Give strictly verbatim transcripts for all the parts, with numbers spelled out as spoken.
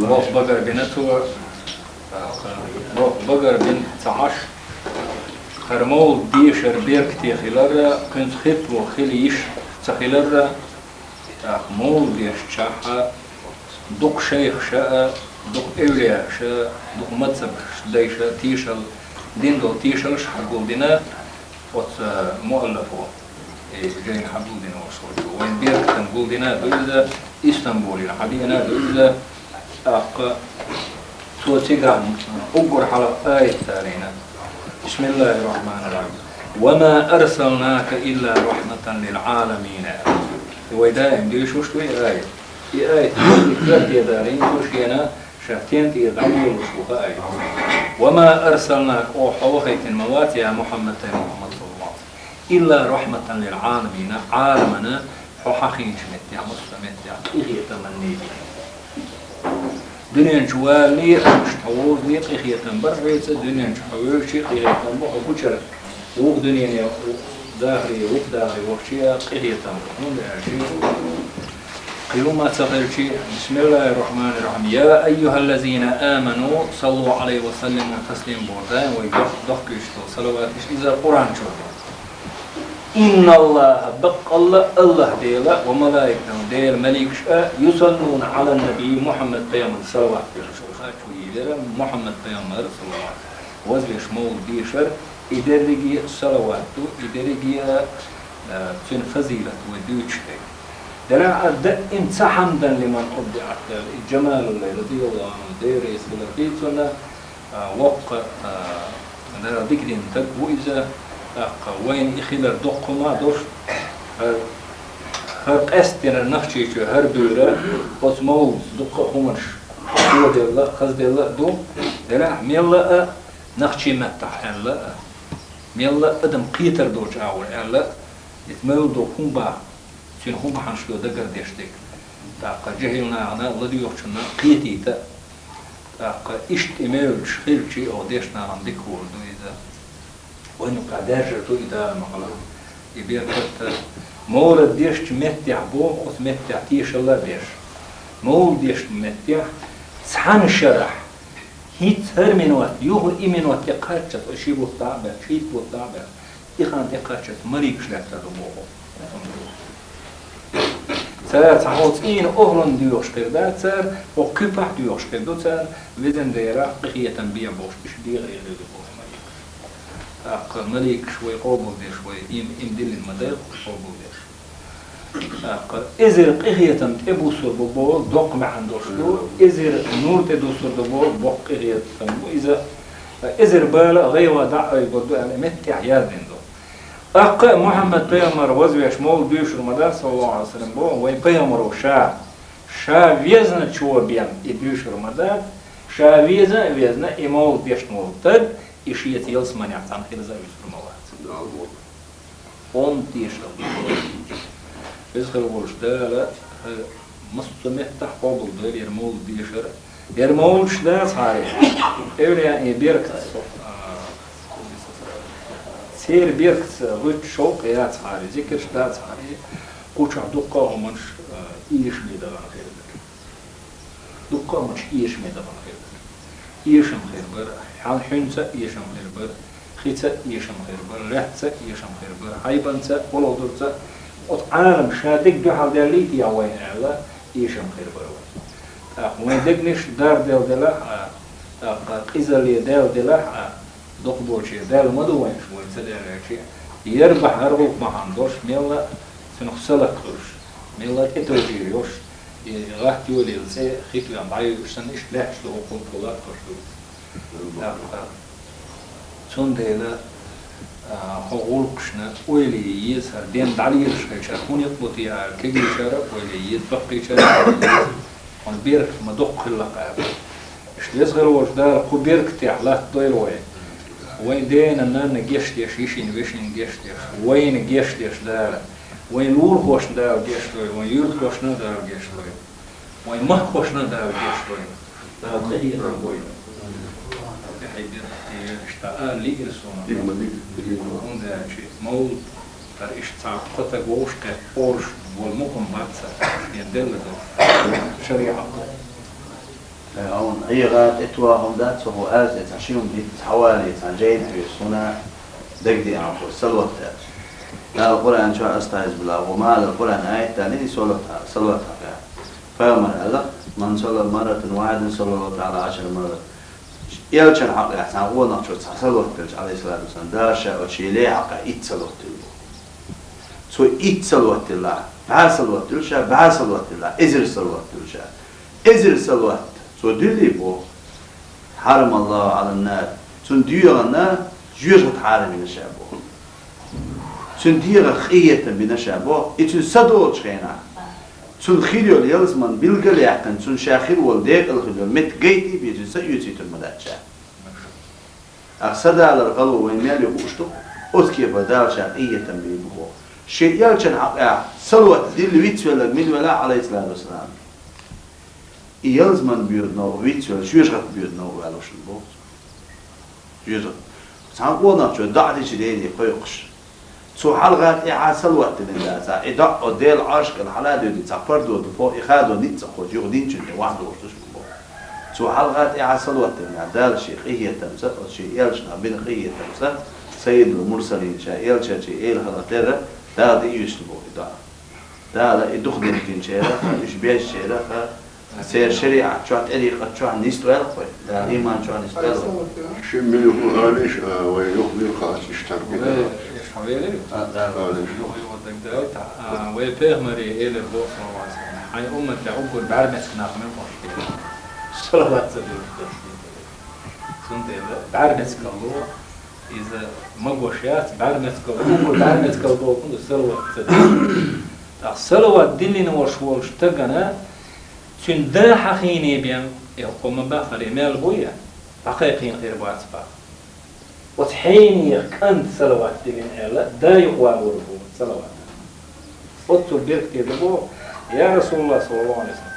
Боккха багара бина цо, тӀаккха боккха багара бина ца Ӏаш, хӀара мовлид дешар беркате хилар, кхуьнца хеталуш хила йиш ца хилар, тӀаккха мовлид дешчахь дукха шайхаша а, дукха эвлияаша а, дукха мазхӀабаш дайша а тешал дина долу тешалш хьагулдина оцу муаллафо. Э, жайна хьагулдина волуш волчо. Вайн беркатан гулдина а ду иза, Истанбулера хьадеана а ду иза, тӀаккха цо цигахь уггар хьалха аят далийна. Бисмиллахир-рахманир-рахим. «Ва ма арсалнака илла рахматан лил Ӏаламин». Вай даим дуьйцуш ду и аят. И аят кхетта далийна ду шена, ша стенна тӀера дӀаволалуш ву хаьий. «Ва ма арсалнака», оха хьо вахийтина ма вац, я Мухьаммад, ай Мухьаммад, саллаллаху Ӏалайхи ва саллам. «Илла рахматан лил Ӏаламина», Ӏаламана хьо хьахийначу меттехь, массо а меттехь, къинхетам а нийса. Дуьнен чу валале а, иштта хьо вовзале а къинхетам бара хьоьца, дуьнен чу хьо вевзача а къинхетам бу хьо гучара. Вукху дуьнене, дахаре, вукху дахаре вахча а къинхетам бу. ХӀунда аьлча кхин хӀума ца хилча, бисмиллахир-рахманир-рахим. «Я айюхаллазина аману, саллу Ӏалайхи ва саллиму таслима», боху даим вай дох-, дохкуьйтуш долу салаваташ, иза Къуръан чохь ду. «Инналлаха», баккъалла а АллахӀ Дела, «ва малаикатаху», Делан маликаш а, «юсаллуна Ӏалан наби», Мухьаммад пайхамар салават деш. Хачо йийрера Мухьаммад пайхамар салават. Вазвеш мовлид дешар, и дерриге а салават ду, и дерриге а, а, цуьнан фазилат вай дуьйцуш дерг. Делахь а даим ца хьамдан лиман убдиӀат аьлла, и Джамалуллай радияллаху Ӏанху, Дела реза хилархьама цунна, а, воккха, а, Дала дика дина стаг ву иза, тӀаккха вайна и хилар доккха хӀума а долуш, хӀара, хӀара къаьсттина Нохчийчоь хӀара буьйра, оцу мовлида дуккха а хӀуманаш тоделла, хазделла а ду, делахь мелла а нохчийн маттахь аьлла а, мелла а адам кхетар долчу агӀор аьлла а, иза мевлла ду хӀума баха, цуьнан хӀун бахьанаш ду дагардеш дерг. ТӀаккха жехӀил нахана ладоьгӀучунна кхетийта а, тӀаккха иштта и мевлидаш хилча, оха дешна нахана дика хӀума ду иза. Вайна юкъахь даьржар ду и Дала ма-, и беркат а. Мовлид дешчу меттехь боху, оцу меттехь тешалла а беш. Мовлид дешчу меттехь цхьана шарахь, хӀинца хӀара минот, юха и минот тӀекхаччалц, ши бутт дӀа а баьлла, шийтта бутт дӀа а баьлла, и хан тӀекхаччалц маликаш лаьттар ду боху. Цара цхьа хӀокху цӀийнан охӀланна доьхуш хир дац цара, хӀокху куьпахь доьхуш хир ду цара, везан Дела, къинхетам бе бохуш, иштта дехар хир ду боху маликаш. ТӀаккха маликаш вай къобалдеш, вай им, им диллина ма дай къобалдеш. ТӀаккха эзар къинхетам тӀебуссур бу боху, доккха маьӀна долуш ду, эзар нур тӀедуссур ду боху, боккха къинхетам бу иза, эзар бала а, гӀайгӀа дӀа а айбур ду аьлла, меттехь яздина ду. ТӀаккха а Мухьаммад пайхамар вазвеш мовлид дуьйшур ма дац, саллаллаху Ӏалайхи ва саллам, боху, вайн пайхамаро ша, ша везначо бен и дуьйшур ма дац, ша веза а везна, и мовлид дешна волу стаг, и шеца ялсаманехь цхьаьна хирза а вуьсур ма вац. Онда тешал. Веза хир волчу Дала, хӀара массо а меттахь къобалдойла хӀара мовлид дешар. ХӀара мовлидаш дацахьара, эвлаяийн беркат, а, церан беркатца гӀуьттуш шовкъ яцахьара, зикарш дацахьара, кху чохь дуккха а хӀуманаш, а, эшаме дахана хир дара. Дуккха а хӀуманаш эшаме дахана хир дара. Эшам хир бара, хьан хьуьнца а эшам хир бара, хица а эшам хир бара, лаьцца а эшам хир бара, хьайбанца а, гӀуллакхдурца а, оцу Ӏалам ша дерг дуьхьал даьллий те вайна аьлла, эшам хир бара вайн. ТӀаккха вайн дегнаш дарделла делахь а, тӀаккха къизалле даьлла делахь а, дукхахболчеран Далла ма ду вайнаш, вайн ца даьллачи, яра бахьана, хӀара гӀуллакх бахьана долуш, мелла а цунах салат хуьлуш, мелла а тӀетовжийр йолуш, и гӀатта йолийла цӀе хи тоьхна дӀайуьйуш санна, иштта лаьтташ ду хӀокхунна тхо латтош ду. ТӀаккха цундела, а, хӀокху гӀуллакхашна ойла е еза, хӀара ден дӀалелаш хилчара, хӀун юкъа бу те аьлла, кегийчара а ойла е еза, баккхийчара а ойла е еза. Хьуна беркат ма доккха хилла-кх аьлла. Иштта веза хир волчу Дала кху беркатехь латтадойла вай. Вайн дена-нанна гечдеш, йишина-вешина гечдеш, вайна гечдеш Дала. Вайн лулахошна Дала гечдойла, вайн юьртахошна Дала гечдойла. Вайн махкахошна Дала гечдойла. Дала къинхетам бойла. Хьайн беркате йойла, иштта ала лиира суна. ХӀунда аьлча мовлид, хӀара иштта цхьа пхи стаг вовшахкхетта ораш волу мукъам бац цара, шена делла долу шариӀат. Э, хьуна хьегӀа тӀе тоха хӀума дац, цо хьо аз тӀе цхьа ши хӀума диц, хьавале, цхьа жайна хьоьжуш, хьуна дагадеана хьо салават дац. Дала Къуръан чохь, астагӀфируллахӀ, ва ма Ӏалал Къуръани аят далийна, и салават, салават хьакъехь. Пайхамара аьлла: «Ман салла марратан вахьидатан саллаллахӀу таӀала Ӏашара маррат». Элчан хьакъехь цхьана къонахчо цхьа салават делча, Ӏалайхиссалату вассалам, Дала ша оцу шен лай хьакъехь итт салават дилла боху. Цо итт салават диллахь, бӀе салават дилла ша, бӀе салават диллахь, эзар салават дилла ша. Эзар салават цо диллий боху, хьарам Аллаху Ӏалан нар, цунна доьгӀна жоьжахати хьарам йина ша боху. Цуьнан дегӀах къинхетам бина ша боху, и цуьнан са долчу хенахь, цунна хир йолу ялсаман билгал а яьккхина, цунна ша хир волу декъала хир йолу меттиг гайта а бен, цуьнан са оьцуьйтур ма дац ша. Ткъа са далар гӀало вайн мел ю хууш ду, оцу кепара Дала ша къинхетам бийр бу боху. Шен элчан хьакъехь салават дилла вицвелларг мила велахь, Ӏалайхиссалату вассалам, и ялсаман боьду новкъа вицвелла, жоьжахати боьду новкъа ваьлла шуна боху. Жоьжахати. Цхьана къонахчо доӀа дича Деле кхойкхуш, цо хьалха тӀаьхьа салават диллина дацахь, и доӀа Делан Ӏаршкъа хьала а доьдий, цхьа пардо ду боху, и хадо ницкъ а кхочу юха динчунна тӀе вахь долуш ду шуна боху. Цо хьалха тӀаьхьа салават диллинехь, Дала шен къинхетамца, оцу шен элчанах бина къинхетамца, Саййидул Мурсалин, ша элчанчий эла хиларх терра, Дала тӀеоьцуш ду боху и доӀа. Дала и дукха динчерах, уьш бежчерах, церан шариӀат чохь, тӀарикъат чохь нисдойла вай. Дала иман чохь нисдойла вай. Ши минуте алийша, а, вай юха вир хаьттича тхан бина. Вай, эш хьан велира? А, да. Алийша. Юха, юха дагадайта. А, вай пайхамаре элира боху, саллаллаху Ӏалайхи ва саллам: «Хьайн умматехь уггар бӀаьрмециг нах мел хӀорш дела. Салават ца дуьллуш дерш». Цундела бӀаьрмециг ло, иза магош яц, бӀаьрмециг ло, уггар бӀаьрмециг ло боху, салават ца дуьллуш. ТӀаккха салават диллина волуш волчу стагана цуьнан да хьахийне бен, и хӀокхо ма бахара, и мел бу я, дӀакхайкхийна хир бац баха. Оцу хьенех кӀанта салават диллина аьлла, да юкъа вагӀур бу салават. Оццул беркате ду боху, я Расулаллах, саллаллаху Ӏалайхи ва саллам.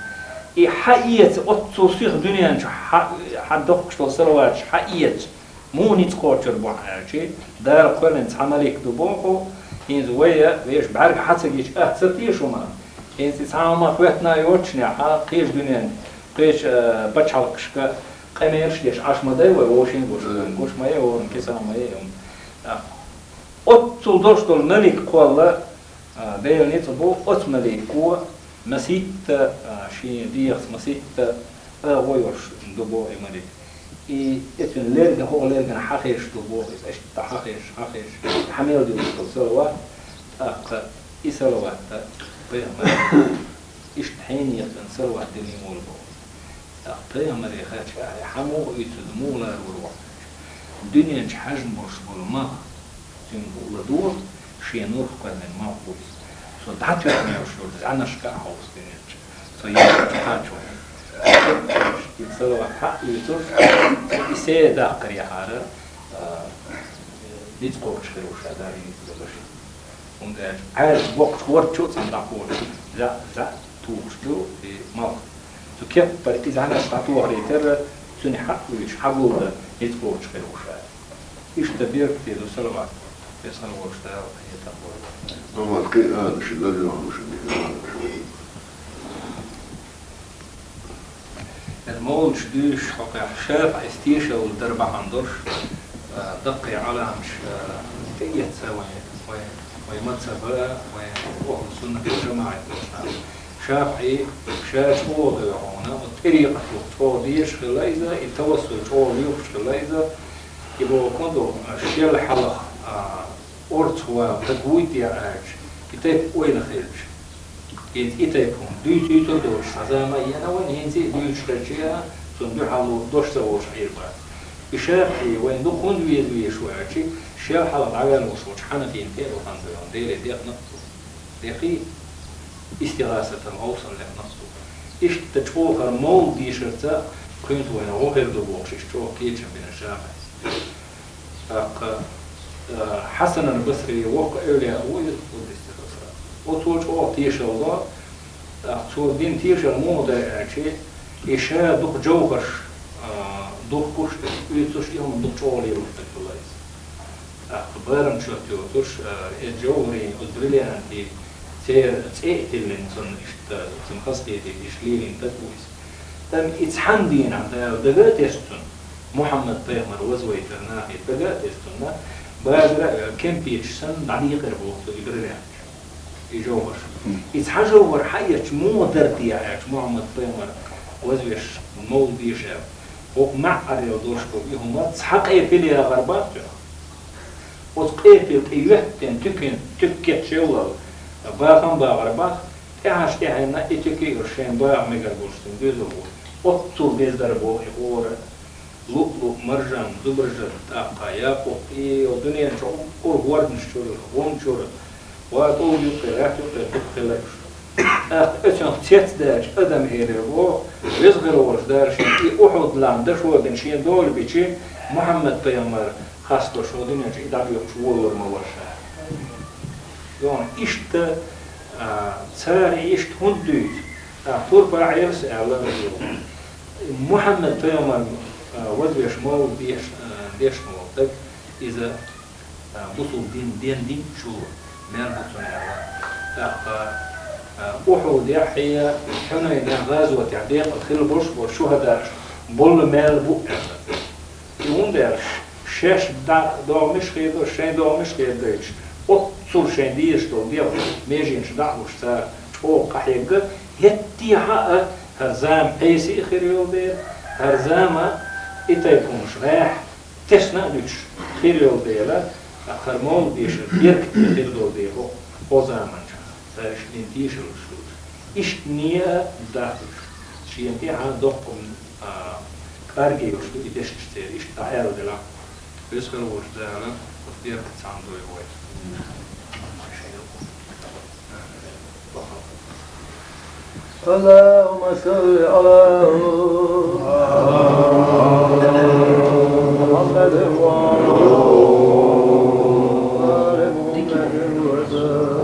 И хьаэца, оццул сиха дуьнен чу хьа-, хьадоккхуш долу салаваташ хьаэца, муха ницкъ кхочур бу хьан аьлчи, Дала кхоьллина цхьа малик ду боху, хӀинца вай, вешан бӀаьрга хьан ца гича, ат ца теша хӀума. ХӀинца и цхьа хӀума хӀоьттина йоццушехь, кхечу дуьнен, кхечу, а, пачхьалкхашка къамелаш деш Ӏаш ма дай вай, вовшийн гуш, гуш ма е, вовшийн киса ма е. А, оццул долуш долу малик кхолла, а, Делан ницкъ бу, оцу малико масийтта, а, шен дегӀаца масийтта агӀо йолуш ду боху и малик. И, и цуьнан лерга, хӀокху лергана хьахезаш ду боху, иза иштта хьахезаш, хьахезаш, хьан мел дуьллуш долу салават, тӀаккха и салават пайхамар иштта хьенех кӀанта салават диллина волу боху. ТӀаккха пайхамаре хаьттича, ахьа, хьан муха уьйцург, муха ларвар ву хьуна? Дуьнен чу хьаьжна болуш болу малх, цуьнга ладогӀа, шен нух кхоьллина малх ву иза. Со дӀатоьхна йолуш йолу зӀаьнаршка а хьовса дуьнен чу. Со ехачу кхачо. И салават хьа а уьйцуш, и се даккхар яхьара, а, ницкъ кхочуш хир ву ша, Дала ницкъ далаш. ХӀунда аьлча Ӏаьржа боккхачу хӀордчу а цхьаьна дӀакхочуш, зӀа, зӀа тухуш ду и малх. Цу кеппара иза хьанаш дӀатохарий терра, цуьнан хьаъ вуьйцуш, хьагулдан ницкъ кхочуш хир ву ша. Иштта беркате ду салават, веза хилла волчу Дала хьетам бойла. Амма кхин а аьлла, ши лазо хӀума шу дика. Эр мовлуш дуьйш хьокъехь ШафиӀис тешалла дар бахьана долуш, а, даккхий Ӏаламаш, а, тӀеэцна вайн, вайн, вайн мазхӀаба, вайн ахӀлу суннат вал жамаӀат. ШафиӀи ша чӀогӀа дойла хьуна, оцу тӀарикъато чӀогӀа дезаш хилла иза, и тавассул чӀогӀа лоьхуш хилла иза, и боху ду, шел хьалха, а, орцахвала даг вуй те аьлча, и тайпа ойла хилча. ХӀинца и тайпа хӀума дуьйцуьйтур долуш хьаза ма а еана вайна, хӀинца а дуьйцуш хилча, цунна дуьхьал дош ца волуш Ӏийр бац. И ШафиӀи вайн дукха хӀунда веза везаш ву аьлча, шел хьалха дӀаваьлла волуш волчу Хьанафин тӀе а ду ханна вайна, Деле дехна а ду. Дехий, истигӀасатал хьовсал лехна а ду. Иштта чӀогӀа хӀара мовлид дийшарца кхуьнца вайна гӀо хир ду бохуш, иштта чӀогӀа кечам бина ШафиӀис. ТӀаккха, а, Хьасанал Басри воккха эвлияъ ву иза, къуддиса сиррух. Оцо чӀогӀа тешалла до, тӀаккха цо дина тешалла муха ду аьлча, и ша дукха жовхӀарш, а, духкуш, уьйцуш, и хӀума дукха чӀогӀа лелош стаг хилла иза. ТӀаккха барам чот йоцуш, а, и жовхӀарийн, оцу бриллиантийн церан цӀе а тиллина, цунна иштта, цунна хазахетийта, иштта лелийна стаг ву иза. Амма и цхьан дийнахьа Дала дага а тесна цунна, Мухьаммад-пайхамар вазвайтар нахе дага а тесна цунна, базара а ваьлла, кемпеташ санна дӀадийкъар боху цо и берриг и жовхӀарш. И цхьа жовхӀар хьаэцча муха дара те аьлча, Мухьаммад-пайхамар вазвеш мовлид деша аьлла. ХӀокху маьӀӀарел долуш долу и хӀума цхьа къепил яхар бац цуьнан. Оцу къепил тӀе йоьттина туькин, туька кечъеллал, бахам бахар бац, тӀаьхьаш тӀаьхьенна и туька а шайн баха мегар болуш цуьнан доьзал ву. Оццул деза дара боху и гӀора. Луъ-луъ, маржан, зубаржат, тӀаккха якъут, и йолу дуьнен чохь урхӀ хӀордаш чуьра, гӀум чуьра, ва тӀулг юккъе, лаьтта юккъе дукха хилла уьш. ТӀаккха оцунах цецдаьлча адам элира боху, веза хир волуш Дала шен и Ухьуд-лам дашо дина шен дола бичи, Мухьаммад-пайхамар хасто шо дуьнен чу и дӀабоькъуш волалур ма вара ша. Йона иштта, а, цара иштта хӀунда дуьйцу? А, турпа Ӏелас аьлла, Мухьаммад-пайхамар, а, вазвеш мовлид деш, а, деш ма волу стаг, иза, а, бусулба дин, ден динчул мел бу цунна аьлла. ТӀаккха, а, Ухьудехь, Хьунайнехь гӀазотехь декъала хилла болуш болу шухӀадааш болу мел бу аьлла. И хӀунда аьлча, шаьш дӀа догӀмаш хедо, шайн догӀмаш хедойтуш, оццул шайн дезаш долу дегӀ меженаш дӀа а луш, цара чӀогӀа къахьегна, хӀеттехьа а хӀара зама Ӏеса а хир йолу дела, хӀара зама и тайпа хӀумаш гӀехь тесна а дуьтуш хир йолу дела, хӀара мовлид дешар беркате хир долу дела, хӀо, хӀо заманчохь. Цаьршинна тешалуш ду. Иштта не а дахуш, шена тӀехьа доккха, а, кӀарге йолуш ду и дешнаш церан, иштта дӀааьлла делахь. Веза хир волчу Дала оцу дерг цхьаьна дойла вай. اللهم صل على محمد وعلى آل محمد وسلم.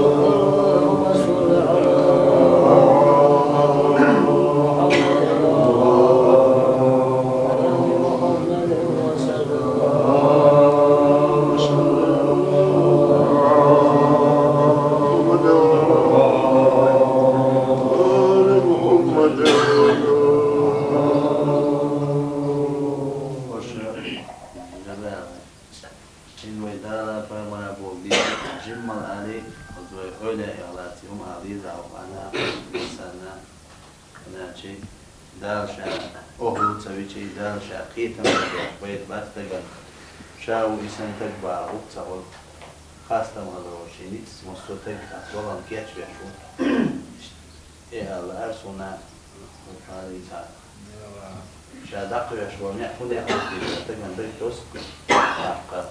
اللهم صل على محمد وعلى آل محمد وسلم. Шен вай Дала пайхамара боху дийцина жиммал али, оцу вай хьоьле а лаьцна хӀума ала деза хьо, къана а, санна а, хӀунда аьлча Дала ша охьа ца вичи, Дала ша кхетам а деш, пайда бац дагана. Ша ву и сан таг бахьа гӀуп ца хуьлу. Хастам хаза волу шен ницкъ массо а таг а долан кечвеш ву. И аьлла, ара суна, хӀара иза. Ша даккхавеш ван, хӀун яхалаш дийца, таган даг тос, тӀаккха.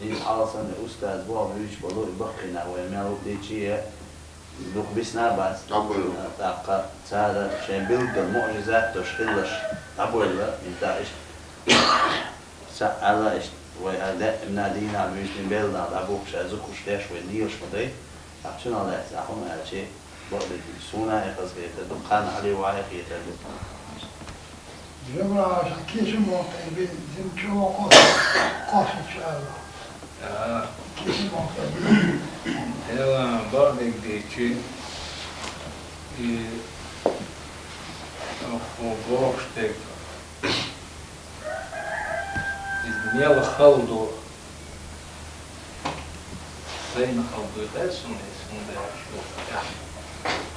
Иза хьалсанна устаз боху буьйцуш болу и баккхийна вай мел дийчи а, дукха бисна а бац. ДӀабойла. ТӀаккха цара шайн билггал муъжизат дош хилалаш дӀабойла, и тӀаккха иштта. Са аьлла иштта, вай хӀара даимна дийнахь буьйсанна белла нах дӀабухкуш, ша зукхуш деш вай лелаш ма дай. Ахьа цуьнан лаьцна ахьа хӀума аьлчи, бакъдерг суна а хазахетар ду, кхана Ӏали вахьа хетар ду. Жамаша кешан мотт бин, зин чу кхос-, кхосучу аьлла. А. Кешан мотт бин. Эла, бакъдерг дийчи, и, хӀо бохуш дерг. Иза мел хала ду, сайна хала ду, тӀе суна иза, хӀунда аьлча,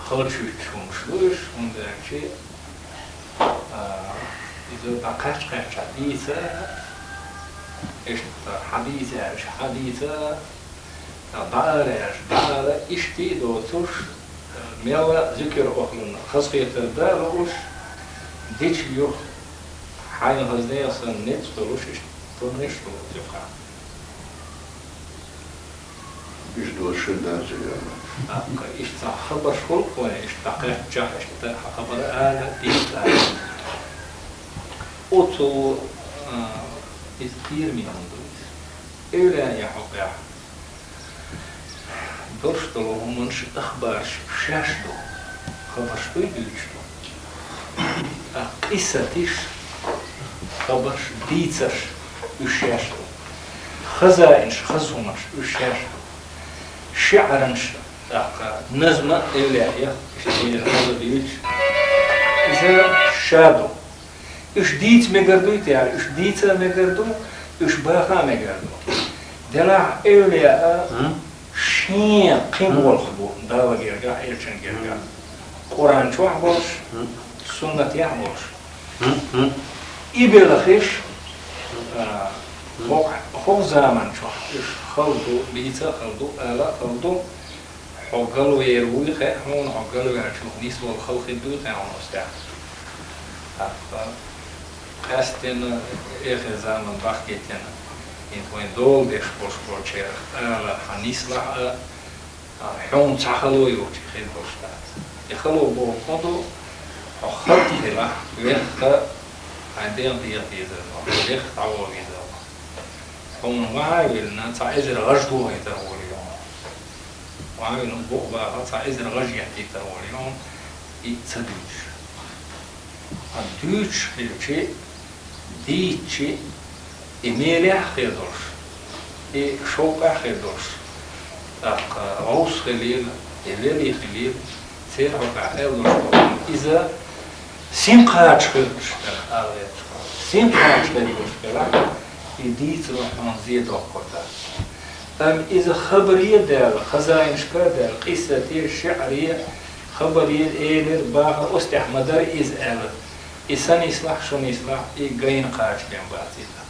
халчуьйтуш хӀумаш ду уьш, хӀунда аьлча, а, иза дӀакхаьчча-кхаьчча дийца, иштта хьадийца аьлча, хьадийца, ДӀаала аьлча, дӀаала, иштта а доцуш, мелла а зикр охлун хазахетар да лууш, дича юха хьайна хаза нехан санна ницкъ долуш, иштта тунниш долу цуьнга. Иштта долуш шуьга дац уьш. ТӀаккха иштта цхьа хабарш хуьлу вайн, иштта дӀакхаьччахь, иштта хабар ала, дийца ала. Оцу, а, иза кхераме хӀума ду иза. Эвлаяъ хьокъехь долуш долу хӀуманаш, ахбарш шаьш ду, хабарш дуй дуьйцуш ду. Ткъа къиссатиш, хабарш, дийцарш уьш шаьш ду. Хазаинаш, хаза хӀуманаш уьш шаьш ду. ШиӀранаш, тӀаккха назма а эвлаяъ, иштта хаза дуьйцуш. Иза ша ду. Уьш дийца мегар дуй те аьлла, уьш дийца а мегар ду, уьш баха а мегар ду. Делахь эвлаяъ шен кхин болх бу Далла гергахь, элчан гергахь. Къуръан чохь болуш, суннат яхь болуш. И белхиш, а, хӀокху заман чохь уьш хала ду, бийца а хала ду, ала а хала ду, хьо галвер вуй хаьа хьуна, хьо галваьллачух нисболу хала хир дуй хаьа хьуна оцу тӀехь. ТӀаккха къаьсттина эхир заман бахкийтина, хӀинца вайн дола деш болуш болчерах ала хьан нислахь а, а, хьуна цхьа хало йолчу хир долуш дац. И хало боху хӀун ду, хьо хатта хилахь, вехха, хьайн дегӀ дегӀа дезар ду, вехха дӀавола везар ду. Хьуна ваха а виллина, цхьа эзар гӀаж дохийтар волий хьуна. Ваха а виллина, букъ баха, цхьа эзар гӀаж еттийтар волий хьуна, и ца дуьйцуш. Ткъа дуьйцуш хилчи, дийцчи, и мелехь а хир долуш, и шовкъехь а хир долуш, тӀаккха гӀовс хилийла, и велий хилийла, церан хьокъехь аьлла долуш долу, иза синкхача хир долуш хилахь, ала гӀерташ. Синкхача хир долуш хилахь, и дийцаро хьуна зен доккхур дац. Амма иза хабаре а даьлла, хазаинашка а даьлла, къиссате, шиъре, хабаре, элира, бахара, оцу тӀехь ма дара иза аьлла. И сан нислахь, шун нислахь, и гайна кхача бен бац иза.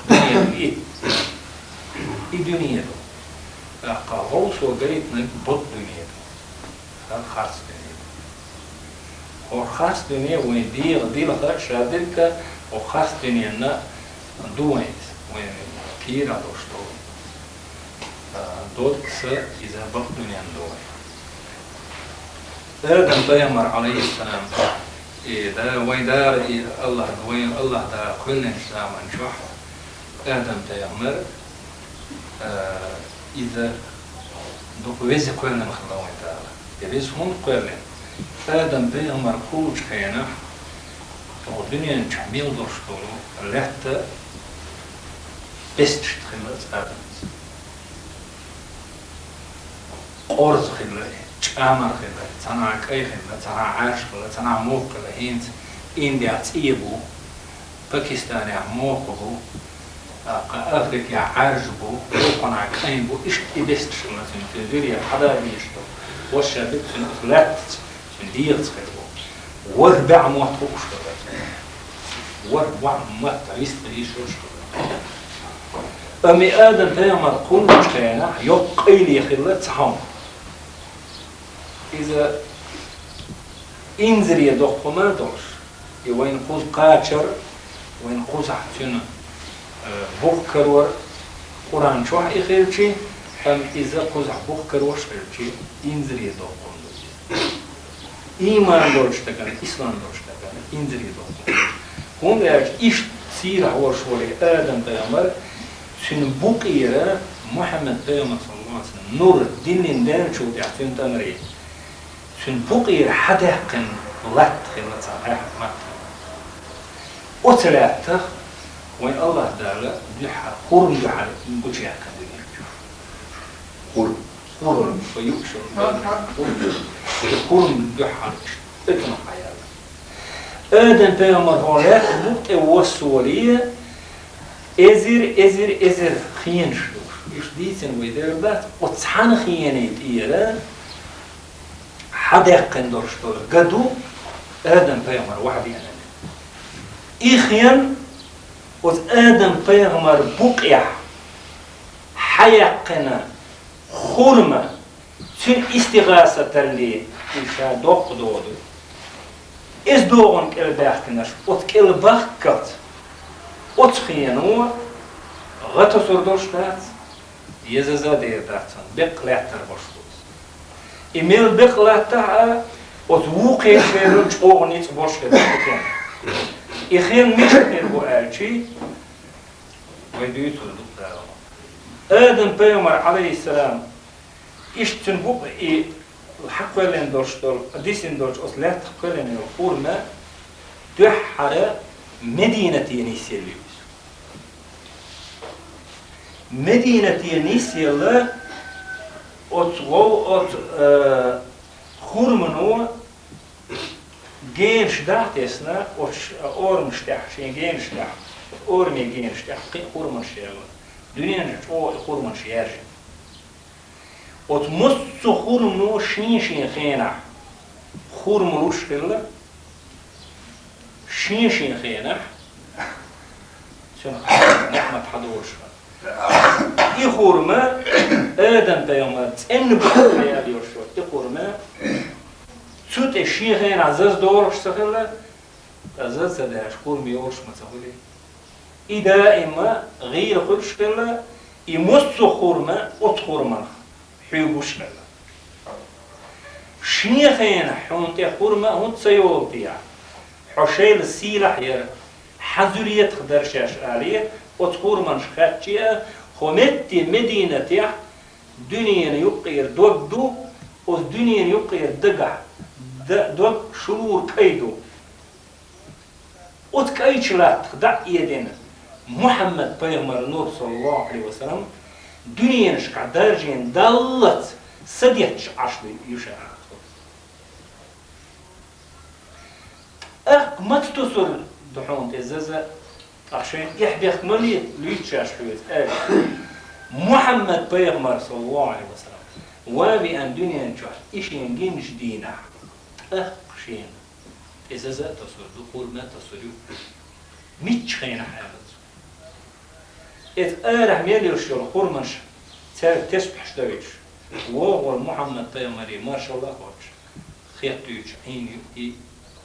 Дуьне ду и. И дуьне ду. ТӀаккха гӀовсо гайтинарг бутт дуьне ду. ХӀара харц дуьне ду. ХӀокху харц дуьне вайн дегӀан дилха а, ша дерг а, хӀокху харц дуьненна ду вайн иза. Вайн кийра долуш долу. А, дог, са, иза бакъ дуьненна ду вайн. Адам пайхамар, алейхиссалам, и да, вайн Дала, и Аллах, вайн Аллах Дала кхоьллинчу заман чохь Адам пайхамар, а, иза дукха веза кхоьллина хилла вайн Дала. И веза хӀунда кхоьллина? Адам пайхамар кхуллучу хенахь, оха дуьнен чохь мел долуш долу лаьтта бесташна хилла цкъа адамца. Къорза хилла, чӀамар хилла, цхьанхьа кӀай хилла, цхьанхьа Ӏаьржа хилла, цхьанхьа мохк хилла, хӀинца Индехь цӀе бу, Пакистанехь мохк бу, а, кху Африкехь Ӏаьржа бу, кхунахь кӀайн бу, иштта и бесташ хилла цуьнан, цуьнан зуьйре хьада а дийш ду, ваша битта цуьнан оцу лаьттаца, цуьнан дегӀаца хир бу. ВорхӀ бӀе мотт хууш хилла. ВорхӀ бӀе мотт рицкъ дийшош хилла. Амма и Адам пайхамар кхуллучу хенахь йоккха къайле хилла цхьа хӀума. Иза инзаре доккху хӀума долуш, и вайна кхуза кхачар, вайна кхузахь цуьнан, э, бух карор, Къуръан чохь и хилчи, амма иза кхузахь бух карош хилчи, инзаре доккху хӀума ду иза. Ийман долчу стагана, ислам долчу стагана инзаре доккху хӀума ду. ХӀунда аьлча иштта сийлахь волуш волу Адам пайхамар, цуьнан букъера Мухьаммад пайхамар, саллаллаху алейхи ва саллям, нур диллина даьллачул тӀаьхьа цуьнан тӀамаре, цуьнан букъера хьадаьккхина латта хилла цхьа, хьаьхьа матта. Оцу лаьттах вайн Аллах Дала дуьххьара, хурма дуьххьара гучуяьккхина дуьнен чу. Хурма. Хурма, ва юкъ шо, хурма. Хурма дуьххьара оьцунах хьаяьлла. Адам пайхамар хьо лаьтта букъ тӀе воссоле, эзир, эзир, эзир хенаш ду. Уьш дийцина вай дер дац, оцу цхьана хене тӀера хьадаьккхина долуш долу га ду Адам пайхамар вахьа деана. И хен оцу Адам пайхамар букъехь хьаяьккхина хурма, цуьнан истигӀасаталле, и ша доккха доду. Иза догӀун кӀел баьхкинарш, оцу кӀел бахккалц, оцу хено гӀа тосур долуш дац, езаза а дер дац, беккъа лаьттар болуш ду иза. И мел беккъа латтахь а, оцу вукхе шерал чӀогӀа ницкъ болуш хир ду и хен. И хен мичахь хир бу аьлчи, вай дуьйцур ду Дала. Адам пайхамар, алейхиссалам, иштта цуьнан букъ и хьакхоьллина долуш долу, дисина долчу оцу лаьттах кхоьллина йолу хурма дуьххьара Мединате нисъелла ю иза. Мединате нисъелла оцу гӀов-, оцу, э, хурмано Генаш дӀатесна, оцу орамаш тӀехь, шен генаш тӀехь, оцу ораме генаш тӀехь кхин а хурманаш яьлла. Дуьнен чу чӀогӀа и хурманаш яьржина. Оцу массо а хурмано шен-шен хенахь хурма луш хилла, шен-шен хенахь цуьнан неӀмат хьадолуш хилла. И хурма, Адам-пайхамар цӀенна бу аьлла йолуш йолу и хурма, цу тӀе шен хенахь заза долуш ца хилла, ткъа заза ца даьлча хурма йолуш ма ца хуьлий. И даима гӀийла хуьлуш хилла, и массо а хурма оцу хурманах хьоьгуш хилла. Шен хенахь хьуна тӀе хурма хӀунда ца йолу те? Хьо шайла сийлахь яра, хьан зуьретах дара шаьш алий, оцу хурманаш хаьттича а, хӀокху метте Мединатехь дуьненан юккъера дог ду, оцу дуьненан юккъера дагахь д-, дог шулура кӀай ду. Оцу кӀайчу латтах дӀа а эдина, Мухьаммад-пайхамар нур, саллаллаху Ӏалайхи ва саллам, дуьненашкахь даржийна даллалц садетташ Ӏаш ду ю ша. ТӀаккха маца тосур ду хьуна тӀе заза, тӀаккха шайна эхь бехк ма ле-, луьйцу шаьш хьоьца аьлла. Мухьаммад-пайхамар, саллаллаху Ӏалайхи ва саллам, ван веана дуьнен чохь и шен гиначу дийнахь, тӀаккха шена тӀе заза а тосур ду, хурма а тосур ю. Миччу хенахь аьлла цо. Иза арахь мел йолуш йолу хурманаш цаьрга тесбахьаш дойтуш, вогӀу волу Мухьаммад-пайхамаре маршалла а хоттуш, хеттуьйтуш Ӏийна ю и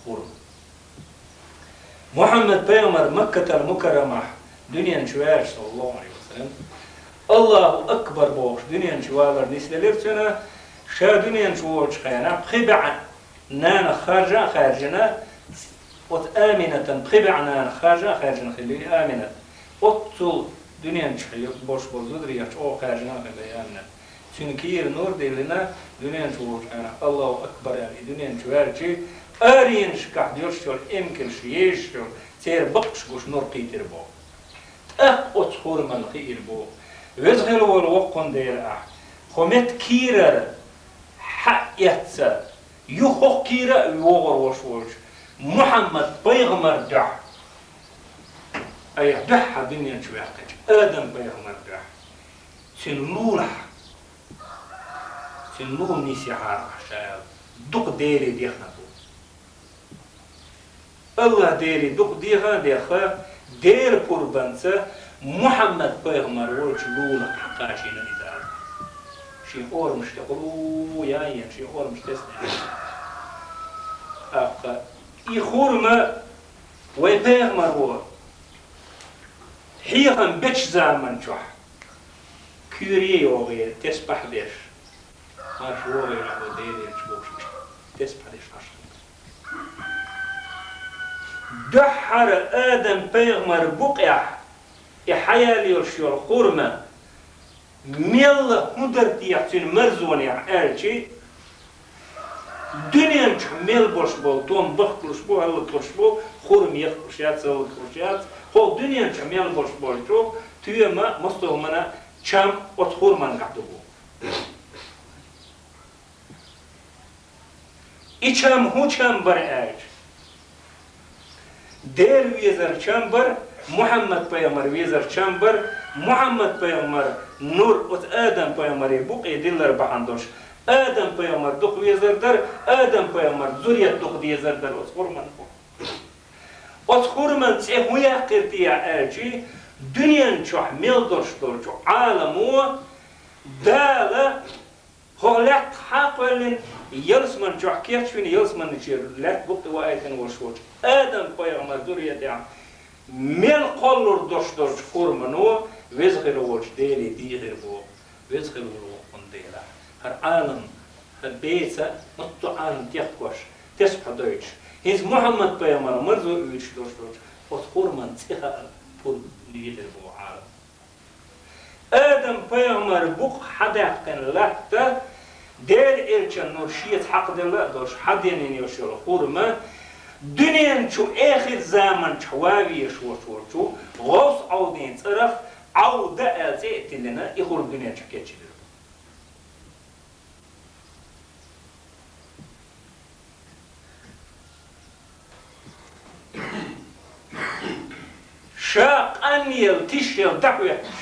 хурма. Мухьаммад-пайхамар Маккатал-Мукаррамахь дуьнен чу ваьлча, саллаллаху Ӏалайхи ва саллам, Аллаху акбар бохуш, дуьнен чу валар нисделира цуьнан, ша дуьнен чу волчу хенахь пхи бӀе нанах харжа а хаьржина, оцу Аминатан пхи бӀе нанах харжа а хаьржина хилла и Аминат. Оццул дуьнен чу болуш болу зударий чӀогӀа хаьржина а хилла и Аминат. Цуьнан кийра нур диллина, дуьнен чу волчу хенахь, Аллаху акбар аьлла, и дуьнен чу ваьлча, аренашкахь доьшуш йолу эмкалш езаш йолу, церан баккъаш гуш нур кхийтира боху. ТӀаккха оцу хурманна хиира боху: «Веза хила волу воккхун Дела ахь, хӀокху метта кийрара хьаэцна, юха хӀокху кийра а вогӀур волуш волчу Мухьаммад-пайхамар дуьхьа». Айхьа дуьхьа дуьнен чу ваьккхича, Адам-пайхамар дуьхьа. Цуьнан лулахь, цуьнан лула нисъяхьара ахь ша аьлла, дукха Деле дехна бу. Аллах Деле дукха дехна а дехна, Делан пурбанца Мухьаммад-пайхамар волчу лулахь кхачийна и Дала. Шен орамаш тӀе гӀулу яйна, шен орамаш тесна яйна. ТӀаккха и хурма вайн пайхамаро хьехам бечу заман чохь куьйре йогӀий, тесбахь беш, марш вогӀийла хьо Делерчу бохуш, тесбахь деш Ӏаш хилла. Дуьххьара Адам-пайхамар букъехь и хьаяьлла йолуш йолу хурма мелла хӀун дара техьа цуьнан марзонехь аьлча, дуьнен чохь мел болуш болу том бахкалуш бу, хӀаллакьхуш бу, хурма яхкалуш яц, хӀаллакьхуш яц, хӀокху дуьнен чохь мел болуш болчу тоьма, мостагӀмана чам оцу хурмангахь ду бу. И чам хӀун чам бара аьлча, Дела везар чам бара, Мухьаммад-пайхамар везар чам бара, Мухьаммад-пайхамар нур оцу Адам-пайхамаре букъе диллар бахьана долуш, Адам-пайхамар дукха везар дара, Адам-пайхамар зурет дукха дезар дара оцу хурман бу. Оцу хурман цӀе хӀун яьккхира те аьлча, дуьнен чохь мел долуш долчу Ӏаламо Дала хӀокху лаьттах хьакхоьллина, ялсаман чохь кечвина, ялсаманчера лаьтта букъ тӀе ваийтина волуш волчу Адам-пайхамар зуретехь мел кхоллур долуш долчу хурмано Веза хила волчу Деле дийхира боху, Веза хила волу воккхун Дела. ХӀара Ӏалам, хӀара беца, массо а Ӏалам техкош, тесбахь дойтуш, хӀинца Мухьаммад-пайхамар марзо уьйцуш долуш долчу оцу хурман цӀе хаа пурба дийхира боху Ӏалам. Адам-пайхамар букъ хьадаьккхина латта, Делан элчан нур шеца хьакхаделла а долуш, хьаденйина йолуш йолу хурма, дуьнен чу эхир заманчохь ван везаш волчу волчу, гӀовс Ӏовдин цӀарах Ӏовда аьлла цӀе а тиллина, и хурма дуьнен чохь кечйина. Ел тишъел дӀахӀоьттуш,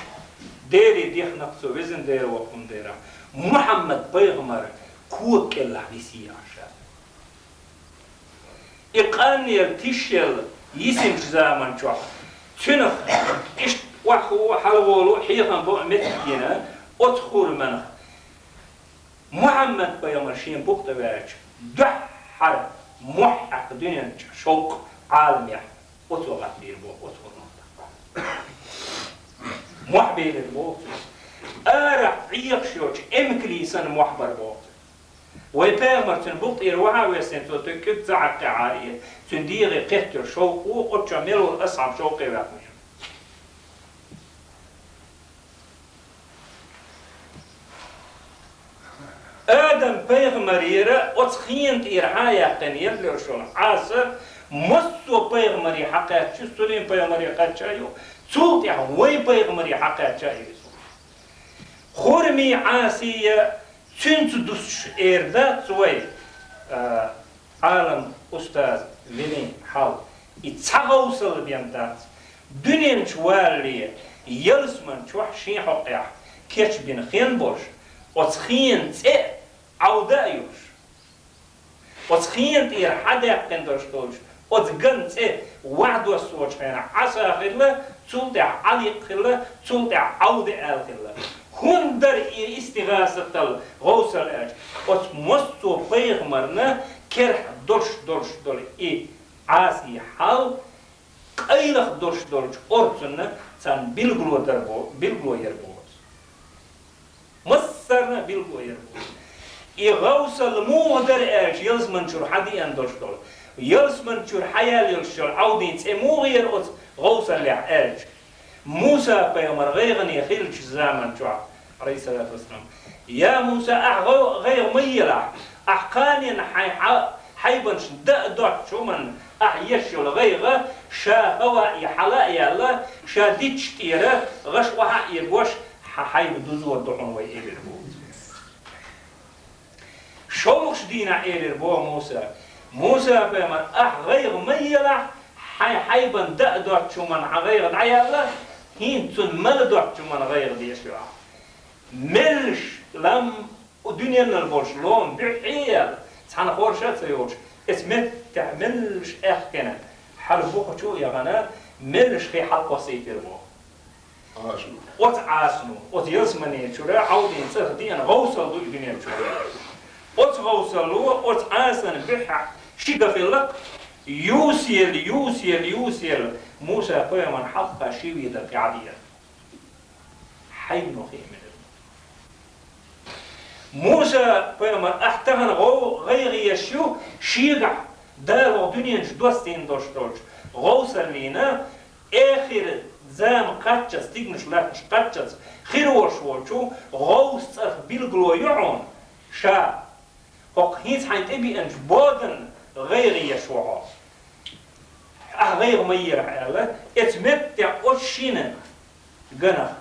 Деле дехнакх цо, везан Дела, воккхун дера, Мухьаммад-пайхамар кога кӀелахь висий аша. И къанъел тишъел йисинчу заман чохь, цуьнах иштта охьахуу, хьалагӀолу, хьехам бо а меттигена, оцу хурманах Мухьаммад-пайхамар шен букъ тӀе ваьлча, дуьххьара мохь хьаькхна дуьнен чу шовкъ Ӏаламехь оцо гӀаттийр боху, оцу хурманах. Мохь белира боху цо. Арахь Ӏехаш йолчу эмкале санна мохь бара боху цо. Вай пайхамар цуьнан букъ тӀера вахьа а вессина, цо цуьнан куьг ца хьаькхнехь а, цуьнан дегӀе кхеттера шовкъо, оцу чохь мел волу асхьаб шовкъе ваьккхина. Адам-пайхамарера оцу хена тӀера хьан яьккхина елла йолуш йолу Ӏаса массо а пайхамаре хьакхаьчча ю, Сулим-пайхамаре кхаьчча а ю, цул тӀаьхьа вайн пайхамаре хьакхаьчча а ю иза. Хурмий Ӏасий, цуьнца дуссуш эр дац вай, а, Ӏалам устаз вилин хьал, и цхьа гӀовсал бен дац. Дуьнен чу валале, ялсаман чохь шен хьокъехь кечбина хен болуш, оцу хенан цӀе а Ӏовда а йолуш, оцу хена тӀера хьадаьккхина долуш долчу оцу ган цӀе вахдоссочу хенахь Ӏаса хилла, цул тӀаьхьа Ӏаликъ хилла, цул тӀаьхьа Ӏовда аьлла хилла. ХӀунда дара и истигӀасатал гӀовсал аьлча, оцу массо а пайхамарна керахь долуш долуш долу и Ӏасий хьал, къайлаха долуш долчу орцунна царна билгало дар бо-, билгало яр боху. Массарна билгало яр боху. И гӀовсал муха дара аьлча, ялсаман чуьра хьадеана долуш долу, ялсаман чуьра хьаяьлла йолуш йолу Ӏовдин цӀе муха яра оцу гӀовсаллехь аьлча, Муса-пайхамар гӀайгӀане хиллачу заман чохь, Ӏалайхиссалату вассалам: «Я Муса, ахь гӀо-, гӀайгӀа ма елахь, ахь кханенна хьайн хьа-, хьайбанаш дан а доцучу хӀуманна ахь еш йолу гӀайгӀа, ша хӀаваъ е хьала а яьлла, ша дитташ тӀера гӀаш охьа а эгош, хьан хьайба дузор ду хьуна вай», — элира боху. ШолгӀачу дийнахь элира боху Муса: «Муса-пайхамар, ахь гӀайгӀа ма елахь, хьайн хьайбан дан а доцучу хӀуманна хьан гӀайгӀа дӀаяьлла, хӀинца цунна мала доцучу хӀуманна гӀайгӀа деш ю ахь. Меллаш лам, дуьненал болуш лома буьххье а яьлла, цхьана хорша а ца йолуш, эца меттехь меллаш аьхкина, хьала бухучу а яхана, меллаш хи хьалакхоссийтира боху». Оцу Ӏасано, оцу ялсамане чуьра Ӏовдин цӀарах деана гӀовсал ду и дуьнен чуьра. Оцу гӀовсало, оцу Ӏасан буьххьехь ши ган хилла-кх, юсъелла, юсъелла, юсъелла, Муса-пайхамарна хьалха ши ведар тӀаьхьадеара. Хьайбано хи а мелира. Муса-пайхамар, ахь тахана гӀов-, гӀайгӀа еш ю, шегахь Дала хӀокху дуьнен чу доссийна долуш долчу гӀовсаллина, эхир зама кхаччалц, стигмаш латташ кхаччалц хир волуш волчу гӀовс цӀарах билгало ю хьуна, ша хӀокху хӀинца хьайна тӀебеанчу боданна гӀайгӀа еш ву хьо. Ахь гӀайгӀа ма елахь аьлла, эца меттехь оцу шина ганах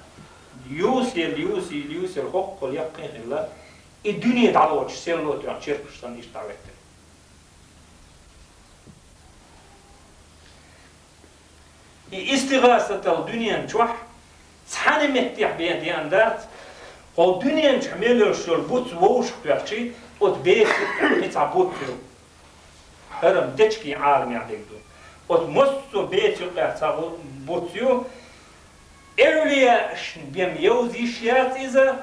юсъелла, юсъелла, юсъелла, хӀоккхул яккхий хилла, и дуьне дӀалоцуш селло тӀехь чиркхаш санна иштта дӀахӀоьттира. И истигӀасатал дуьнен чохь цхьана меттехь бен деана дац, хӀокху дуьнен чохь мел йолуш йолу буц вовшахтоьхчий, оцу беса юккъехь кхин цхьа буц ю. ХӀара-м дечкийн Ӏаламехь дерг ду. Оцу массо а беца юккъехь цхьа гӀу-, буц ю. Эвлияашна бен йовза йиш яц иза.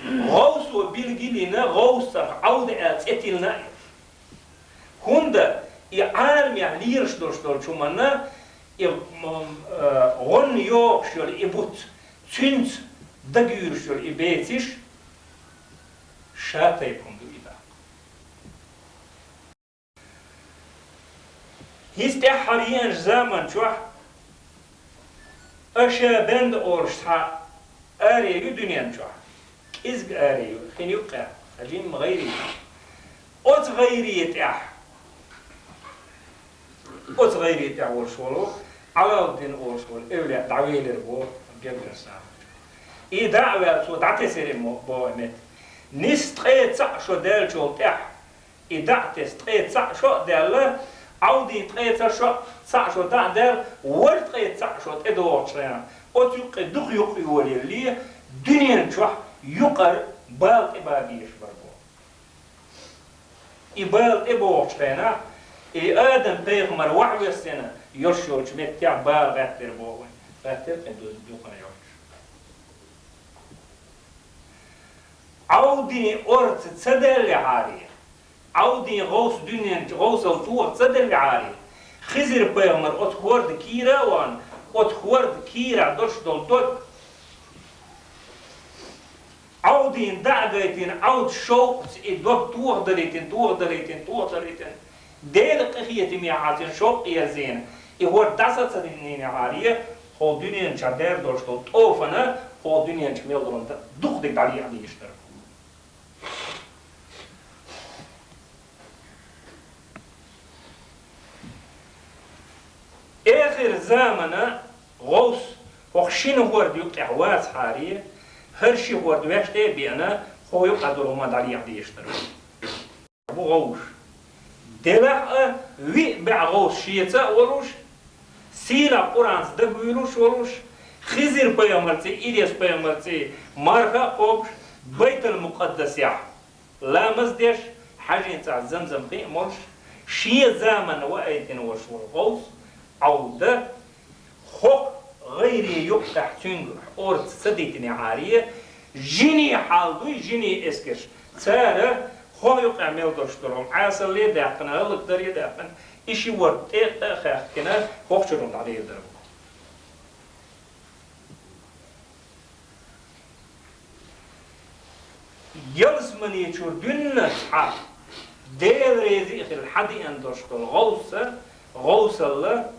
ГӀовсо билгалйина, гӀовс цӀарах Ӏовда аьлла цӀе тиллина а ю. ХӀунда и Ӏаламехь лелаш долуш долчу хӀуманна, и, м, э, гӀонна йогӀуш йолу и буц, цуьнца дагайуьйлуш йолу и бецаш, ша тайпа хӀума ду и даккха. ХӀинца тӀаьххьара еанчу заман чохь аша бенда олуш цхьа аре ю дуьнен чохь. КӀезиг аре ю, хин юккъехь, жимма гӀайре ю. Оцу гӀайре тӀехь, оцу гӀайре тӀехь волуш волу Ӏалауддин олуш волу эвлия дӀавелира боху гергара сахьтехь. И дӀа а ваьлла, цо дӀатесира мо-, боху метта. Нис ткъе цхьаъ шо даьллачул тӀаьхьа, и дӀа а тесна, ткъе цхьаъ шо а даьлла, Ӏовдин ткъе цхьа шо, цхьаъ шо дӀа а даьлла, вож ткъе цхьаъ шо тӀедогӀучу хенахь, оцу юккъе дукха юкъ йолаеллий, дуьнен чохь юкъара бала тӀебан безаш бара боху. И бала тӀебогӀучу хенахь, и Адам-пайхамар вахьа воьссина йолуш йолчу меттехь бала гӀаттар боху вайн. ГӀаттар кхин ду-, дукха йолуш. Ӏовдин орца ца даьллехьара, Ӏовдин гӀовс дуьнен чу гӀовсал тоха ца деллехьара, Хизир-пайхамар оцу хӀорда кийра а вахана, оцу хӀорда кийрахь долуш долу дог, Ӏовдин дӀа а гайтина, Ӏовд шовкъаца и дог тоха далийтина, тоха далийтина, тоха далийтина, Делан къинхетаме хьацийна шовкъ ерзийна, и хӀорд дӀаса ца диннехьара, хӀокху дуьнен чохь дер долуш долу тӀофана, хӀокху дуьнен чу мел долу дукха дерг дӀалехьа дезаш дара. Эхир замана гӀовс хӀокху шина хӀорда юкъехь вацахьара, хӀара ши хӀорда ваьшта а беана, хӀокху юкъа долу хӀума дӀалехьа дезаш дара. Бу гӀовс. Делахь а виъ баьӀ гӀовс шеца а волуш, сийлахь Къуръанца дагавуьйлуш волуш, Хизир-пайхамарций, Илес-пайхамарций марха а кхобуш, Байтал-Мукъаддасехь ламаз деш, хьаьжин цӀахь Замзам хи а молуш, шен заманна ваийтина волуш волу гӀовс Ӏовда, хӀокху гӀайре юккъехь цуьнга орца ца дитинехьара, жинийн хьал дуй, жинийн эскарш. Цара хӀокху юккъехь мел долуш долу Ӏесалле а даьккхина, хӀаллакдаре а даьккхина, и ши хӀорд тӀе а хаьхкина, хӀокху чуьра дӀадер дара. Ялсамани чуьра дуьнна цхьа Дела реза а хилла хьадеана долуш долу гӀовса, гӀовсалла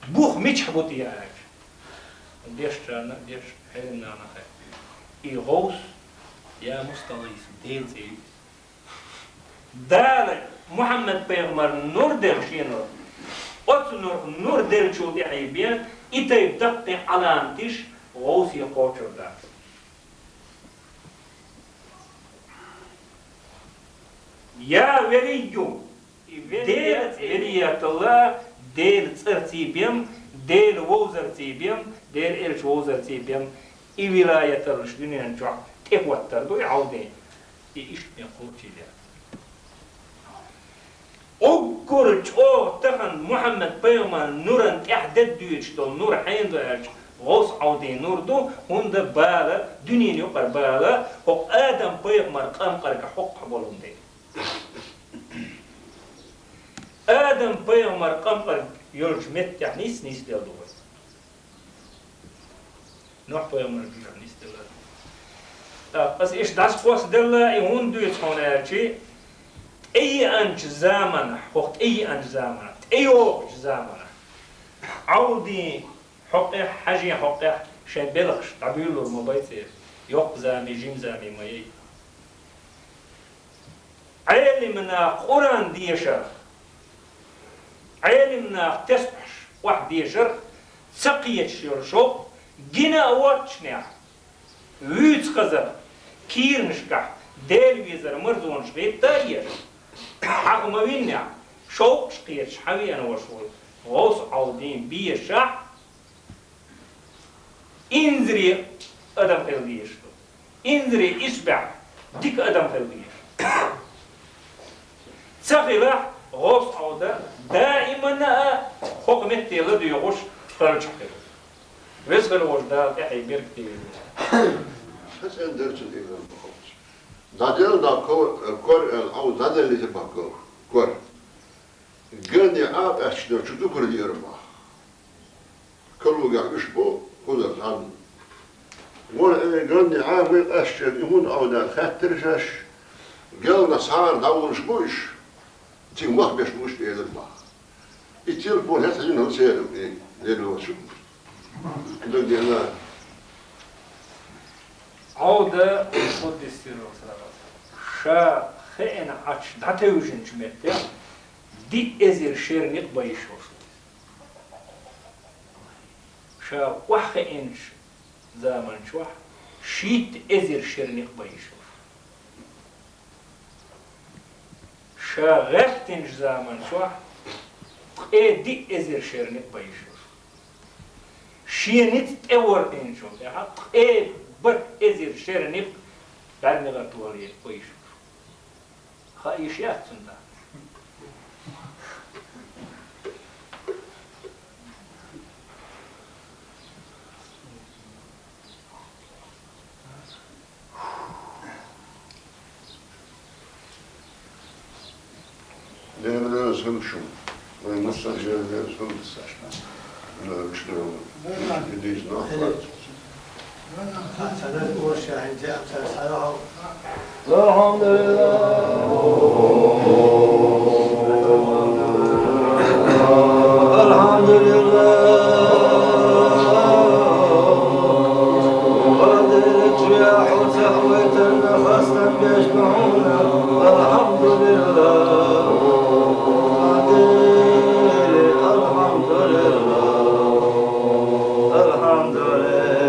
бух мичахь бу те аьлча, дешчарна а деш, хьерим нахана а хаьттина. И гӀовс я мустагӀис, Делан цӀе ю иза. Дала Мухьаммад-пайхамарна нур делла шен нур. Оцу нур, нур деллачул тӀаьхьа бен, и тайпа даккхий Ӏаламаташ гӀовсе кхочур дац. Я велийю, Делан велияталла, Делан цӀарций бен, Делан вовзарций бен, Делан элча вовзарций бен, и вилаяталлаш дуьнен чохь тӀехӀоттар ду и Ӏовден. И иштта бен кхочийла. Уггар чӀогӀа тахана Мухьаммад-пайхамаран нуран тӀехь деддуьйцуш долу нур хьенан ду аьлча, гӀовс Ӏовден нур ду, хӀунда бала, дуьненан юкъара бала, хӀокху Адам-пайхамар къамкъарга хьокху болун дела. Адам-пайхамар къамкъарг йолчу меттехь нис-нис делла ду вай. Нохь-пайхамар бийр нис делла. ТӀаккха аса иштта дӀасакхосса делла, и хӀунда дуьйцу хьуна аьлчи, тӀееанчу заманахь, хӀокху тӀееанчу заманахь, тӀейогӀучу заманахь, Ӏовдин хьокъехь, хьаьжин хьокъехь шайн белхаш дӀабуьйлур ма бай церан, йоккха зама, жима зама ма яй. Ӏелимнах Къуръан дешарх, Ӏелимнах тесбихьаш охьадешарх ца кхеташ йолу шовкъ гина а воццушехь, вуьйцу хазарх, кийранашкахь Дела везар марзонаш гӀетта а еш, хьагӀ ма виннехь, шовкъаш кхеташ хьан веана ваша волу гӀовс Ӏовдин бешахь, инзаре адам хила дезаш ду. Инзаре исбаьхьа дика адам хила дезаш. Ца хилахь, гӀовс Ӏовда даиманна а хӀокху метте ладоьгӀуш хилчахь хир ву. Веза хила волчу Дала тӀаьхье беркате веза. Сан цӀена дерриг цуьнан тӀера бахьа. ДӀаделла дӀа кор, кор аьлла, Ӏовда дӀаделлийтира бахьа кор. Кор. Ганне Ӏа къаьсташ долчу дукара диара бахьа. Калугахь уьш бу, кхузара цхьанна. Вон, э, ганне Ӏа вай къаьсташ, и хӀунда Ӏовда аьлла хаьттира шаьш, гелнаш схьара дӀавуллуш бу уьш, цига мах беш бу уьш, элира бахьа. И телефон хӀетахь йина хӀун церан, э, лелочун. Дагадеана. Ӏовда, Къуддис сиррух салават. Ша хеана Ӏачу дӀатевжинчу метте, диъ эзар шеран некъ бан йиш йолуш ву. Ша охьахеанчу заман чохь шийтта эзар шеран некъ бан йиш йолуш ву. Ша гӀертинчу заман чохь ткъе диъ эзар шеран некъ бан йиш ю. Шен ницкъ тӀе ворхӀинчул тӀаьхьа ткъе бархӀ эзар шеран некъ бӀаьрмегӀар тохале бан йиш ю. Хаа йиш яц цунна тӀаккха. Дела реза хуьлда шуна. Вайн массарна Дела реза хуьлда. Дела реза хуьлда. Идица нах бац. الحمد لله. الحمد لله. الحمد لله. الحمد لله. الحمد لله.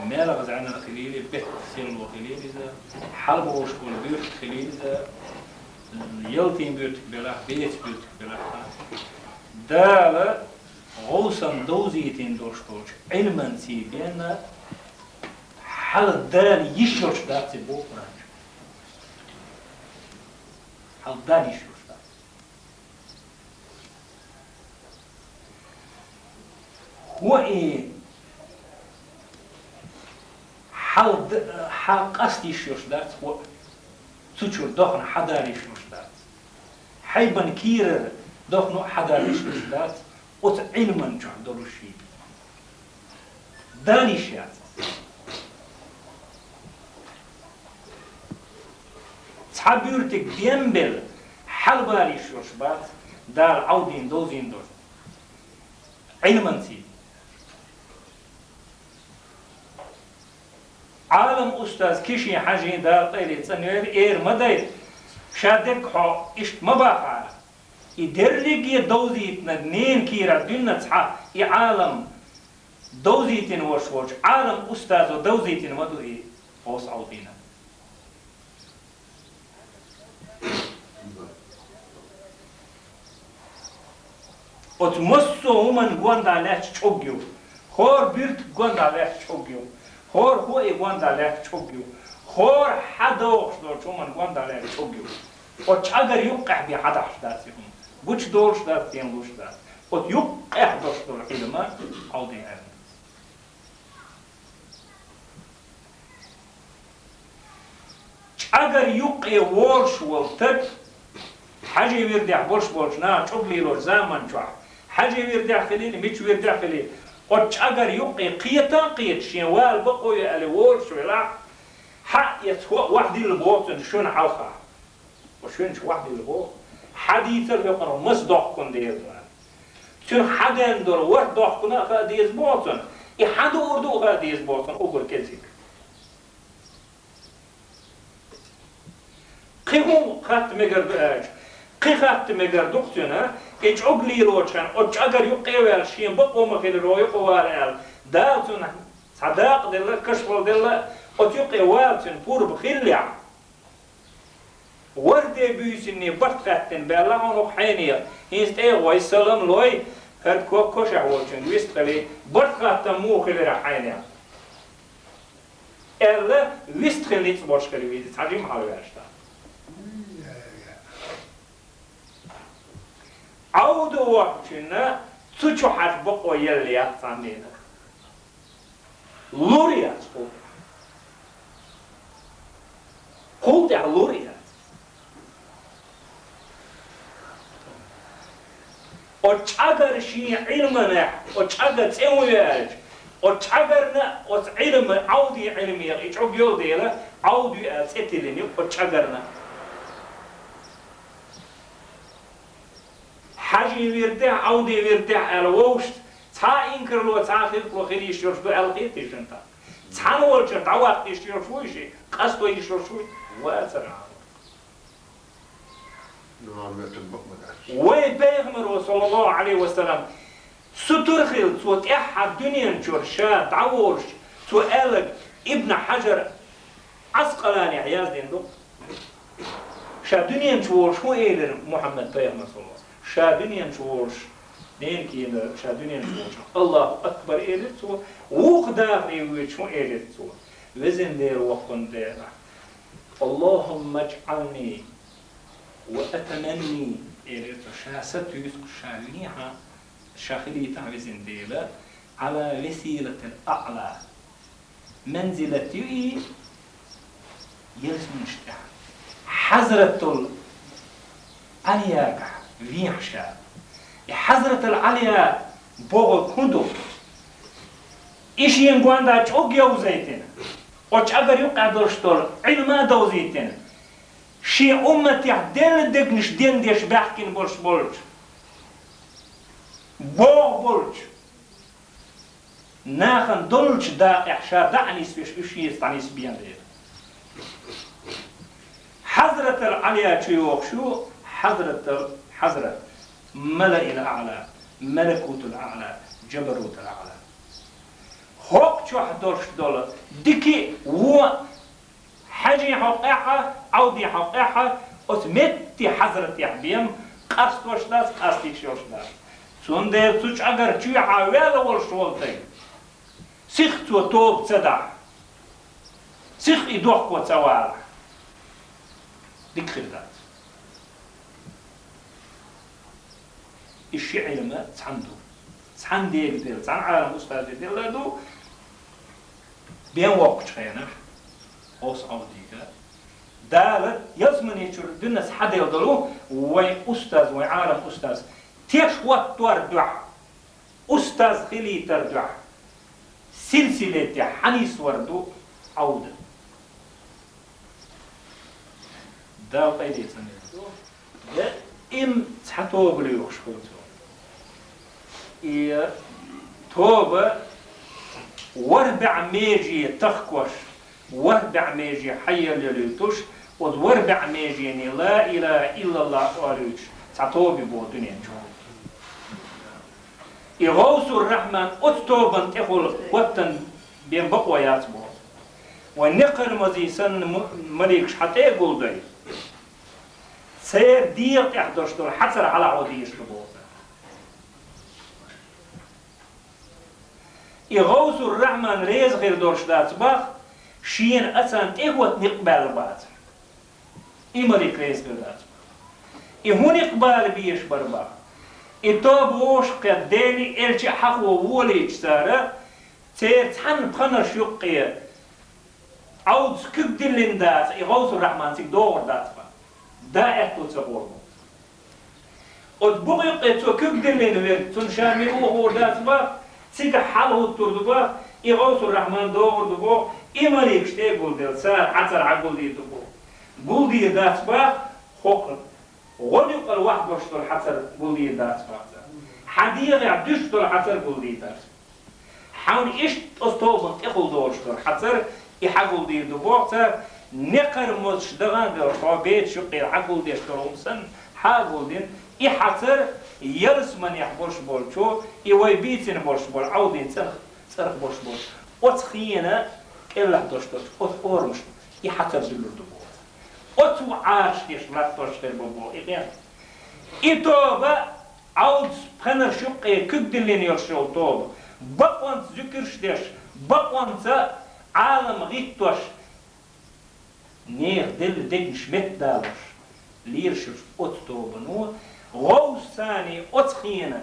Мел гӀазкхинарг хилийла, бехк серло хилийла иза, хьалабовлуш болу буьртиг хилийла иза, ялтин буьртиг белахь, бецан буьртиг белахь. Дала гӀовсан довзийтина долуш долчу Ӏилманций бен хьала Дала йиш йолуш дац и боху Къуръан чу. Хьала Дала йиш йолуш дац. ХӀоъ и хьал д-, хьан къаст йиш йолуш дац, хӀоъ цу чуьра дохна хьан Дала йиш йолуш дац. Хьайбан кийрара дохна хьан Дала йиш йолуш дац, оцу Ӏилман чохь долуш шийтта. Дала йиш яц. Цхьа буьртиг бен белла, хьала Дала йиш йолуш бац, Дала Ӏовдийна довзийна долуш. Ӏилманций. Ӏалам устаз Кишин Хьажин, Дала къайле цӀанвер, эр ма дай, ша дерг хьо иштта ма бахара. И дерриге довзийтинарг ненан кийрахь дуьйна цхьа и Ӏалам довзийтина волуш волчу Ӏалам устазо довзийтина ма ду и гӀовс Ӏовдийна. Оцу массо а хӀуманна гондӀа лаьтташ чӀуг ю. ХӀора буьртиг гондӀа лаьтташ чӀуг ю. ХӀора хӀоъ и гондӀа лаьтташ чӀуг ю. ХӀора хьан дохуш долчу хӀуманна гондӀа лаьтташ чӀуг ю. Оцу чӀагар юккъехь бен хьан дахьаш дац и хӀума. Гучудолуш дац, денлуш дац. Оцу юккъехь долуш долу Ӏилма Ӏовдийна аьлла. ЧӀагар юккъе волуш волу стаг, хьажи вирдехь болуш болчу наха чӀуг лелочу заман чохь, хьажи вирдехь хилийла, мича вирдехь хилийла, оцу чӀагар юккъе кхета а кхета, шен вала бакъо ю аьлла волуш велахь, хьан эца хӀоъ вахдилла боху цунна шуна хьалха. Оцу шуьнчу вахдилла боху, хьан дийцар хӀокхунах маса дохкун деза вара. Цуьнан хьан ден долу ворхӀ дохкуна а хаа деза боху цунна, и хьан дуур ду а хаа деза боху цунна уггар кӀезиг. Кхин хӀун хатта мегар ду аьлча, кхин хатта мегар ду-кх цуьнан, и чӀуг лелочу хенахь, оцу чӀагар юккъе а ваьлла, шен бакъо ма-хиллара юкъа вала аьлла, Дала цунна цхьа дакъа делла, кашвала делла, оцу юккъе вала цуьнан пурба хиллехь. ВорхӀе буьйсанна барт хаьттина баьлла хьуна хьенех, хӀинца тӀе а гӀой, салам лой, хӀара ко-, кошахь волчуьнга вистхили, барт хаттам муха хилира хьенех? Аьлла, вистхила ницкъ болуш хила веза, цхьа жима хьалаваьлча тӀаккха. Ӏовда воккхачунна цу чу хьажа бакъо елла яц цхьаннена. Лур яц кхул тӀехь. Кхул тӀехь лур яц. Оцу чӀагар шен Ӏилманехь, оцу чӀага цӀе ву аьлча, оцу чӀагарна, оцу Ӏилма, Ӏовдин Ӏилмех и чӀуг йолу дела, Ӏовда ю аьлла цӀе тиллина ю оцу чӀагарна. Хьажий вирдехь, Ӏовдий вирдехь аьлла вовшашца цхьа инкарло, цхьа хиркло хила йиш йолуш ду аьлла хетий шуна тхан? Цхьана волчуьра дӀаваккха йиш йолуш вуй ши, къасто йиш йолуш вуй? Вацара Ӏамал. Вай пайхамаро, саллаллаху Ӏалайхи ва саллам, сутара хилла, цо тӀаьххьара дуьнен чуьра ша дӀаволуш, цо аьлларг Ибн Хьажар Ӏаскъаланехь яздина ду. Ша дуьнен чу волуш хӀун элира Мухьаммад пайхамар, саллаллаху Ӏалайхи ва саллам? Ша дуьнен чу волуш, ден кийна, ша дуьнен чу волуш, Аллаху акбар элира цо, вукху дахаре воьдуш хӀун элира цо? Везан Дела, воккхун Дела, Аллахумма жӀални ва атаманни, элира цо, ша сатуьйсу, ша вехьа, ша хилийтахь, везан Дела, Ӏала василатил аӀла. Манзилат ю и ялсаманаш тӀехь. Хьазратул Ӏалиягахь вехьа ша. И Хьазратул Ӏалия бохург хӀун ду? И шен гонаха чӀогга йовзийтина, оцу чӀагара юккъехь долуш долу Ӏилма а довзийтина, шен умматехь делла дегнаш дендеш баьхкина болуш болчу, боху болчу нахана доллучу дакъехь ша дӀа а нисбеш, уьш еза дӀанисбен дела. Хьазратал Ӏалия чу йогӀуш ю, Хьазратал Хьазрат, Малаил АӀла, Малакутул АӀла, Жабарутал АӀла. ХӀокху чохь долуш долу дика а, вон а, хьажий хьокъехь а, Ӏовдий хьокъехь а, оцу метте хьазратехь бен къастош дац, къастийш йолуш дац. Цундела цу чӀагар чуьйхьа ваьлла волуш волу тайга сиха цо тоба ца дахь, сиха и дохко ца валахь, дика хир дац. И ши Ӏилма цхьаьна ду. Цхьаьна дега делла, цхьана Ӏалам устазе делла ду. Бен воккхучу хенахь, оцу Ӏовдийга, Дала ялсамани чуьра дуьненца хьаделла долу вайн устаз, вайн Ӏалам устаз, теш хӀоттор дуьхьа, устаз хилийтар дуьхьа, силсиле тӀехь хьанисвар ду Ӏовда. Дала къайле ца мегар ду. Даим цхьа тоба лоьхуш хилла цо. И тоба ворхӀ бӀе меже тахкош, ворхӀ бӀе меже хьаелла йолуьйтуш, оцу ворхӀ бӀе межене ла илаха иллаллах олуьйтуш, цхьа тоба бо дуьнен чу. И ГӀовсур-Рахьман оцу тобанна тӀехула хӀоттан бен бакъо яц боху. Вайн некхармазий санна м-, маликаш хьан тӀе а гулдой, церан дегӀа тӀехь долуш долу хьацар хьалахьо дезаш ду боху. И ГӀовсур-Рахьман реза хир долуш дац бах, шена а царна тӀе хӀотта некъ баьлла бацара. И малик реза хир дац бах. И хӀун некъ бала безаш бара бах? И тоба вовшах кхетта, Делий элча а хьахо волийча цара, церан цхьанна пханарш юккъе Ӏовдас куьг диллина дацахь, и ГӀовсур-Рахьман цига догӀур дац бах. Да аьтто ца гӀор бу. Оцу букъа юккъе цо куьг диллина верг, цунна ша мила вохор дац бах, цига хьал хӀуттур ду бах, и ГӀовсур-Рахьман догӀур ду боху, и маликаш тӀе а гулделла, цара хьацар хьагулдийр ду боху. Гулдийр дац бах, хӀокху гӀо юкъара вахь долуш долу хьацар гулдийр дац бах цара. Хьан дегӀехь дуьсуш долу хьацар гулдийр дац. Хьан иштта оцу тобанна тӀехула долуш долу хьацар, и хьагулдийр ду боху цара, некхармазаш дахана делахь, хьо беташ юккъера хьагулдеш долу хӀума санна, хьагулдина, и хьацар ялсаманехь болуш болчо, и вай бийцина болуш болу Ӏовдин цӀарах, цӀарах болуш болчо, оцу хенан кӀелахь долуш долчу оцу орамашна и хьацар дуьллур ду боху. Оцу Ӏараш деш латтош хир бу боху и къен. И тоба Ӏовдас пхенарш юккъе куьг диллина йолуш йолу тоба, бакъонца зуькирш деш, бакъонца Ӏалам гӀиттош, нехан делла дегнаш меттадалош, лелаш йолуш оцу тобано, гӀовсани оцу хенан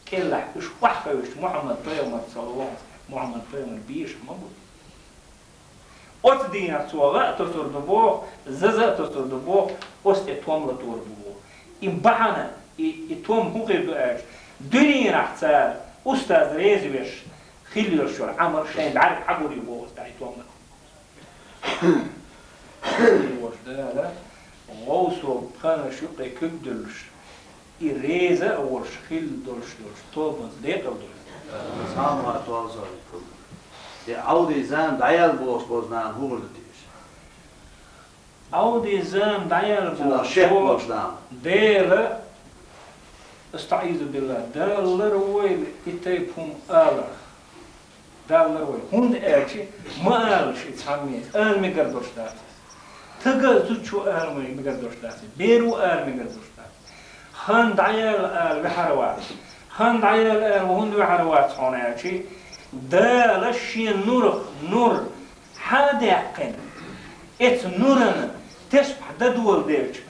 кӀелахь уьш охьахевшича Мухьаммад пайхамар, саллаллаху, Мухьаммад пайхамар беша ма бу. Оцу дийнахь цо гӀа а тосур ду боху, заза а тосур ду боху, оцу тӀе том латор бу боху. И бахьана, и, и том хӀун хир ду аьлча, дуьненахь цара устаз реза веш хилла йолуш йолу Ӏамал шайн бӀаьрг хьагур ю боху оцу тӀехь и том латор. Дала гӀовсо пханарш юккъе куьг дуьллуш, И реза а волуш хилла долуш долчу тобанца декъал долу. Салам алейкум. Де Ӏовдин зама дӀаяьлла бохуш болу нана хӀун хир ду теша? Ӏовдин зама дӀаяьлла Цуьнан бохуш шек болу болуш нана. Дела, астаӀизу биллахӀ, Дала лар войла и тайпа хӀума аларх. Даллар вай. ХӀунда аьлча, ма алаш и цхьамме, ала мегар долуш дац. Тага а зудчо ала мегар долуш дац. Беро ала мегар долуш дац. Хан дӀаяьлла ала ваьхьар вац. Хан дӀаяьлла ала хӀунда ваьхьар вац хьуна аьлча, Дала шен нурах нур хьа а даьккхина, эцу нурана тесбахь дан доладелча,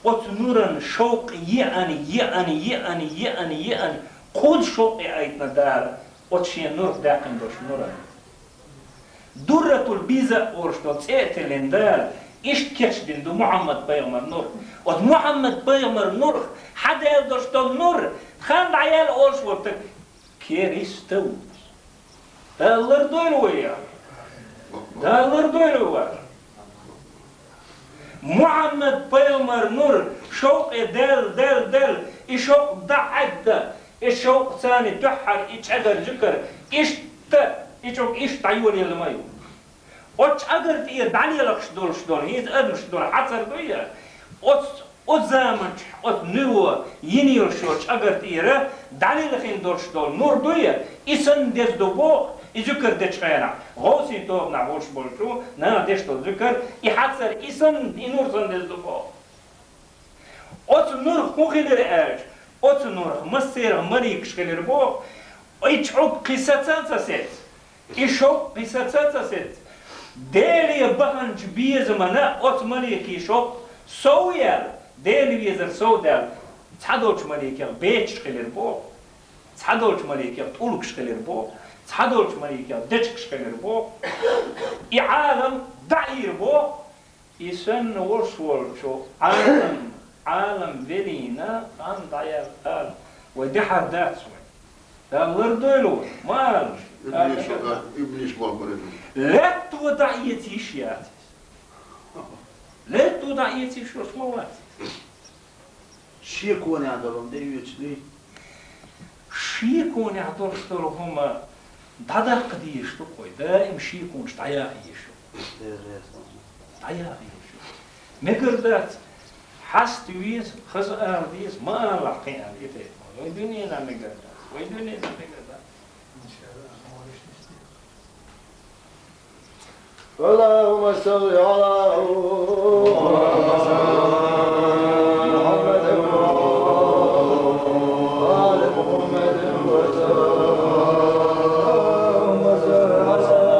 оцу нуран шовкъ еана, еана, еана, еана, еана, кхузза шовкъ яийтина Дала. Оцу шен нурах даьккхина долуш нур. Дурратул бийза а олуш долу цӀе а тиллина Дала, иштта кечдина ду Мухьаммад-пайхамар нур. Оцу Мухьаммад-пайхамар нурах хьадаьлла долуш долу нур, хан дӀаяьлла олуш волу стаг кериста ву. Дала лардойла вай, я. Дала лардойла вай. Мухьаммад-пайхамар нур шовкъе даьлла, даьлла, даьлла, и шовкъ дӀа а хьаьдда, и шовкъ царна дуьххьара, и чӀагар зуькар, иштта, и чӀуг иштта дӀайолаелла ма ю. Оцу чӀагар тӀера дӀалелахаш долуш долу, хӀинца адамаш долу хьацар дуй, оцу, оцу заманчохь, оцу нуро йина йолуш йолу чӀагар тӀера дӀалелхина долуш долу нур дуй, и санна деза ду боху, и зуькар дечу хенахь, гӀовсийн тобанахь волуш болчу наха деш долу зуькар, и хьацар, и санна, и нур санна деза ду боху. Оцу нурх хӀун хилира аьлча, оцу нурх массеран маликаш хилира боху, и чӀуг кхин саца а ца сецна, и шовкъ кхин саца а ца сецна. Деле баханчу безамана оцу маликийн шовкъ сов яьлла, Делан везар сов даьлла, цхьадолчу маликех бечаш хилира боху, цхьадолчу маликех тӀулгаш хилира боху, цхьадолчу маликех дечигаш хилира боху. И Ӏалам дӀаийра боху. И санна волуш волчу Ӏалам, Ӏалам велийна, хан дӀаяьлла ала, вай дехьар дац вай. Дала лардойла вай, ма алаш. Иблис, иблис бохург. Лаьтто дӀаэца йиш яц иза. Лаьтто дӀаэца йиш йолуш ма вац иза. Шеконехь долу хӀума де оьцу дуй? Шеконехь долуш долу хӀума дӀадаккха дезаш ду-кх вай, даим шеконаш дӀаяха езаш ю. ДӀаяха езаш ю. Мегар дац, хьаста веза, хаза ала деза, ма алахь кхин аьлла, и тайпа. Вай дуьненахь мегар дац, вай дуьненахь мегар дац. اللهم صل على محمد وآل محمد وسلم. اللهم صل على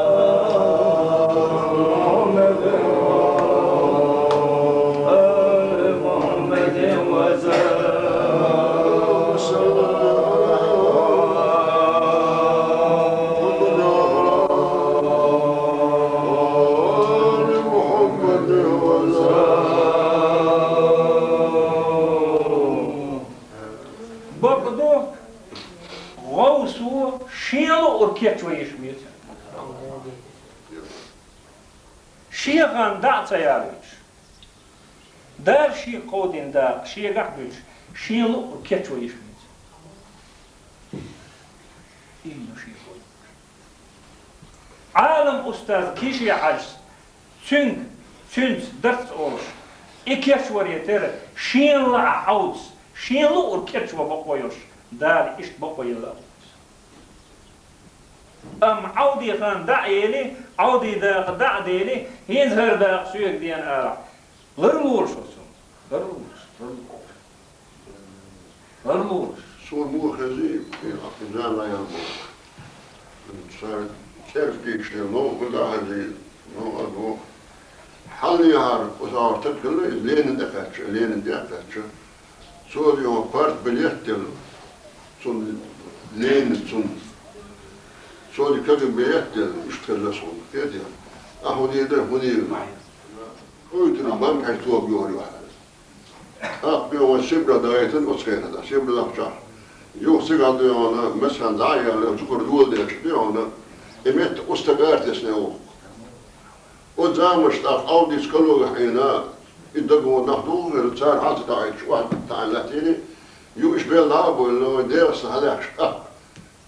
محمد وآل محمد وسلم. Бакъду, гӀовсо шен луъург кечван йиш меца. Шен хан дӀа а ца ялуьйтуш. Дала шен кховдина дакъа шегахь а дуьллуш, шен луъург кечван йиш меца. Именно шен кховдина. Ӏалам устаз Киши-Хьаьжас, цуьнга, цуьнца дарц олуш, и кечваре терра, шена лаахь Ӏовдас, шен луъург кечван бакъо йолуш, Дала иштта бакъо елла а ву. Амма Ӏовдин хан дӀа а елий, Ӏовдин дакъа дӀа а делий, хӀинца хӀара дакъа соьга деана алахь. Ларлолаш оцунна. Ларлолаш, ларлолаш. Ларлолаш. Суна муха хезий, и Ӏакхин зама ян боху. Цара цӀерга кийча, новкъа дӀа а хезий, новкъа а боху. Хьаллехьара, оцу агӀор стаг хилла, иза Ленин тӀе кхаьчча, Ленин тӀе а кхаьчча. Цо йохан партбилет делла, цунна, Ленина цунна. Цо и кагий билет делла, иштта хеза суна, кхетий? Ахьа хӀун дийр дара, хӀун дийр ду? Ойтина бан кхаьчча тоба йохур ю хьара. ТӀаккха бен вайн Сибре дагайтина оцу хенахь, Сибре нах чохь. Юха цигахь дуй хьуна, массарна дӀа а яьлла, цу хӀара доладелча дуй хьуна, и метта устагара тесна ву. Оцу заманаш тӀаккха Ӏовдис калогахь Ӏийна, и дагавон нах духу хир, цара хьаца таӀийча, охьа таӀийна латтийна, Юуш бел нах а бу, но Делаца хьалаьхкаш, а,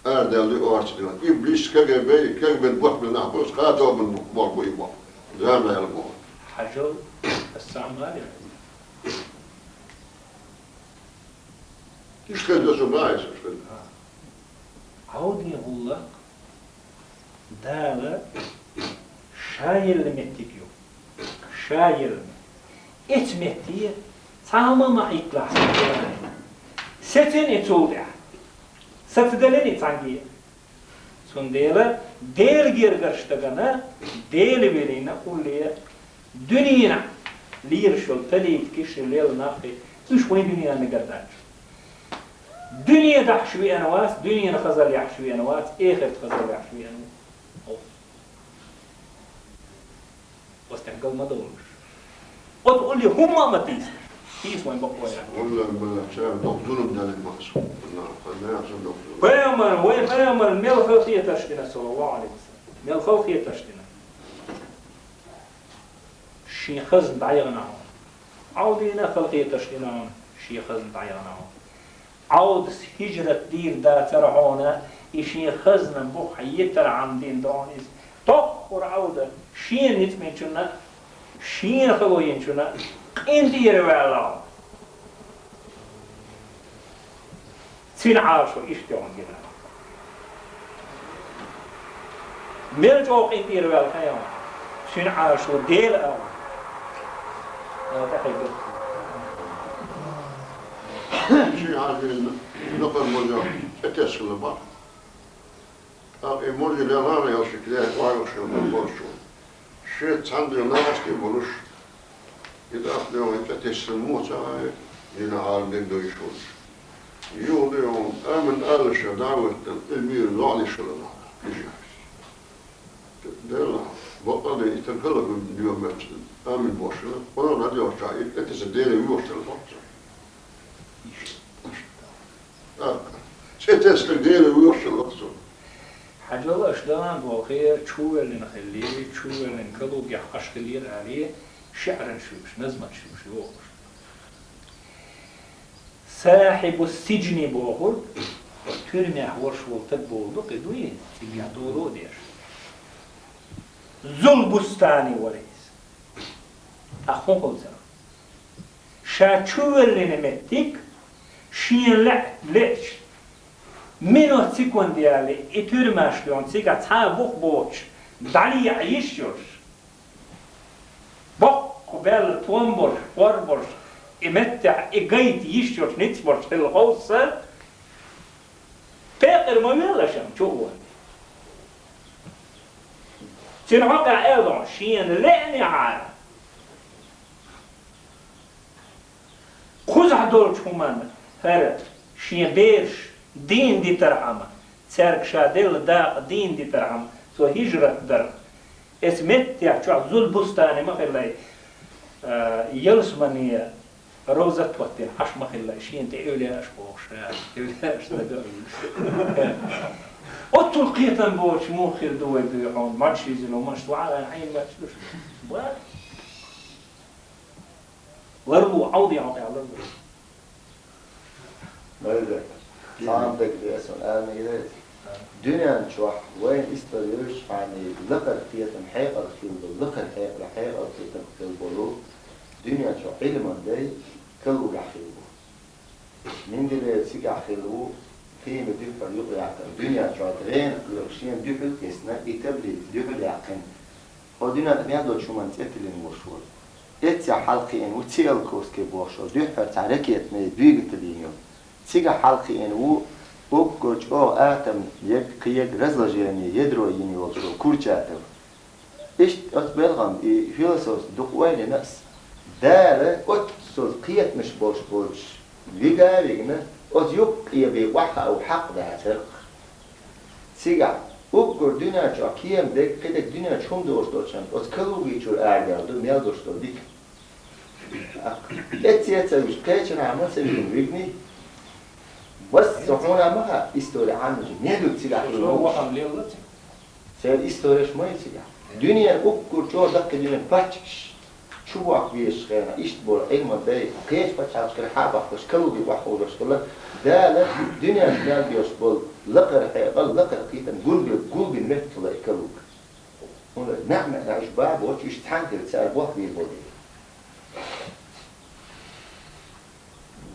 арадаьлла ду орца дела. Иблис, КГБ, КГБ-н бохбелла нах бу, кхатобан болх бу и боху. Замаьл бу. Хьажал, ас цхьа а ма аьлла. Иштта хеза со ма айса, иштта хеза. Ӏовдале гӀуллакх Дала ша елла меттиг ю. Ша елла. Эцу метте цхьа хӀума ма хьийтталахь. Сецен и цул тӀаьхьа. Сацадаллин и цхьаьнгге. Цундела Дела гергарчу дагана, Дела велийна улле, дуьненахь лелаш йолу политикаш, лелла нах, уьш вайн дуьненна гардаьлча. Дуьне дахьаш веана вац, дуьненан хазалла яхьаш веана вац, эхартан хазалла яхьаш веана ву. Оцу тӀехь гал ма довлуш. Оцу улле хӀумма а ма тийсалаш. Тийса вайн бакъо яц. Валлахь, валлахь, ша доккха зулам даьлла ма со. Валлахь, валлахь, ша доккха зулам. Пайхамар, вай пайхамар мел халахетарш дина, саллаллаху Ӏалайхи ва саллам. Мел халахетарш дина. Шен хазна дӀаяхана хьуна. Ӏовдина халахетарш дина хьуна, шен хазна дӀаяхана хьуна. Ӏовдас хӀижрат дийр дацара хьуна, и шен хазна бух хьан йитархьама дина ду хьуна иза. Тоххара Ӏовда шена ницкъ бинчунна, шена хало йинчунна къинтӀера ваьлла хьуна. Цуьнан Ӏалашо иштта йогӀун гира. Мел чӀогӀа къинтӀера ваьлла хьан йогӀун? Цуьнан Ӏалашо Дела ала. Ала тӀаьхье ду. Ши хьажийна лакхара мозех тӀетесна бара. ТӀаккха и мозий лелхьара йолчу клея охьалуш йолу борчо. Шеца цхьаьна дуьйна нагахь тӀе болуш, и тӀаккха дуьйна тӀетесна муха ца гӀайра, дина Ӏалам дерг ду йиш волуш. Юха дуьйна амин алаша дӀа а веттина, и мийра зоӀалаш хилла нах, кхижахь. Делахь, бакъалла и тан хала дуьйна меттиг, амин бохуш хилла, къонах дӀадоьлхучохь, и тӀетесна Деле воьхуш хилла боху цо. ТӀаккха, тӀетесна Деле воьхуш хилла боху цо. Хьажал, аша дагӀан болхе, чувоьллина хилли, чувоьллина калугехь Ӏаш хиллера аьлла, шиъран шуьйш, назман шуьйш йохуш. Сахьибу сиджни бохург, туьрмехь волуш волу стаг бохург ду, кхин дуй, цигахь доло а деш. Зулбустани вара иза. ТӀаккха хӀун хуьлу цара? Ша чувоьллина меттиг шена лаьа-, лаьа, минот, секунд яьлла, и туьрмаш дуьйна цигахь цхьа а бух боцуш, дӀалеӀа йиш йолуш. Боккха баьлла том болуш, хӀор болуш, и меттехь, и гайта йиш йолуш, ницкъ болуш хилла ховсар, пекъар ма велла шен чу а ван. Цуьнан хьокъехь аьлла, шена лаьанехьара, кхузахь долчу хӀуманна хӀара шен бераш дийна дитархьама, цаьрга ша делла дакъа дийна дитархьама, цо хӀижрат дара. Эцу меттехь чохь Зулбустани ма хиллай, а, ялсамане ровзат хӀоттийна Ӏаш ма хиллай, шена тӀе эвлияаш бохуш, а, эвлияаш дага а вуьйш. Оццул кхетам боцуш муха хир ду вай буьйхьун, мача шиза ло, мача ваьлла хьайна мача луш. Ба? Ларло, Ӏовдал хьо аьлла ларло. Майра, цхьа а дагадеа сан, ана йилайта. Дуьнен чохь вайн истори йолчу хьайна лакхара кхетам хьекъал хилла, лакхара хьекъал, хьекъал кхетам хилла болу дуьнен чохь Ӏилман дай калугахь хилла бу. Менделеев цигахь хилла ву, кхийна дуьххьара юкъаяккхина, дуьнен чохь гӀенах лоьху шена дуьхьал тесна, и таблица дуьхьал яьккхина. Хьо дуьнен тӀе мел долчу хӀуманна цӀе тиллина волуш вара. Эццехь хьалакхиъна ву Циолковский бохуш волу, дуьххьара цхьа ракетный двигатель йина йолу. Цигахь хьалакхиъна ву уггар чӀогӀа атом ерг, кхин ерг разложение ядро йина йолуш волу Курчатов. Иштта оцу белхам и философс дукха ойла йина ас. Дала оццул кхетамаш болуш болчу вига а вигна, оцу юккъе бен охьахаа хьакъ дацара. Цигахь уггар дуьнен чохь кема дерг, кхидерг дуьнен чу хӀума долуш долчунна, оцу калуги чуьра арадаьлла ду мел долуш долу дика. Эццехь ца вуьжу, кхечанхьа ма ца вигна вигний. Масса хьуна ма хаьа, истори Ӏамича, мел ду цигахь хилла. Церан истореш ма ю цигахь. Дуьненан уггар чӀогӀа даккхий дуьненан паччахьаш. Чу бохка везачу хенахь иштта болу Ӏилма дай, кхечу пачхьалкхашкара хьа а бахкаш, калуге охьаховлуш хилла, Дала дуьненна мел доьшуш болу лакхара хьекъал, лакхара кхетам гулбе-, гулбина моьтту хилла и калуг. ХӀунда аьлча маьӀ-маьӀ уьш бан боцуш, уьш цхьаьна хилла, цара бохка бийр болу дела.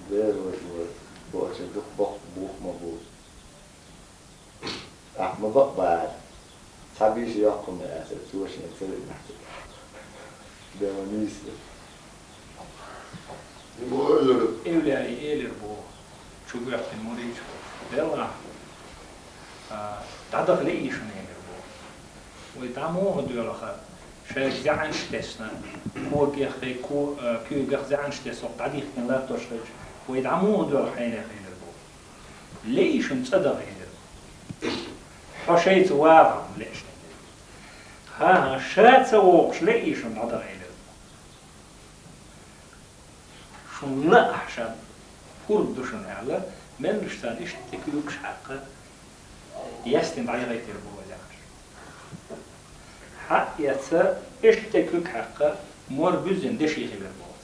Дера вай вай, бохучун дукха боккха бух ма бу. Ахьа ма бакъ бара. Цхьа бийша йоккхунна аса, цо шен ца вина. Дела нийса. Эвлаяи элира боху, чу гӀоьттина мурдаш, Делахь, а, дӀадаха лаьий шуна элира боху. Вай дӀа муха доьлху, шайга зӀаьнаш тесна, когех, ко-, а, куьйгах зӀаьнаш тесна, дӀадихкина латтош хилча, вай дӀа муха доьлху хьенех элира боху. Лаьий шуна цӀа даха элира. Хьо шайца вагӀахь лаьий шуна элира. ХӀан-хӀа, ша ца вогӀуш лаьий шуна дӀадаха элира. Шуна лаахь ша хӀурд ду шуна аьлла, меллаша царна иштта тӀе куьйгаш хьаькхна, яьстина дӀаяхийтира боху иза аьлла. Хьаэцна, иштта тӀе куьг хьаькхна, мор буьззина деши хилира боху.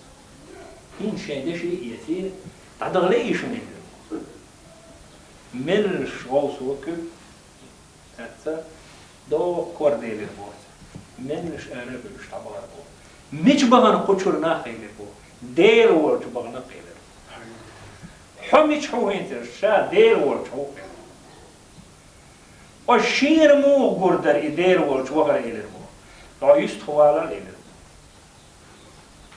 ХӀинца шайн деши а эций, дӀадаха лаьий шуна элира. Меллаша гӀовсо куьг эцна, доккха кор делира боху. Меллаша ара а буьллуш дӀабахара боху. Мича бахана кху чуьра нах элира боху. Дела волчу бахана элира. Хьо мича хьу хӀинца, ша Дела волчу хьу элира. Оцу шена муха гур дара и Дела волчу вахар элира боху. Хьо юьстахвала элира боху.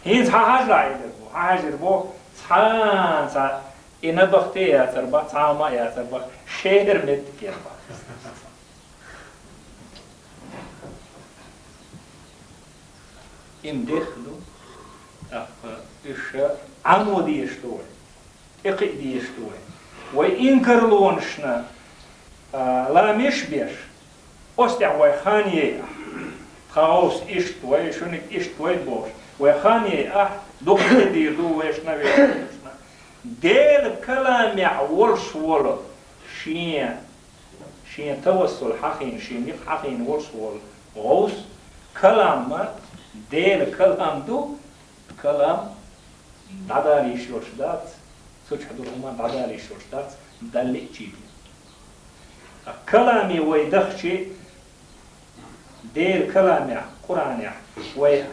ХӀинца хьан хьажа элира боху. Хьан хьажира боху, цхьана цхьа и набахте а яцар бац, цхьа а ма яцар бац, шера меттиг яр бац. Им дехна ду, тӀаккха уьш Ӏамо дезаш ду вай, тӀекхиа дезаш ду вай. Вай инкарлонашна, а, ламеш а беш, оцу тӀехь вай хан яй ахь. Тхан гӀовс иштта вай, шуьниг иштта вай бохуш, вай хан яй ахь, дукха дийр ду вайшна, вешна. Делан каламехь волуш волу шен Шен тавассул хьахийна, шен никъ хьахийна волуш волу гӀовс, калам ма, Делан калам ду, калам дӀадала йиш йолуш дац, цу чохь ду хӀума дӀадала йиш йолуш дац, Далла лиъчий ду. Каламе вай дахчи, Делан каламехь, Къуръанехь вай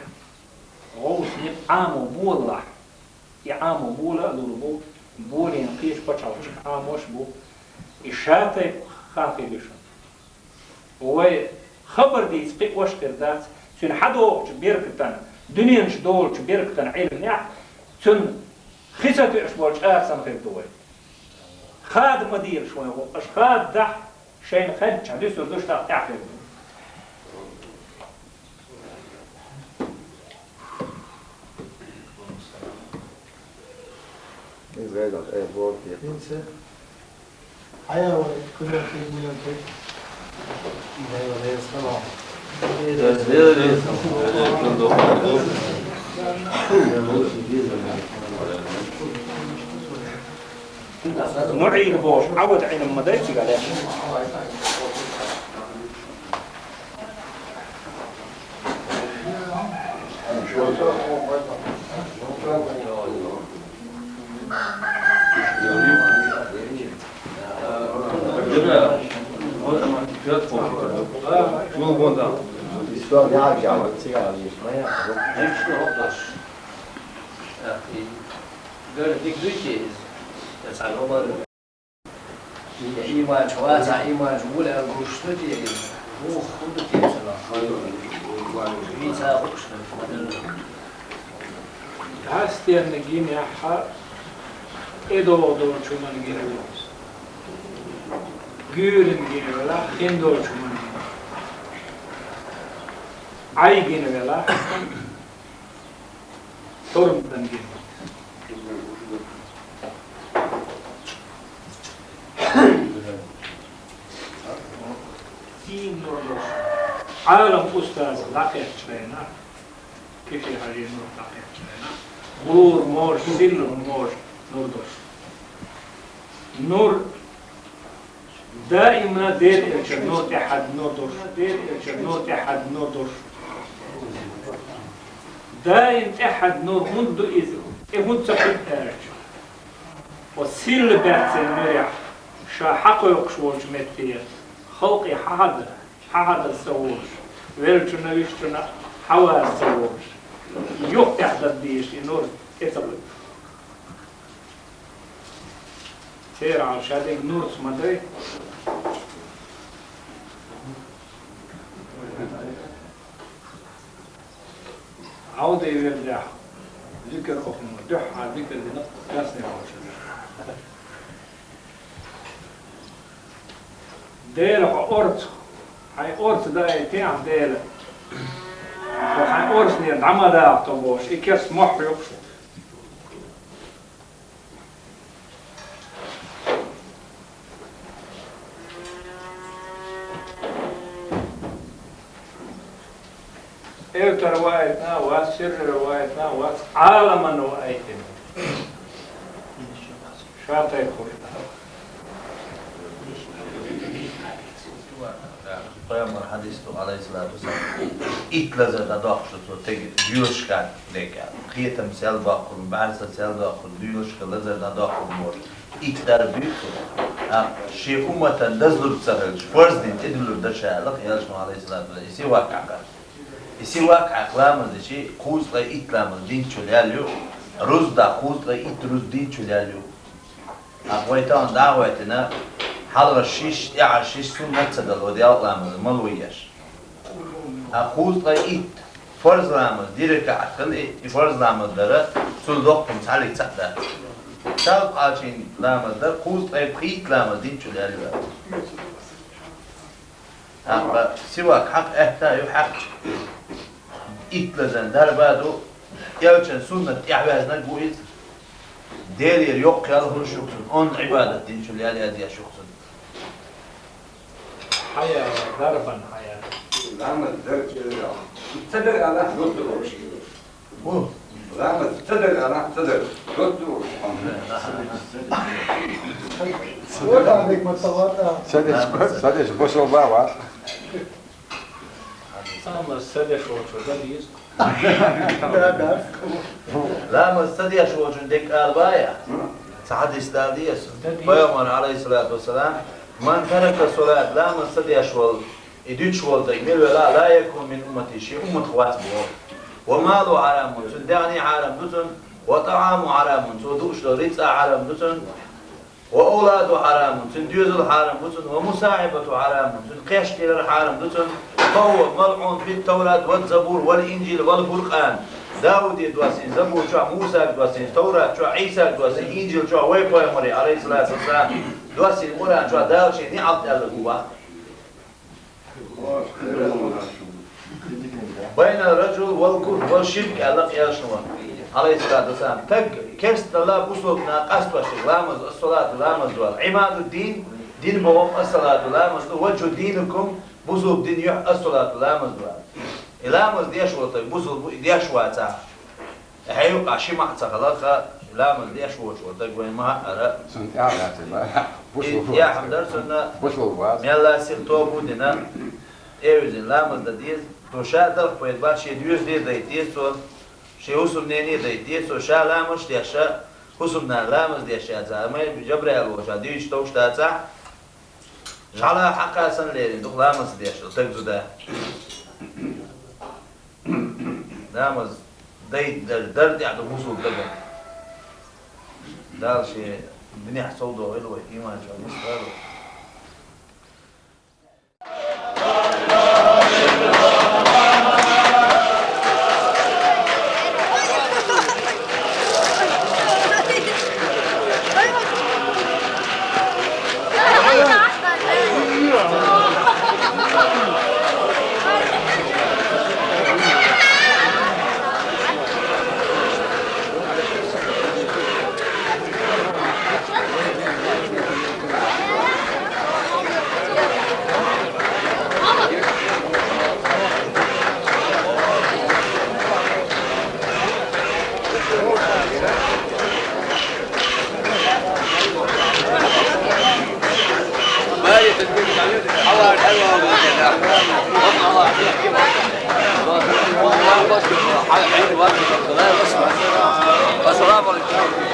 гӀовс никъ Ӏамо болалахь, и Ӏамо бола а лур бу, болийна кхечу пачхьалкхашка Ӏамош а бу, и ша тайпа хан хир ю шуна. Вай хабар дийца кхиош а хир дац, цуьнан хьадогӀучу беркатан, дуьненаш долучу беркатан Ӏилманехь, цуьнан хи ца тоьуш болчу чӀара санна хир ду вай. Хада ма дийла шуна гӀо, аша хададахь, шайна хаьттича дуьсур ду, тӀаккха тӀаьхьа хир ду. Иза гайдах, э, бор те. Инца. Хьаява, куда ты меня ты? Дай, дай, салам. МуӀийр бохуш, Ӏавад Ӏилма ма дай цига леш. Иман чу вацахь, иман чу ву аьлла гуш ду те иза? Муха хӀун ду те цунах? Вийца а хууш ду, ма-дарра. Дастенна гинехь а, тӀедогӀу долчу хӀуманна гина велахь, гуьйранна гина велахь, хин долчу хӀуманна гина. Ӏай гина велахь, Тормдан гина. Ӏалам устаза дӀакхаьчча хенахь, Киши хьажи нур дӀакхаьчча хенахь, гӀур можа, сийлахь можа нур долуш. Нур Даимна Дела элчан нур тӀехь хьадна нур долуш, Дела элчан нур тӀехь хьадна нур долуш. Даим тӀехьа нур хӀунда ду иза? ТӀе хӀунда ца хӀуьттарча? Ва силла баьццара нуьрехь ша хьакхойкхуш волчу метте халкъе хьахьадар, хьахьадар ца волуш, веллачунна, висчунна хьаваза ца волуш, юхатӀехь дан дезаш и нур тӀе ца хӀуьтту. Церан ша дерг нурца ма дай. Ӏовдий вердехь, зикар охуна, дуьххьа зикар дина, кхаьсне хьошура. Дела хьо орца, хьайн орца даийтехьа Дела, хьо хьайн орцанера дӀа ма даха тхо бохуш, и керс мохь юкъа шу. Эвтара ваийтина вац, сиррара ваийтина вац, Ӏаламан ваийтина. Ша тайпа хуьлу. Пайхамар хьадис ду, алейхиссалату вассалам, итт лазар дӀадоккхуш ду цо тегира, доьшуш хатта декъа. Кхетам сел баккхур, бӀаьрса сел доккхур, доьшуш лазар дӀадоккхур боху. Итт дарба ду цо. А, шен умматан дазлург ца хилча, фарз дина тӀедиллур дара ша, аьлла, элчано, алейхиссалату вассалам, и сивак хьакха. И сивак хьакха ламаз дичи, кхузткъе итт ламаз динчул ял ю, рузда кхузткъе итт рузда динчул ял ю. Ахь вай тахана дӀа а гӀоьттина, хьалхара шиш, тӀаьхьара шиш суннат ца дало, делкъа ламаз мала ву еш. Ахь кхузткъе итт фарз ламаз, дирриг а хила и, и фарз ламаз дара, цул доккхун цхьаллиг ца а дац. Шалбакъалчийн ламаз дара, кхузткъе пхийтта ламаз динчул ял ю. Амма сивак хьакха аьтта ю хьаькхча. Итт лазар дарба ду, элчан суннат тӀехь ваьзнарг ву иза. Делера йоккха ял хуьлуш ю-кх цунна, онда Ӏибадат динчул ял язъеш ю-кх цунна. Хьаяла, дарбан хьаяла. Ламаз дар кӀелира. Ца дар ала, йоцу лоруш. ХӀу? Ламаз ца дар ала, ца дар. Йоцу лоруш. Ца деш, ца деш бошал баба. Ламаз ца деш волчо дан деза. Да, да. Ламаз ца деш волчун дерг ала бая? Цхьа хьадис дала деза. Пайхамар, алейхиссалату вассалам, «Ман тарака салат», ламаз ца деш волу, и дуьтуш волу дерг мила велахь, «ла якун мин уммати», шен умматах вац боху. «Ва малу хьарамун», цуьнан даьӀне хьарам ду цунна, «ва таӀаму хьарамун», цо дууш долу рицкъа хьарам ду цунна, «ва авладу хьарамун», цуьнан доьзал хьарам бу цунна, «ва мусахьибату хьарамун», цуьнан кхеш кхерар хьарам ду цунна, «фа хува малъун фит-Таврат ваз-Забур вал-Инжил вал-Фуркъан». Дауде доссийна Забур чохь, Мусага доссийна Таврат чохь, Ӏийсага доссийна Инжил чохь, вай пайхамаре, алейхиссалату вассалам, доссийна Къуръан чохь Дала шен неӀалт аьлла бу бах. «Байна ар-раджули вал-куфри ваш-ширк», аьлла элчано, алейхиссалату вассалам. Стаг керстаналла, бусулбанна къастош дерг, ламаз, ас-салату, ламаз ду аьлла. «Ӏимаду-ддин», дин боху ас-салату, ламаз ду, «важхӀу ддиникум», бусулба дин юьхь ас-салату, ламаз ду аьлла. И ламаз деш волу стаг бусулба ву, и деш вацахь, хье юкъахь ши маьӀна ца хиларх, ламаз деш воцуш волу стаг вайн ма хаьара. Цунна тӀаьхьа лаьцна, бусулба вац. И тӀехьа дара цунна, бусулба вац. Мелла сиха тоба а дина, тӀе а вуьзина, ламаз дан деза. Цо ша далх пайда бац, шен доьзале а дайта деза цо, шен хӀусамнене а дайта деза цо, ша ламазаш а деш, хӀусамнана ламаз деш яцахь, амма Жабраил волчохь дуьйцуш товш дацахь, жӀаьла хьакха санна лерина ду-кх ламаз деш долу стаг зуда. Ламаз дайта дар, дар тӀехь ду бусулба стагана. Дала шен динехь совдохийла вай, иман чохь нисдойла вай. Assalamu alaikum.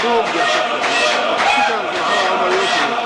Çok yaşa. Bir tane daha ama yok.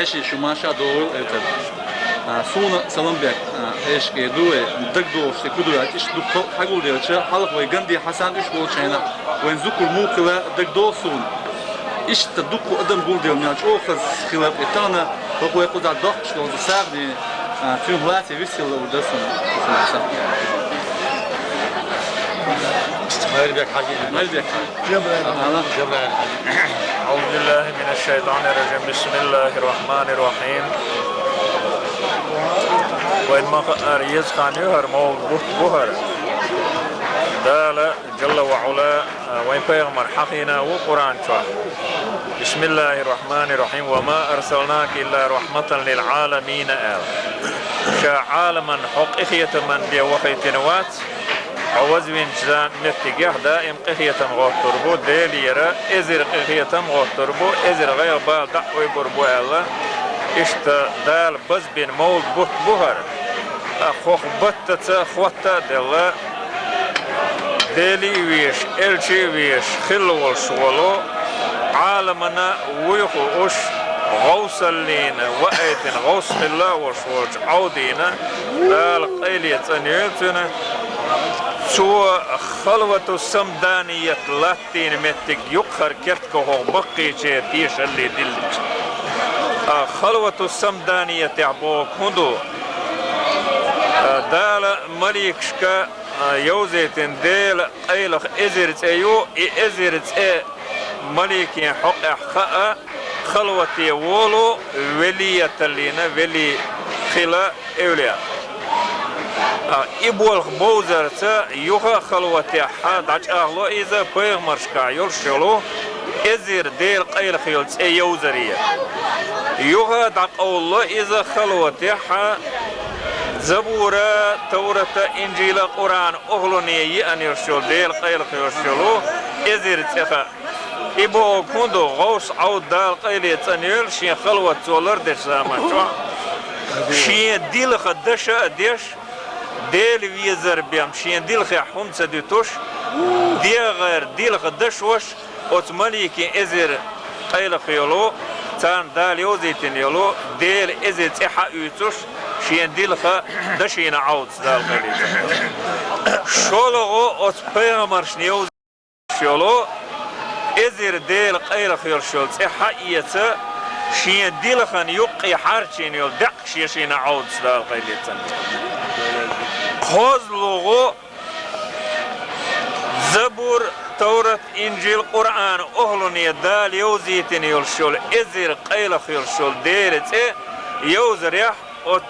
Ши шу маша долу это. А, суна Саламбек, а, эшке ду, э, даг долуш те куду а тиш дукха хьагулделча, хьалха вай Ганди Хьасан уьш волчайна, вайн зукур мухила даг дол суна. Иштта дукха адам гулдел мел чӀогӀа хаза хилар и тахана, хӀокху вай кхуза дохкуш долу сагӀди, а, цуьнан хӀалаце висхилла у дасан. Майрбек Хьажи. Майрбек. Жабраил. Ала. Жабраил. أعوذ بالله من الشيطان الرجيم. بسم الله الرحمن الرحيم. Вайн ма-, ара еза хан ю хӀара, мовлид бутт бу хӀара. Дала, Джалла ва Ӏула, вайн пайхамар хьахийна ву Къуръан чохь. بسم الله الرحمن الرحيم. وما أرسلناك إلا رحمة للعالمين аьлла. Ша Ӏаламан хьо къинхетаман бен вахийтина вац. Хьо вазвинчу зан-, меттигехь даим къинхетам гӀоттур бу, Делера эзар къинхетам гӀоттур бу, эзар гӀайгӀа-бала дӀа а ойбур бу аьлла. Иштта Дала базбина мовлид бутт бу хӀара. ТӀаккха хӀокху баттаца хотта а делла, Деле а везаш, элче а везаш хилла волуш волу, Ӏаламана вуй хууш, гӀовсаллина ваийтина гӀовс хилла а волуш волчу Ӏовдина, Дала къайле цӀанйойла цуьнан, цо халвату самданият латтийна меттиг юккъера керт кохох баккхийче тешалле диллича. А халвату самданиятехь боху хӀун ду? А, Дала маликашка, а, йовзийтина Делан къайлаха эзар цӀе ю, и эзар цӀе маликийн хьокъехь хаа, халвате волу, велияталлина, вели хила эвлия. А, и болх бовзарца юха а халватехь дӀачӀагӀло иза пайхамаршкахь йолуш йолу эзар Делан къайлаха йолу цӀе йовзаре. Юха а дӀакъовлало иза халватехь Забура, Таврата, Инжила, Къуръан охӀлуне еана йолуш йолу Делан къайлаха йолуш йолу эзар цӀе хаа. И бохург хӀун ду, гӀовс Ӏовда Дала къайле цӀанйойла шен халват цо лардечу заман чохь. Шен дилха даша а деш, Дела везар бен шен дилхехь хӀума ца дуьтуш, дегӀара дилха дашош, оцу маликийн эзар къайлаха йолу, царна Дала йовзийтина йолу, Делан эзар цӀе хьаоьцуш, шен дилха дашийна Ӏовдас Дала къайле цӀанйойла. ШолгӀа оцу пайхамаршна йовза йолу, эзар Делан къайлаха йолуш йолу цӀе хьаэца, шен дилхана юккъе хьарчийна йолу даьӀахкаш яшийна Ӏовдас Дала къайле цӀанйойла. КхозлагӀа Забур, Таврат, Инжил, Къуръан охӀлуне Дала йовзийтина йолуш йолу эзар къайлаха йолуш йолу Делан цӀе йовзарехь, оцу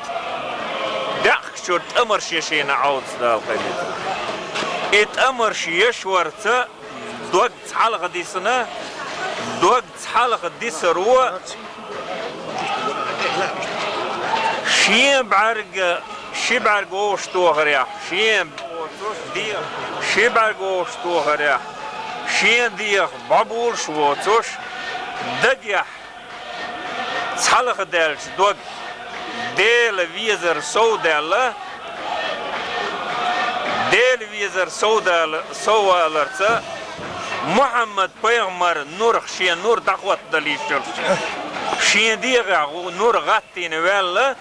даьӀахкаш чуьра тӀамарш яшийна Ӏовдас Дала къайле цӀанйойла. И тӀамарш яшварца дог цхьалха дисина, дог цхьалха дисаро шен бӀаьрга, ши бӀаьрг вовшахтохарехь, шен де-, ши бӀаьрг вовшахтохарехь, шен дегӀах бӀобулуш воцуш, дагехь цхьалха даьллачу дог Дела везар совдаьлла, Дела везар совдала-, совваларца Мухьаммад пайхамар нурх шен нур дӀахӀоттадала йиш йолуш. Шен дегӀехь гӀу-, нур гӀаттийна ваьлла,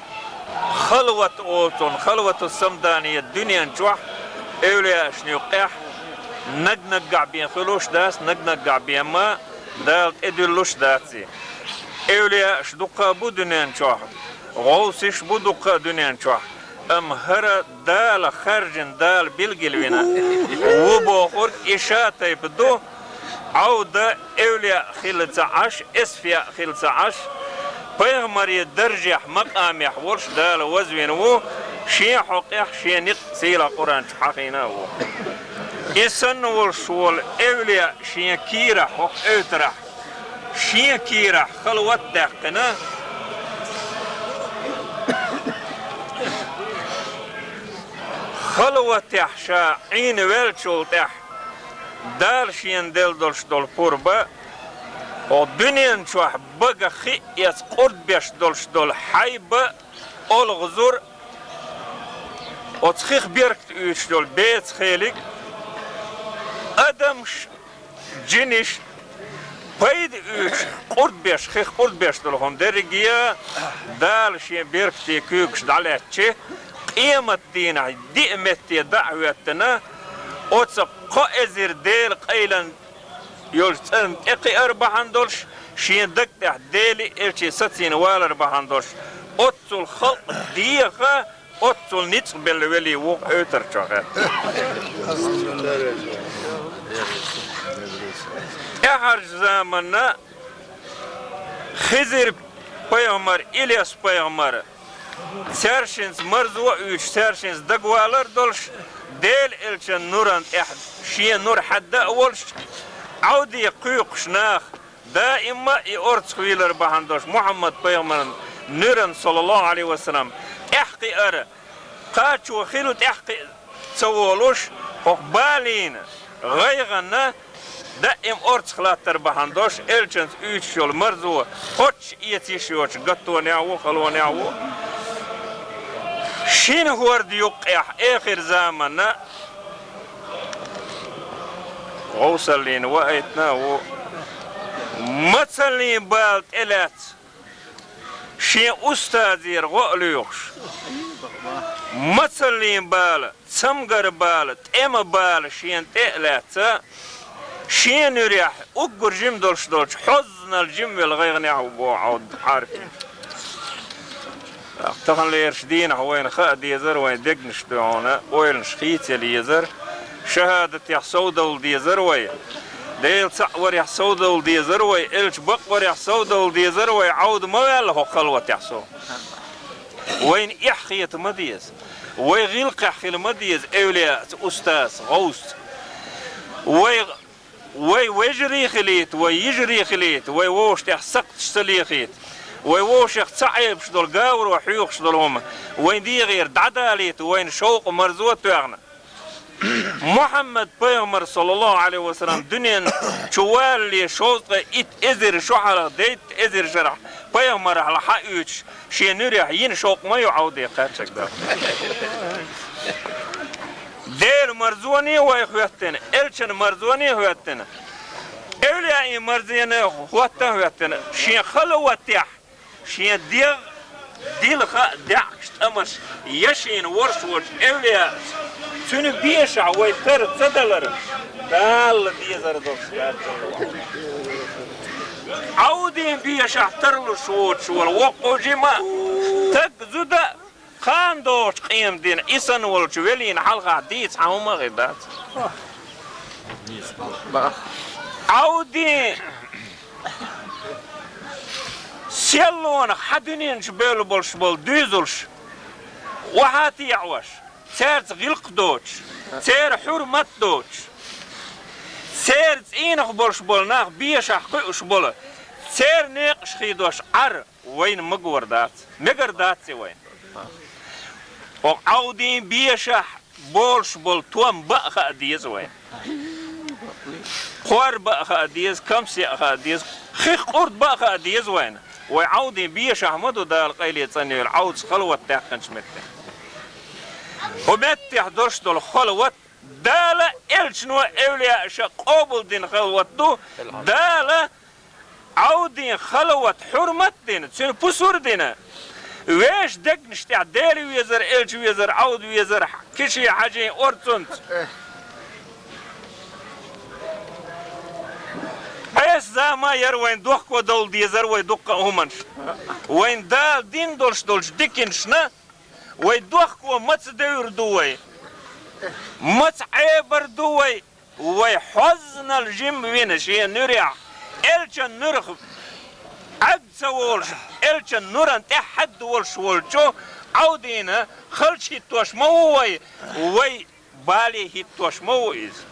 халват олу цунна, халвату самданият дуьнен чохь, эвлияашна юккъехь, наг-наггахь бен хуьлуш дац, наг-наггахь бен ма Дала тӀедуьллуш дац и. Эвлияаш дуккха а бу дуьнен чохь, гӀовсиш бу дуккха а дуьнен чохь, амма хӀара Дала хаьржина, Дала билгалвина ву бохург и ша тайпа ду, Ӏовда эвлияъ хилла ца Ӏаш, эсфияъ хилла ца Ӏаш, пайхамаре даржехь, макъамехь волуш Дала вазвина ву, шен хьокъехь, шен некъ сийлахь Къуръан чу хьахийна а ву. И санна волуш волу эвлияъ шен кийрахь, хӀокху эвтарахь, шен кийрахь халват даьккхина, халватехь ша Ӏийна ваьллачул тӀаьхьа, Дала шена делла долуш долу пурба, хӀокху дуьнен чохь бага хи эца къурд беш долуш долу хьайба, олхазур, оцу хих беркат уьйцуш йолу беца хелиг, адамаш, джиниш, Пайда уьйцуш, къурд беш, хих къурд беш долу хӀума дерриге а Дала шен беркате куьйгаш дӀалаьцча, къематдийнахь диъ метте дӀа а хӀоьттина, оцу кхо эзар Делан къайлан йолчу цӀарна тӀекхиар бахьана долуш, шен даг тӀехь Делан элчий сацийна валар бахьана долуш, оццул халкъ деха, оццул ницкъ белла велий ву Эвтарчохь. ТӀаьхьарчу заманна Хизир пайхамар, Илес пайхамар, цаьршинца марзо а уьйцуш, цаьршинца дагавалар а долуш, Делан элчан нуран тӀехь шен нур хьаьдда а волуш, Ӏовде кхуьйкхуш нах, даима а и орцах вийлар бахьана долуш, Мухьаммад пайхамаран нуьран, саллаллаху Ӏалайхи ва саллам, тӀаьхьакхиар, кхачо хилла тӀаьхьакхиа ца волуш, хӀокху балийна, гӀайгӀанна даим орцах латтар бахьана долуш, элчанца уьйцуш йолу марзо кхоччуш эца йиш йоцуш гаттонехь а ву, халонехь а ву. Шина хӀорда юккъехь, эхир заманна, гӀовсаллина ваийтина а ву, мацаллин бала тӀелаьцна, шен устазера гӀо а лоьхуш, мацаллин бала, цамгар бала, тӀеман бала шена тӀе а лаьцна, шен нуьрехь уггар жима долуш долчу хьозанал жима велла гӀайгӀанехь а ву боху Ӏовда Хьарки. Тахана лераш дийнахь вайна хаа дезара, вайн дегнаш дуьхьална ойланаш хийцаелла езара, шахӀадатехь совдовла дезара вай, Дела цхьаъ варехь совдовла дезара вай, элча бакъ варехь совдовла дезара вай, Ӏовда ма ваьлла хӀокху халватехь со. Вайна эхь хета ма деза, вай гӀиллакхехь хила ма деза эвлияца, устазца, гӀовсаца. Вай Вай вежарий хилийта, вай йижарий хилийта, вай вовшах тӀехь сакхташ ца лехийта, вай вовшех ца Ӏебаш долу гаваро хьоьхуш долу хӀума вайн дегӀера дӀадалийта, вайна шовкъ-марзо а тоьхна. Мухьаммад пайхамар, саллаллаху Ӏалайхи ва саллам, дуьнен чу валале шовзткъе итт эзар шо хьалха дейтта эзар шарахь пайхамарехь хьауьйтуш, шен нуьрехь йина шовкъ ма ю Ӏовде кхаччалц. Делан марзоне вай хӀоьттина, элчан марзоне хӀоьттина, эвлияийн марзоне хӀотта а хӀоьттина, шен халватехь, шен дегӀ, дилха а, даьӀахкаш, тӀамаш яшийна ворш волчу эвлияас, цуьнан бешахь вай тара ца далар, Далла дезар долуш дац. Ӏовдин бешахь тарлуш воцуш волу воккха жима стаг, зуда а, кхана догӀучу къематдийнахь и санна волчу веллина хьалхахь дийца хьан хӀума а хир дац. Ӏовдин селлонах хьан дуьнен чу бевлла болуш болу дуьйзурш, охьа а теӀош, цаьрца гӀиллакх доцуш, церан хьурмат доцуш, церан цӀийнах болуш болу нах бешахь кхуьуш болу, церан некъаш хийдош Ӏар вайна магор дац, мегар дац и вайна. Оха Ӏовдин бешахь болуш болу том баа хаа деза вайна. Кхор баа хаа деза, камсеа хаа деза, хих къурд баа хаа деза вайна. Вай Ӏовдин бешахь ма ду Дала къайле цӀанйойла Ӏовдас халват даьккхинчу метте. ХӀу меттехь долуш долу халват Дала элчано, эвлияаша къобалдина халват ду. Дала Ӏовдин халват хьурмат дина, цуьнан пусар дина. Вешан дегнаш тӀехь Дела везар, элча везар, Ӏовда везар, киши хьажийн орцунца. Ӏеса зама яра вайн дохко довла дезар вай дуккха а хӀуманаш. Вайн Дала дин долуш долчу диканашна вай дохко маца девр ду вай? Маца Ӏебар ду вай? Вай хьознал жим вина шен нуьрехь, элчан нуьрах Ӏаг ца волуш, элчан нуран тӀаьхьад волуш волчу Ӏовдина халча хӀиттош ма ву вай, вай бале хӀиттош ма ву иза.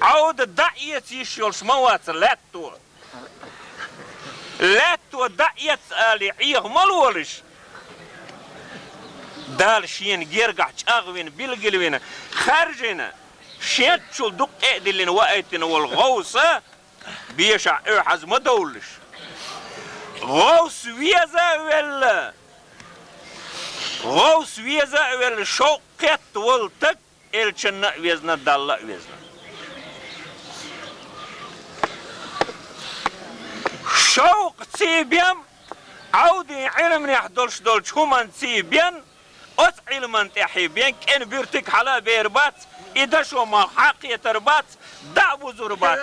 Ӏовда дӀа эца йиш йолуш ма вац лаьтто. Лаьтто дӀа эццале, Ӏеха ма лолаш. Дала шена гергахь чӀагӀвина, билгалвина, хаьржина, шен чул дукха тӀе а диллина ваийтина волу гӀовса бешахь оьхьаз ма довллаш. ГӀовс веза а велла, гӀовс веза а велла, шовкъ кхетта волу таг элчанна а везна, Далла а везна. Шовкъ ций бен, Ӏовдин Ӏилманехь долуш долчу хӀуманна ций бен, оцу Ӏилманна тӀехь бен кӀен буьртиг хьала а бер бац, и дашо малх хьакхетар бац, дӀа а бузур бац.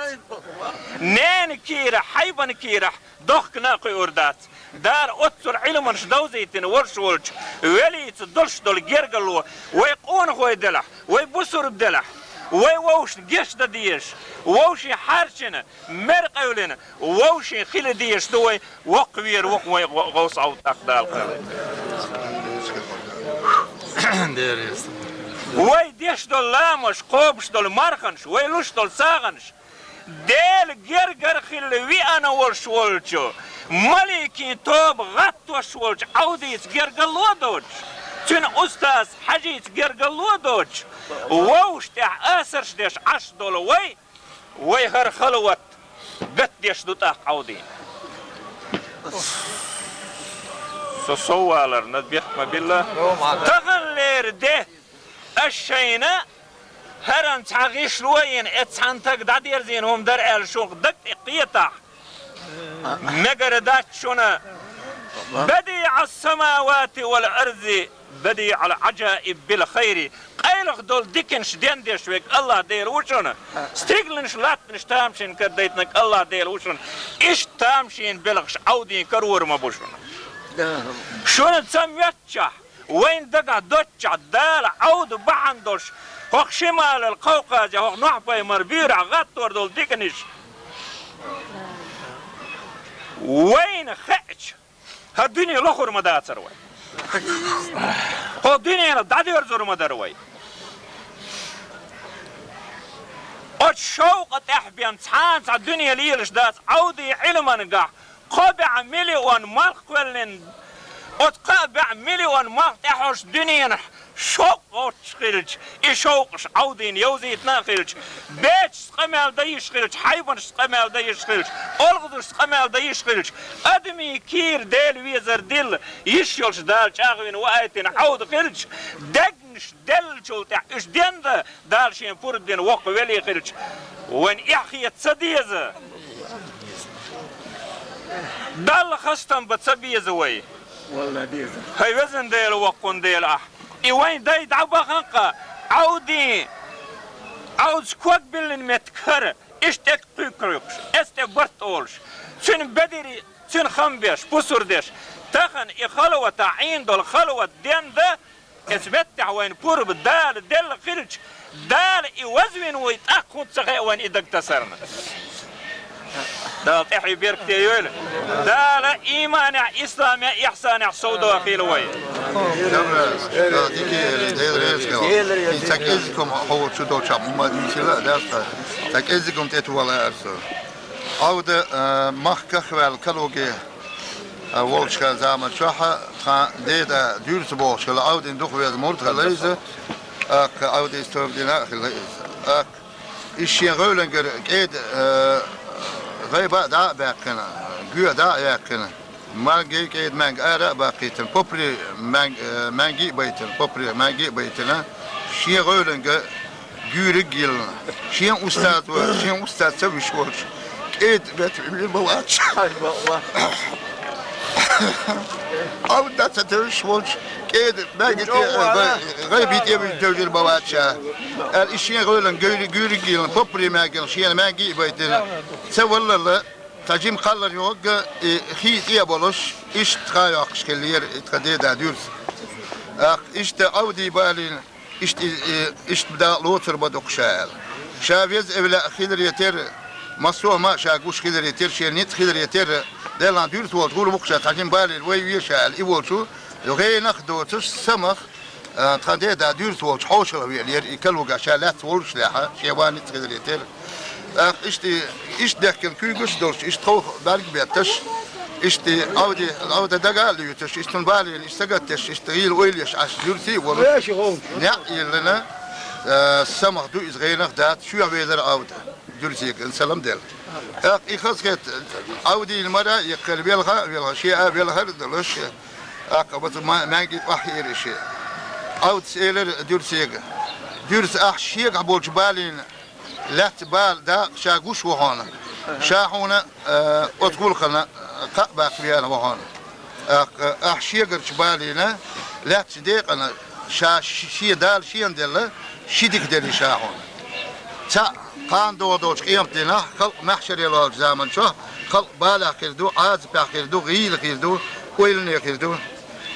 Ненан кийрахь, хьайбан кийрахь дохкана а кхуьур дац. Дала оццул Ӏилманаш довзийтина волуш волчу велица долуш долу гергарло вай къонахой делахь, вай бусурба делахь, вай вовшашна гечдан дезаш, вовшийн хьарчина, мер къевлина, вовшийн хила дезаш ду вай, воккхавер ву вай гӀо-, гӀовс Ӏовда тӀаккха Дала кхел. Вай деш долу ламазаш, кхобуш долу марханаш, вай луш долу сагӀанаш, Делан гергара хилла веана волуш волчу, маликийн тоба гӀаттош волчу Ӏовдица гергарло а доцуш, цуьнан устаз хьаьжица гергарло а доцуш, вовшашна тӀехь асарш деш Ӏаш долу вай, вай хӀара халават гатдеш ду тӀаккха Ӏовдина. Со сов валарна бехк ма билла. Таханлера де аш шайна хӀаран цхьа гӀишло а йина, эццхьана таг дӀадерзийна хӀума дара аьлла шух даг тӀе кхетахь, мегар дац шуна. بديع السماوات والأرض بديع العجائب بالخير. Къайлаха долу диканаш дендеш верг АллахӀ Дела ву шуна. Стигланаш, латтанаш тамашийна карадайтинарг АллахӀ Дела ву шуна. Иштта тамашийна белхаш Ӏовдина карор ма бу шуна. Шуна ца моьттучохь, вайн дагахь доцчохь Дала Ӏовда бахьана долуш, хӀокху шималал Кавказе, хӀокху Нохь-пайхамар буьйрахь гӀаттор долу диканаш вайна хеача, хӀара дуьне лохур ма дацара вай. ХӀокху дуьненах дӀадоьрзур ма дара вай. Оцу шовкъа тӀехь бен цхьа а цхьа дуьне лелаш дац Ӏовдин Ӏилманехь, кхо бӀе миллион малх кхоьллина, оцу кхо бӀе миллион малх тӀехь долчу дуьненахь шовкъ гӀоттуш хилча, и шовкъаш Ӏовдина йовзийтина а хилча, бецашца къамел дан йиш хилча, хьайбанашца къамел дан йиш хилча, олхазашца къамел дан йиш хилча, адамийн кийра Дела везар дилла, йиш йолуш Дала чӀагӀвина ваийтина Ӏовда хилча, дегнаш деллачул тӀаьхьа уьш денда, Дала шен пурба дина воккха велий хилча, вайн эхь хета ца деза. Далла хастам бан ца беза вай. Валла, беза. ХӀай везан Дела, воккхун Дела ахь. И вайн дай дӀабаханкъа, Ӏовдин, Ӏовдас ког биллина меттиг хӀара, иштта тӀе кхуьг кхуьйкхуш, эс тӀе барт олуш, цуьнан бедари, цуьнан хам беш, пусар деш, тахана и халавата Ӏийна долу халават денда, Эцу меттехь вайн пурба Дала делла хилча, Дала и вазвина вуй, тӀаккха хӀунда ца хаьа вайн и даг тасарна? Дала тӀаьхье беркате йойла. Дала ийманехь, исламехь, ихсанехь совдохийла вай. Дала дика йойла, Дела реза хила. И цхьа кӀезиг хӀума хьо чу долчохь ма дийцира, даста. Цхьа кӀезиг хӀума тӀетувала аьлла со. Ӏовда, а, махках а ваьлла Калуге, а, волчу заман чохь а тхан деда Дуьрса бохуш хилла, Ӏовдин дукха веза мурд хилла иза, тӀаккха Ӏовдис тоба дина а хилла иза. ТӀаккха иза шен гӀевлангара кӀеда, а, гӀайба а дӀа а баьккхина, гоь дӀа а яьккхина, Маьнги кӀеда маьнги ара а баккхийтина, попри маьнг-, э, маьнги а байтина, попри маьнги а байтина, шен гӀевланга гуьйриг а йиллина. Шен устаз вара, шен устаз ца виш волчу, кӀеда бетта вир ма вац. Ай, ва, ва. Ӏовда ца тевжаш волчу, кӀеда маьнги тӀе, гӀай-, гӀайби тӀе вир тевжира ма вац ша. Аьлла, и шен гӀевланга гуьйриг, гуьйриг а йиллина, попри маьнги, шена маьнги а байтина. Ца валлалла, Цхьа жима кхаллар йогга, и хий тӀе а болуш, иштта хан йоккхуш хиллера и тхан деда Дуьрса. ТӀаккха иштта Ӏовди балийна, иштта и, и, иштта Дала лоцур ма ду-кх ша аьлла. Ша веза эвлаъ хиларе терра, массо а ма ша гуш хиларе терра, шен ницкъ хиларе терра, Делан Дуьрса волчу гӀур ву-кх ша, цхьа жима балийна вай ве ша аьлла, и волчу, гӀенах а доцуш, самах, А, тхан деда Дуьрса волчу хьошалгӀа веллера, и Калуга ша лаьцна воллушехь, шен ван ницкъ хиларе терра. ТӀаккха иштта, иштта дехкина куьйгаш а долуш, иштта ховха бӀаьрг а бетташ, иштта Ӏовди, Ӏовда дага а луьйцуш, иштта цунна балийна, иштта сагатдеш, иштта гӀийла ойла еш Ӏаш Дуьрси а волуш, неӀ а йиллина, а, самах ду иза, гӀенах а дац, чоьхьа везара Ӏовда, Дуьрсига, салам делла. ТӀаккха и хазахетта Ӏовдийна мара а иккхира, велха а велха, шен а велхар а долуш, ТӀаккха бац ма-, маьнги тӀаьхьаийра шен. Ӏовдас элира Дуьрсига: «Дуьрса, ахь шегахь болчу балийна лаьцна бала дакъа ша гуш ву хьуна. Ша хьуна, э, оцу гулхана, Кхаъ баккха вена ва хьона. Ахь, ахь шегарчу балийна, лаьттачу декъана ша ш-, шен Дала шена делла, ши дика делира ша хьуна. Цхьаъ, кхана догӀу долчу къематдийнахь, халкъ маьхьшаре лоьлучу заманчохь, халкъ балехь хир ду, Ӏазапехь хир ду, гӀийла хир ду, ойлане хир ду.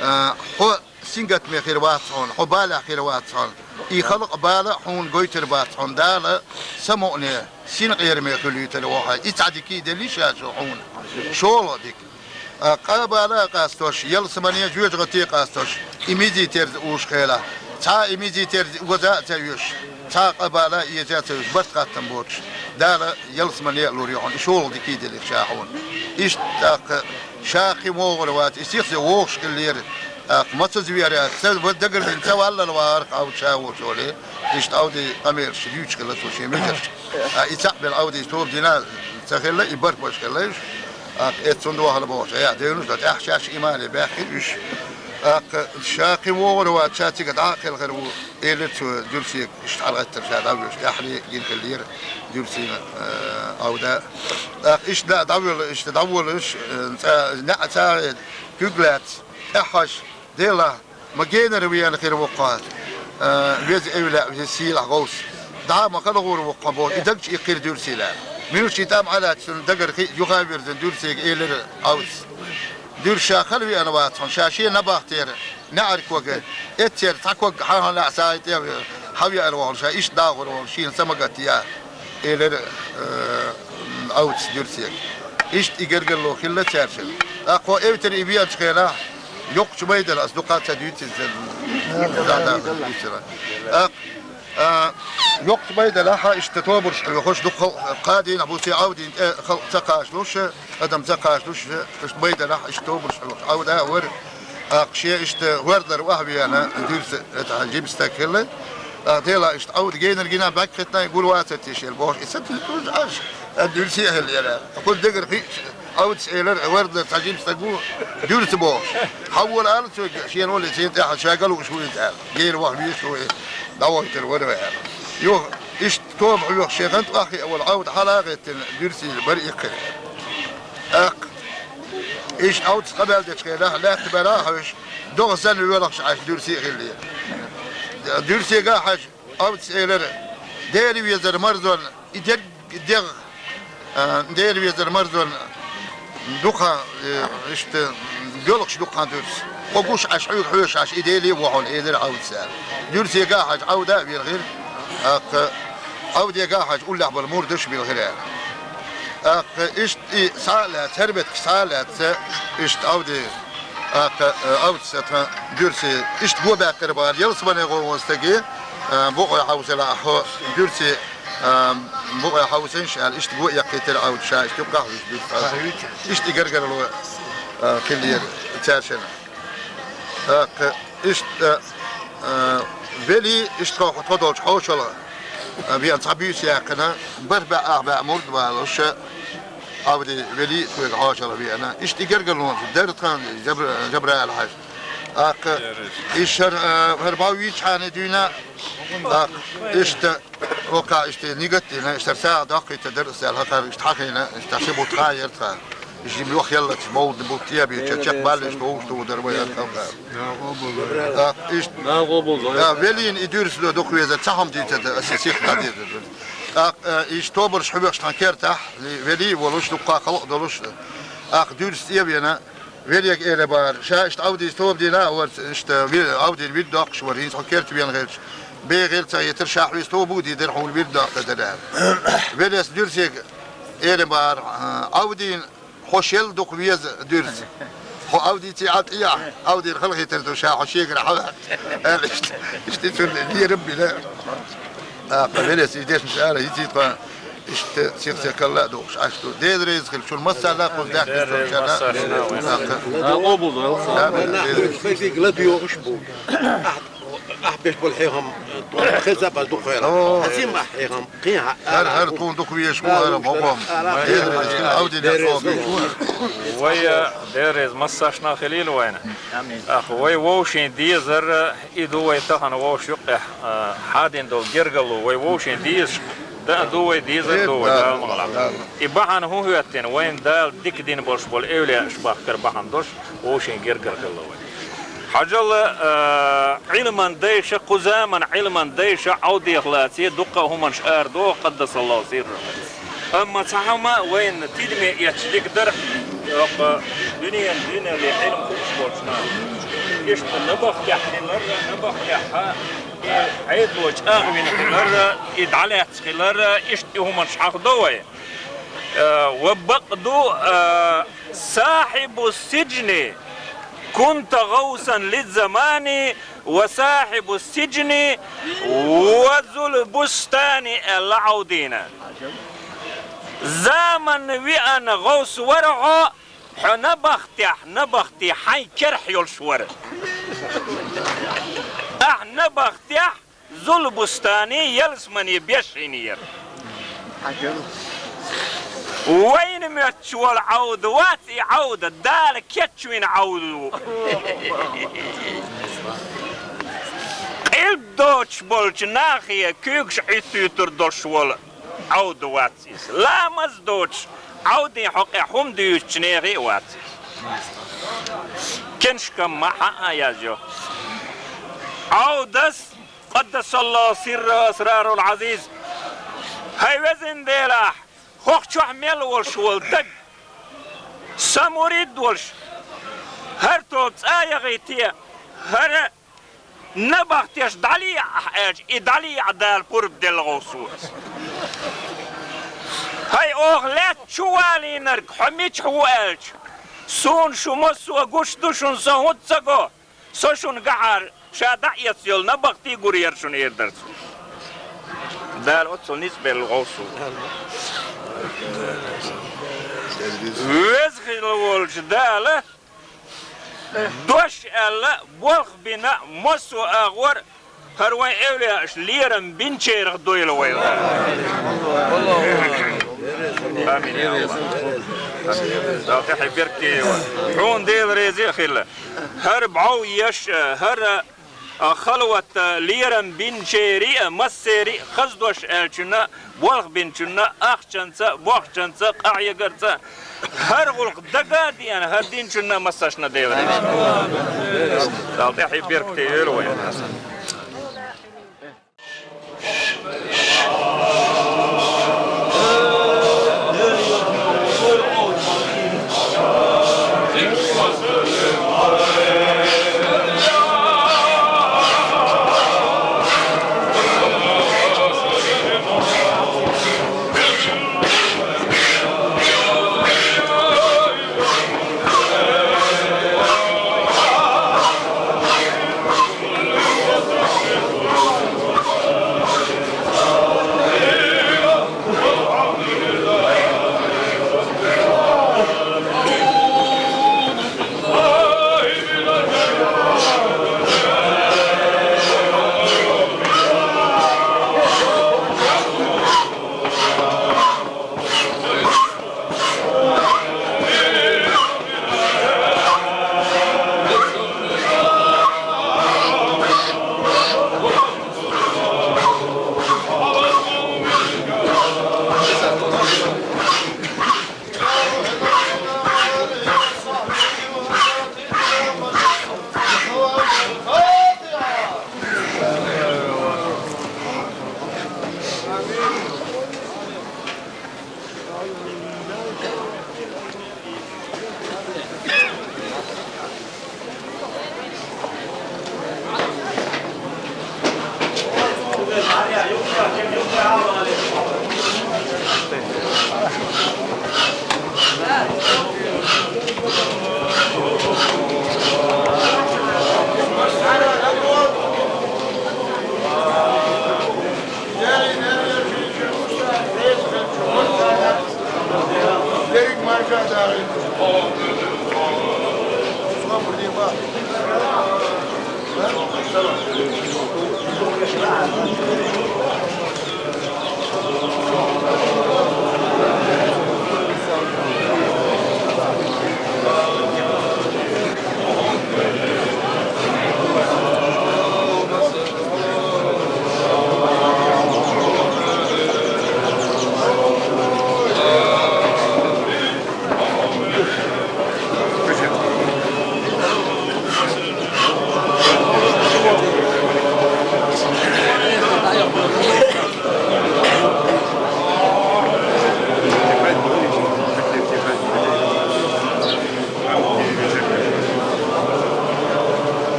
А, хьо сингаттаме хир вац хьуна, хьо балехь хир вац хьуна. И халкъ бала хьуна гойтур бац хьуна. Дала самукъане, синкъераме хуьлуьйтур ву хьо. И цхьа дика а делира ша хьуна. ШолгӀа дика. А, къа бала а къастош, ялсамане, жоьжахате а къастош, и мизий-терзий уьш хилахь. Цхьа и мизий-терзий оза а ца оьшуш, цхьа къа бала а эза а ца оьшуш, барт-хаттам боцуш, Дала ялсамане а лур ю хьуна. И шолгӀа дика а делира ша хьуна. Иштта тӀаккха ша кхин вогӀур вац, и сихха вогӀуш хиллера. ТӀаккха мацаза вер а, ца ва-, дагардина ца валлал вахарх Ӏавда ша волчу олий, иштта Ӏавдин къамелаш дуьйцуш хилла цо шен муьтӀарш. А, и цхьаъ белла Ӏавдис тоба дина ца хилла, и бархӀ баш хилла уьш. ТӀаккха эццунна дохьала бохуш, айхьа девнаш дан, тӀаьхьа шаьш имане баьхкира уьш. ТӀаккха ша кхин вогӀур вац, ша цига дӀа а кхелхар ву, элира цо Дурсига, иштта хьалагӀаттар ша дӀавоьдуш, тӀаьххьара гина хиллера Дурсина, э, Ӏавда. ТӀаккха иштта дӀа-, дӀавоьлла, иштта дӀаволуш, э, цӀа-, неӀ ца гӀерта, куьг лаьцна, тӀаьххьаш, Делахь, ма генара вена хир ву-кх хьо, а, веза эвлаъ, веза сийлахь гӀовс. ДӀа ма халагӀур ву-кх хьо бохуш, и даг чу иккхира Дурсила. Муьлххачу тӀам Ӏа лаьцна дагара хи-, юха а вирзина Дурсига элира Ӏавдас. Дурс, ша хала веана вац хьуна, ша шен набахтера, неӀарга кога, эццера цхьа ког хьан-хьан лаьа сагӀа тӀе а ве-, хьан веана вахана, ша иштта дагӀур вахана, шена са ма гатта я. Элира, э, Ӏавдас Дурсига. Иштта и гергарло хилла цаьршинна. ТӀаккха хьо эвтара и веанчу хенахь, йоккхачу майданахь, ас дукха ца дуьйцу иза, да, да, да, дуьйцура. ТӀаккха, а, йоккхачу майданахь иштта тобанаш хьоьхуш, дукха халкъ кхадийнахь бу, цу Ӏавдина тӀе халкъ ца кхачалуш, адам ца кхачалуш, иштта майданахь иштта тобанаш хьоьхуш, Ӏавда а вара. ТӀаккха шен иштта гӀоьрдалара охьавеана, Дурса, это, жима стаг хилла. ТӀаккха Делахь иштта Ӏавда генара гина бӀаьрг хиттина, гур вацара те шена бохуш, и сатуьйсуш Ӏаш, а, Дурсе а хилла яра. Кху дегара хиъча, Ӏавдас элира, гӀоьрдалара цхьа жима стаг ву, Дурса бохуш. Хьан вола ала цуьнга, шена олий, цуьнан тӀаьхьа ша галуш ву иза аьлла. Гена ваха везаш ву и, дӀавахийтар вара вай аьлла. Юха иштта тоба хьоьхуш шен гӀант охьахиъна волу Ӏавда хьала а гӀеттина, Дурсина бара иккхира. ТӀаккха иштта Ӏавдас къамел дечу хенахь, лаьтта бара а хьоьжуш, догӀа санна воьлхуш Ӏаш Дурсе а хиллера. Дурсига а хьажа, Ӏавдас элира: «Дера везар марзонна, и дерг дегӀ, а, дера везар марзонна дукха, э, иштта, доьлхуш дукха Дурса. Хьо гуш Ӏаш, хьоьга хьоьжуш Ӏаш, и Деле а ву хьуна», — элира Ӏавдас аьлла. Дурсига а хьажа, Ӏавда а вилхира, тӀаккха Ӏавдега а хьажа, уллехь болу мурдаш а билхира аьлла. ТӀаккха иштта и схьа а лаьцна, хӀербетиг схьа а лаьцна, иштта Ӏавди, тӀаккха, э, Ӏавдас тхан Дурсе иштта го баьккхира бахара, ялсамане гӀо волу стаге, э, букъе хьовсийла хьо, Дурсе, э, букъе хьовсийша аьлла, иштта го эккхийтира Ӏавда ша, иштта юккъехь вуьйш Дурса. Иштта и гергарло, э, хиллера цаьршинна. ТӀаккха иштта, а, велий, иштта тхо, тхо долчу хьошалгӀа, а, веана цхьа буьйса яьккхина, бархӀ баьӀ, ах баьӀ мурд а валуш, Ӏавди велий тхоьга хьошалгӀа веана. Иштта и гергарлонаш дара тхан Жабра-, Жабраил-хьаьжа. ТӀаккха и шар, а, хӀара бӀов вийчхьана дуьйна, тӀаккха иштта Оха иштта нигат дина, иштта сагӀа доккхийта дара аса аьлла, хӀокхара иштта хьахийна, иштта ши бутт хан яра тхан. Жима йохъеллачу мовлид бутт а бийча, чекхбаьлла иштта вовшахтухур дара вай аьлла хӀокхара. ТӀаккха иштта, да, велийна и Дурса дукха везар, цхьа хӀума дийца дара, аса сих дӀадийр дара. ТӀаккха, э, иштта тобанаш хьоьхуш тхан кертахь, велий а волуш, дуккха халкъ а долуш, тӀаккха Дурса тӀе а веана, Велега элира бахара, ша иштта Ӏавдис тоба дина а вара, иштта ви-, Ӏавдина вирд доккхуш вара, хӀинца хьо керта веана хилча, бегӀийла ца хетара, ша хьоьца тоба а дийр дара, хьуна вирд доккха дара аьлла. Велес Дурсега элира бахара, Ӏавдина хьо шел дукха веза, Дурса. Хьо Ӏавдица Ӏа тӀеяхь, Ӏавдина хала хетар ду, ша хьо шегара хьаваьлла, аьлла иштта. Иштта цунна лерам а бина. ТӀаккха Велес и дешнаш ара хӀиттийта тхо. Иштта сих-сихкалла а духуш Ӏаш ду. Дела реза хила шуна массарна а, кхуза даьхкина стагана а. Дела реза хила шуна. Амин. Дела реза хила шуна. Ахь, ахь беш болу хьехам, хеза а база дукха хьехам. О. Хьан сема ахь хьехам, кхин хьан. ХӀара, хӀара тхуна дукха везаш ву, хӀара бохам. Дела реза хила, Ӏавдина дела реза хила. Вай, э, Дела реза массарна а хилийла вайна. Амин. Ах, вай вовшийн дезар, и ду вай тахана вовшийн юккъехь, э, хьадина долу гергарло, вай вовшийн дезаш. Да ду вай, дезар ду вай, да, Дала ма гӀалахь. Да. И бахьана хӀун хӀоьттина, вайна Дала дика дина болуш болу эвлаяаш бахкар бахьана долуш, вовшийн гергара хилла вай. Хьажал, а, Ӏилман дайша, кху заман Ӏилман дайша Ӏовдех лаций дуккха а хӀуманаш арадоху, къаддасаллаху сирраху. Амма цхьа хӀума вайна тидаме эцча дика дара, йоккха дуьненан дуьненан Ӏилма хууш болчу наха. Иштта набахтехь хиларра, набахтехь а, и Ӏедало чӀагӀвина хиларра, и дӀалаьцна хиларра, иштта и хӀуманаш хьахдо вай. Э, ва бакъду, э, сахьибу сиджни кунта гӀавсан лиззамани ва сахьибу сиджни ва зул бустани, аьлла Ӏовдийна. Заманна веана гӀовс вара хьо, хьо набахтехь, набахти хьайн керахь йолуш вара. Ахь набахтехь, зул бустани, ялсамани беш хӀинера. Вайна моьттуш волу Ӏовда вац и Ӏовда, Дала кечвина Ӏовда ву. Къилба доцуш болчу нахе куьйгаш Ӏуьттуьйтур долуш волу Ӏовда вац иза. Ламаз доцуш, Ӏовдин хьокъехь хӀума дуьйцучу нехан а вац иза. Кеншкамма хьан а язйо. Ӏовдас, къаддасаллаху сирраху асрарухул Ӏазиз, хӀай везан Делахь, хӀокху чохь мел волуш волу даг, сан мурид волуш, хӀара тоба цӀа яхийте, хӀара набахтеш дӀалеӀахь аьлча, и дӀалеӀа Дала пурба делла гӀовс ву ас. ХӀай оха лаьтта чу валийнарг, хьо мичахь ву аьлча, суна шу массо а гуш ду, шуна со хӀунда ца го? Со шуна гахьара ша дӀа а эцна йолу набахти гур яра шуна, эр дара цо. Дала оццул ницкъ белла гӀовс ву. Веза хилла волчу Дала дош аьлла, болх бина, массо а агӀор хӀара вайн эвлаяаш лерам бинчерах дойла вай. Амин, я АллахӀ. Дала тӀаьхье беркате йойла. Хьуна Дела реза а хила. ХӀара бӀов еш, хӀара, а, халват, а, лерам бинчерий а, массерий а, хаза дош аьллачунна, болх бинчунна, ахчанца, бохчанца, къахьегарца, хӀара гӀуллакх дага а деана, хӀара динчунна, массаршна Дела реза. Дала тӀаьхье беркате йойла вай.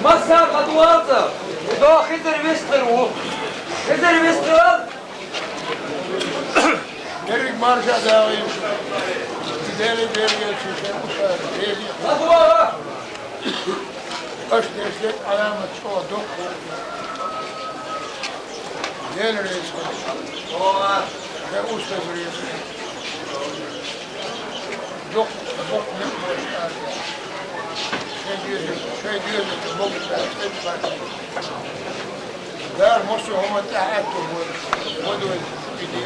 Массар къадвалца, до Хизир вистхир ву. Хизир вистхир. Дерриг марша дагӀийла. Дели, дели, ел чуьйша, уша, дели. Къадвала. Аш дерсет Ӏаламат чӀо докку. Дели рейс. Ша устаз рейс. Докку, докку, докку. Шай деза, шай деза, докку, докку. Дар мосу хӀума тӀаьхьа вай, вай, иди.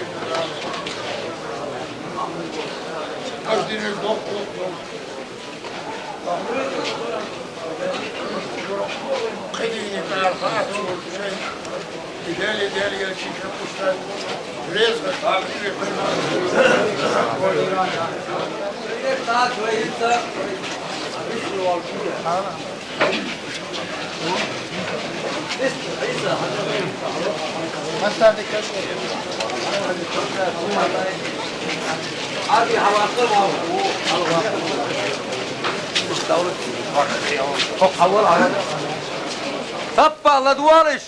Аш динер докку. Кхидине кар хату шай. Идали, идали, я чика пуста. Резко. Таппа, ладвариш.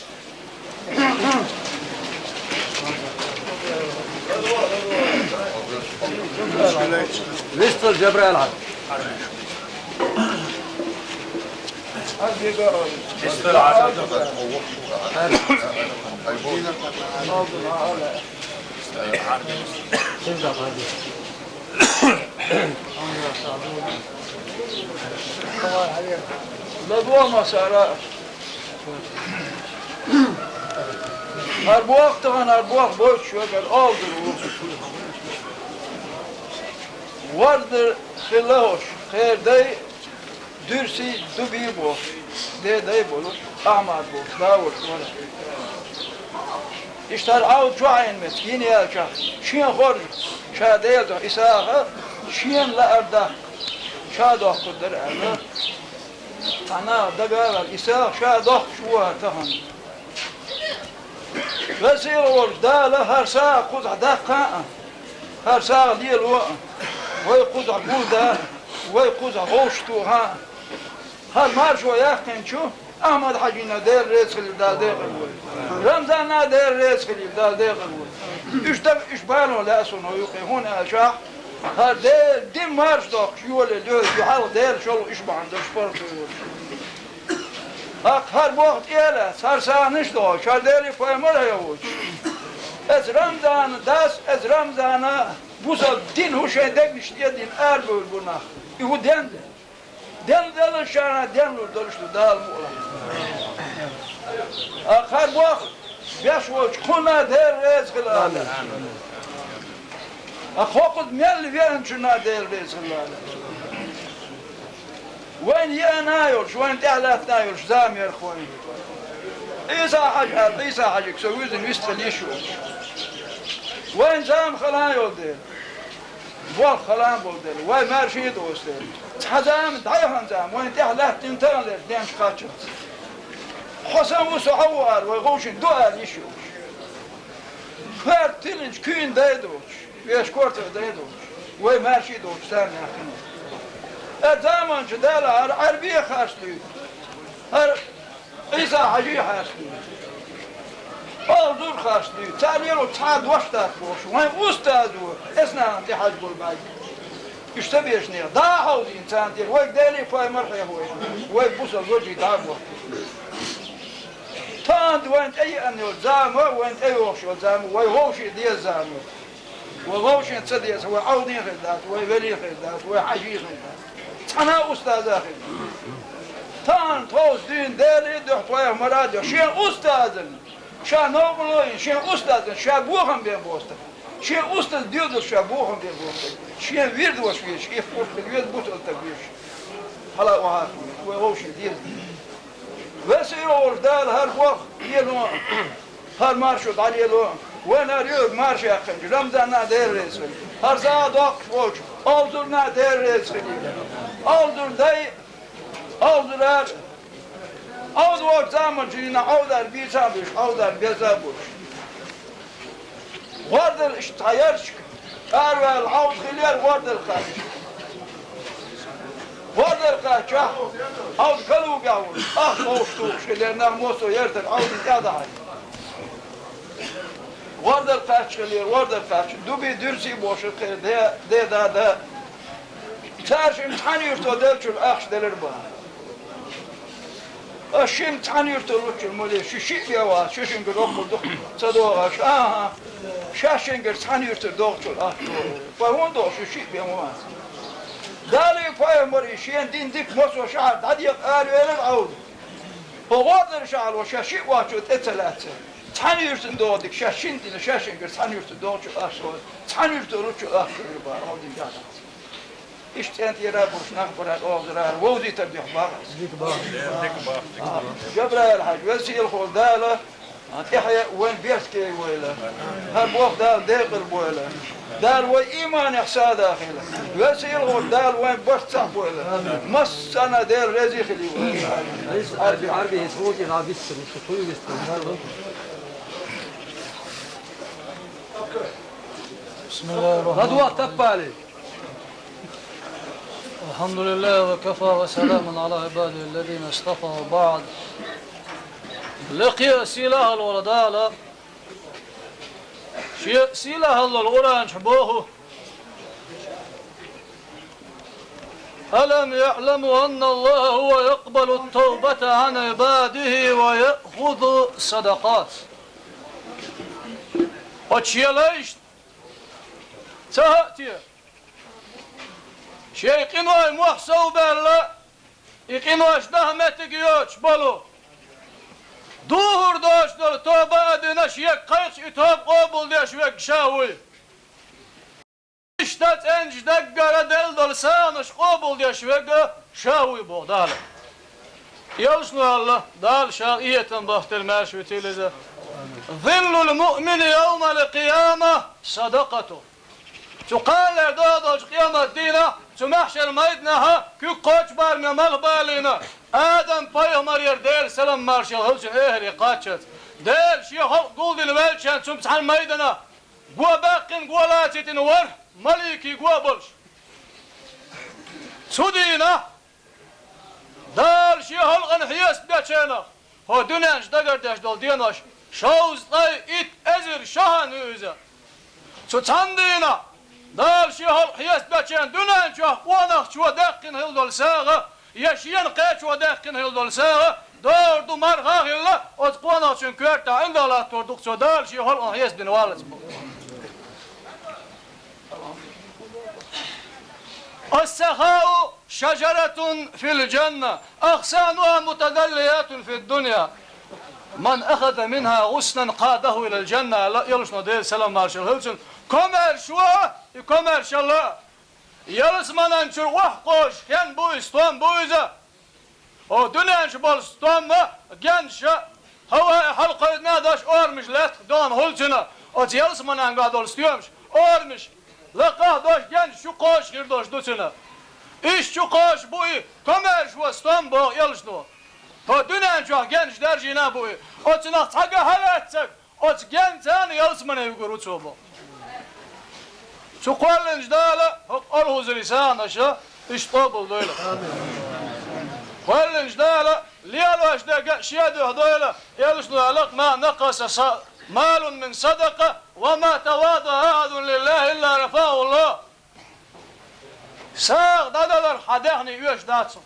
Вистхил Жабраил хьан. Ладвама сара. Гьар боху тахана, гьар боху бойчу шуьгара олдур ву. Вардар хила хӀуш, кхер дай, дуьрси дуби бохуш, де дай болуш, Ахьмад бохуш, Дауд вара. Иштта хӀара Ӏавда чохь Ӏийна меттиг йина яьлчахь, шен хоржу ша Делан дуьхьа Исаха, шена лаар даккха, ша доккхур дара аьлла. Цхьа наха дага а ваьлла, Исаха ша доккхуш ву хӀара тахана. Веза-сийлахь волчу Дала хӀара сагӀа кхузахь даккха а, хӀара сагӀа лело а, вай кхузахь гулда а, вай кхузахь вовшахтоха а. ХӀара маршо яьккхинчу Ахьмад-Хьаьжина Дела реза хилийла, Дала декъала войла. Рамзанна Дела реза хилийла, Дала декъала войла. Уьш даг, уьш бало лаьа суна хӀокху юкъе, хӀунда аьлча хӀара Делан дин марша доккхуш йолаелла, юьхьал Делан шолгӀа уьш бахьана долуш паргӀато йолуш. ТӀаккха хӀара боху тӀе а лаьцна, хӀара сагӀанаш а дохуьйтуш, хӀара Делан пайхамар а хьехочуш. Эцу Рамзанан дас, эцу Рамзанан бусалба дин хӀу шайн дегнаш тӀе а дина арабевлла бу нах. И хӀу денда? Денна деллачарна денлур долуш ду, Дала мукъ лахь. ТӀаккха хӀара боху беш волчу кхунна Дела реза хила ала. ТӀаккха хӀокхуза мел веанчунна Дела реза хила ала. Вайна еана а йолуш, вайна тӀаьхьа лаьттина а йолуш зама яра-кх вайн. Ӏийса-Хьаьжа аьлла, Ӏийса-Хьаьжига со вуьззина вистхила йиш йолуш. Вайна зама хала а йолу дела, болх хала а болу дела, вай маьрша а доцу дела. Цхьа зама, дӀаяхана зама, вайна тӀаьхьа лаьттина тахана лерчу денчу кхаччалц. Хьо сан ву, со хьо ву ала, вай вовшийн ду ала йиш йолуш. Коьрта тилинчу куьйна дай доцуш. Вешан кортах дай долуш, вай маьрша а долуш, царна яьккхина. Ткъа заманчу Дала хӀара Ӏаьрби а харц дуьйцу, хӀара Ӏийса-Хьаьжи а харц дуьйцу, Алзур а харц дуьйцу. Царна лело цхьа а дош дац бохуш, вайн устазо эцу нахана тӀе хьажа болу бӀаьрг. Уьш ца бешнех, дӀа а хьовзийна царна тӀера, вайга Делан пайхамар а хьехо, вай бусалба вежарий дӀа а боху. Тахана вайна тӀееана йолу зама, вайна тӀейогӀуш йолу зама, вай вовшийн деза зама. Вай вовшийн ца деза, вай Ӏовдин хир дац, вай велий хир дац, вай хьаьжий хир дац. Цхьана а устаза хир дац. Тахана тховса дуьйна Делан а дуьхьа, пайхамаран а дуьхьа, шен устазан, ша новкъарло а йина, шен устазан ша бохам бен боху стаг, шен устазан доьзалш ша бохам бен боху стаг, шен вирдаш везаш, и пурба хила веза бусалба стаг везаш. Хьала охьа, вай вовшийн деза. Веза-сийлахь волчу Дала хӀара боху лело а, хӀара маршо дӀалело а, вайна хӀара йоьга марша яьккхинчу Рамзанна а Дела реза хуьлда. ХӀара сагӀа доккхуш волчу Алзурна а Дела реза хуьлийла. Алзур дай, Алзур ара, Ӏовда волчу заманчу дийнахь Ӏовдар бийца а буьйш, Ӏовдар беза а буьйш. ГӀордал иштта цхьа ярчиг араваьлла Ӏовда хилира гӀордал ханча. ВордӀар кхаьччахь, Ӏовда калугахь волуш, ах вовшах тухуш хилера, нах массо а яртара Ӏовдина тӀе а дахьаш. ВордӀар кхаьчча хилера, вордӀар кхаьчча, дуби дуьрси а бохуш хилла, де, де, да, да. Цара шимма цхьана юьрто деллачул ахча делира боху. Ас шимма цхьана юьрто луччул ма ле, шу шиъ бен вац, шу шингара оккхул ду ца догӀуш. АхӀа, шаьш шингара цхьана юьртара догӀучул ахча догӀу. Вай хӀунда догӀу, шу шиъ бен вац? Дала и пайхамар и шена дина дика массо а шахьар дӀадекъа аравелира Ӏовда. ХӀо гӀордара шахьар ван шаьш шиъ вачо тӀе ца лаьцна. Цхьана юьртана догӀу дика, шаьш шина дина, шаьш шингара цхьана юьртана догӀучул ахча догӀу. Цхьана юьрто луччул ахча догӀу бара, Ӏовдина тӀе а дац. Иштта цӀен тӀера а буьллуш нах бара оха зударий, вовзийтар дуьхьа бахара. Дика бахара. Дика бахара. А, Жабраил-хьаьжа, веза-сийлахьчу Дала, а, тӀаьхье вайн беркате йойла. ХӀара боху Дала декъала бойла. Дала вай ийманехь сада хила. Веза-сийлахьчу Дала вайн барт цхьаъ бойла. Массарна Дела реза хилийла. بسم الله الرحمن الرحيم. الحمد لله وكفى وسلام على عباده الذين اصطفى وبعد. Лекха а, сийлахь а волу Дала шен сийлахь а волу Къуръан чохь боху: ألم يعلموا أن الله هو يقبل التوبة عن عباده ويأخذ الصدقات. Оцу шен лайшна ца хаьа те? Шайн къинойн мохь совбаьлла, и къинош даха меттиг йоцуш болу, духур доцуш долу тоба а дина, шега кхайкхаш и тоба къобалдеш верг ша вуй. Иштта цӀеначу даггара делла долу сагӀанаш къобалдеш верг ша вуй боху Дала. Ялсамани Дала ша къинхетам бахтар маьрша витийла иза. ظل المؤمن يوم القيامة صدقته. Цу кхаллера догӀу долчу къемат дийнахь, цу маьхьшар майданахь, куьг кхочу бараме малхбалийна, Адам-пайхамарера, Делан салам-маршалла хуьлда цунна, эххар кхаччалц. Дела шен халкъ гулдина ваьллачарна цунна цхьана майданахь, го баьккхина, го лацийтина ворхӀ малик го а болуш. Цу дийнахь Дала шен халкъана хьесап дечарах, хӀокху дуьнен чу дагардеш долу денош шовзткъе итт эзар шо хан ю иза. Цу цхьана дийнахь Дала шен халкъ хьесап дечарна дуьнен чохь къонахчо даьккхина хилла долу сагӀа, я шена кхечо даьккхина хилла долу сагӀа, догӀур ду марха а хилла, оцу къонахчун коьртахь ӀиндагӀ латтор ду-кх цо, Дала шен халкъана хьесап дина валлалц боху. السخاء شجرة في الجنة، أغصانها متدليات في الدنيا، من أخذ منها غصنا قاده إلى الجنة. Ла йолуш но Делан салам-маршалла хуьлда цунна. Комаьршо, и комаьршалла, ялсаманан чуьра охьакхочуш хен бу иза, стом бу иза. О, дуьнен чу болу стом а, генаш а, хӀаваъ хьалакхоьвзина а долуш орамаш лаьттах догӀуш хуьлу цуьнан, оцу ялсаманан гӀа долу стоьмаш, орамаш, лакхахь а долуш генаш чу кхочуш хир долуш ду цуьнан. Иштта чу кхочуш бу и, комаьршо стом боху ялсамано. ХӀо дуьнен чохь генаш даржийна а бу и, оцунах цхьа ган хьалаьцнарг, оцу генца ялсамане вуьгур ву цо боху. Цу кхоьллинчу Дала хӀокху олхазарийн сагӀанаш иштта къобалдойла. Кхоьллинчу Дала лелош дерг а шен дуьхьа дойла, элчано аьлла-кх: ما نقص مال من صدقة وما تواضع أحد لله إلا رفعه الله. СагӀа дӀадалар хьан даьхни оьшуш дац хьуна.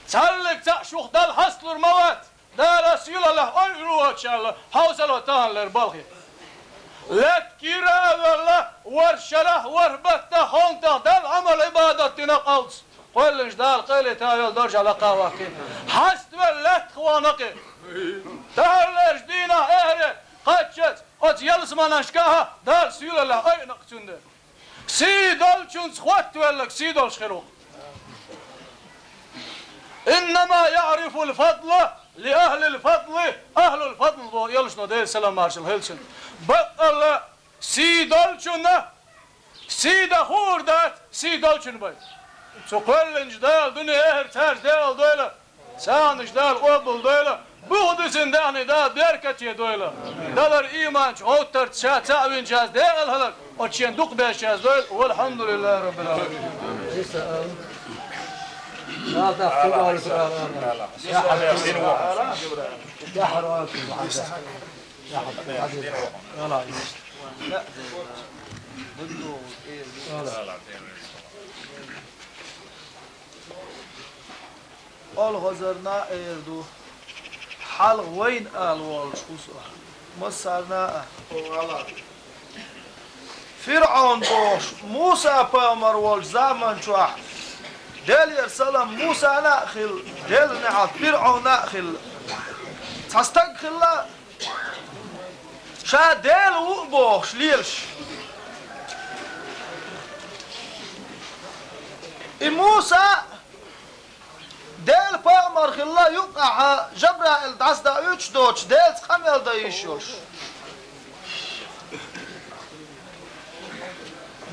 Цхьаллиг цхьаъ шух Далла хьасталур ма вац. Дала сийлаллехь ойур ву оцу шарла, хьовсал таханлера балхе. Лаьтта кийра а велла, ворхӀ шарахь, ворхӀ баттахь, хӀонтах Далла Ӏамал-Ӏибадат дина кхалц. Кхоьллинчу Дала къайле тахайолу доржа лакха а ваккхий. Хьаставелла лаьттах вахана кхин. Таханлерчу дийнахь эххар кхаччалц оцу ялсаманашкахь Дала сийлаллехь ойур ву-кх цуьнан. Сий долчунца хоттавелларг сий долуш хир ву. إنما يعرف الفضل لأهل الفضل أهل الفضل боху элчано, Делан салам-маршалла хуьлда цунна. Баккъалла, сий долчунна сий дан хуур дац сий долчун бен. Цу кхоьллинчу Дала дуьне, эххар цаьрца декъала дойла. СагӀанаш Дала къобалдойла, бух дисина даьхни Дала беркате дойла. Далара ийманчу гӀовттарца ша цхьаъ винчаьрца декъала хиларг оцу шен дукха бешчаьрца дойла. والحمد لله رب العالمين. لا تحكي ذلك الآن. يا حبيبي. يا حرام. يا حبيبي. يا لا. يا لا. Ол хозарна эр ду. Хьалха вайна ала волчу хӀусо. Массарна а. ФирӀаун бохуш, Муса пайхамар волчу заман чохь, Делера салам Мусана а хилла, Делан неӀалт ФирӀаунна а хилла. Цхьа стаг хилла, ша Дела ву а бохуш лелаш. И Муса Делан пайхамар хилла юккъахь Жабраил дӀасадоуьйтуш доцуш, Делаца къамел дан йиш йолуш.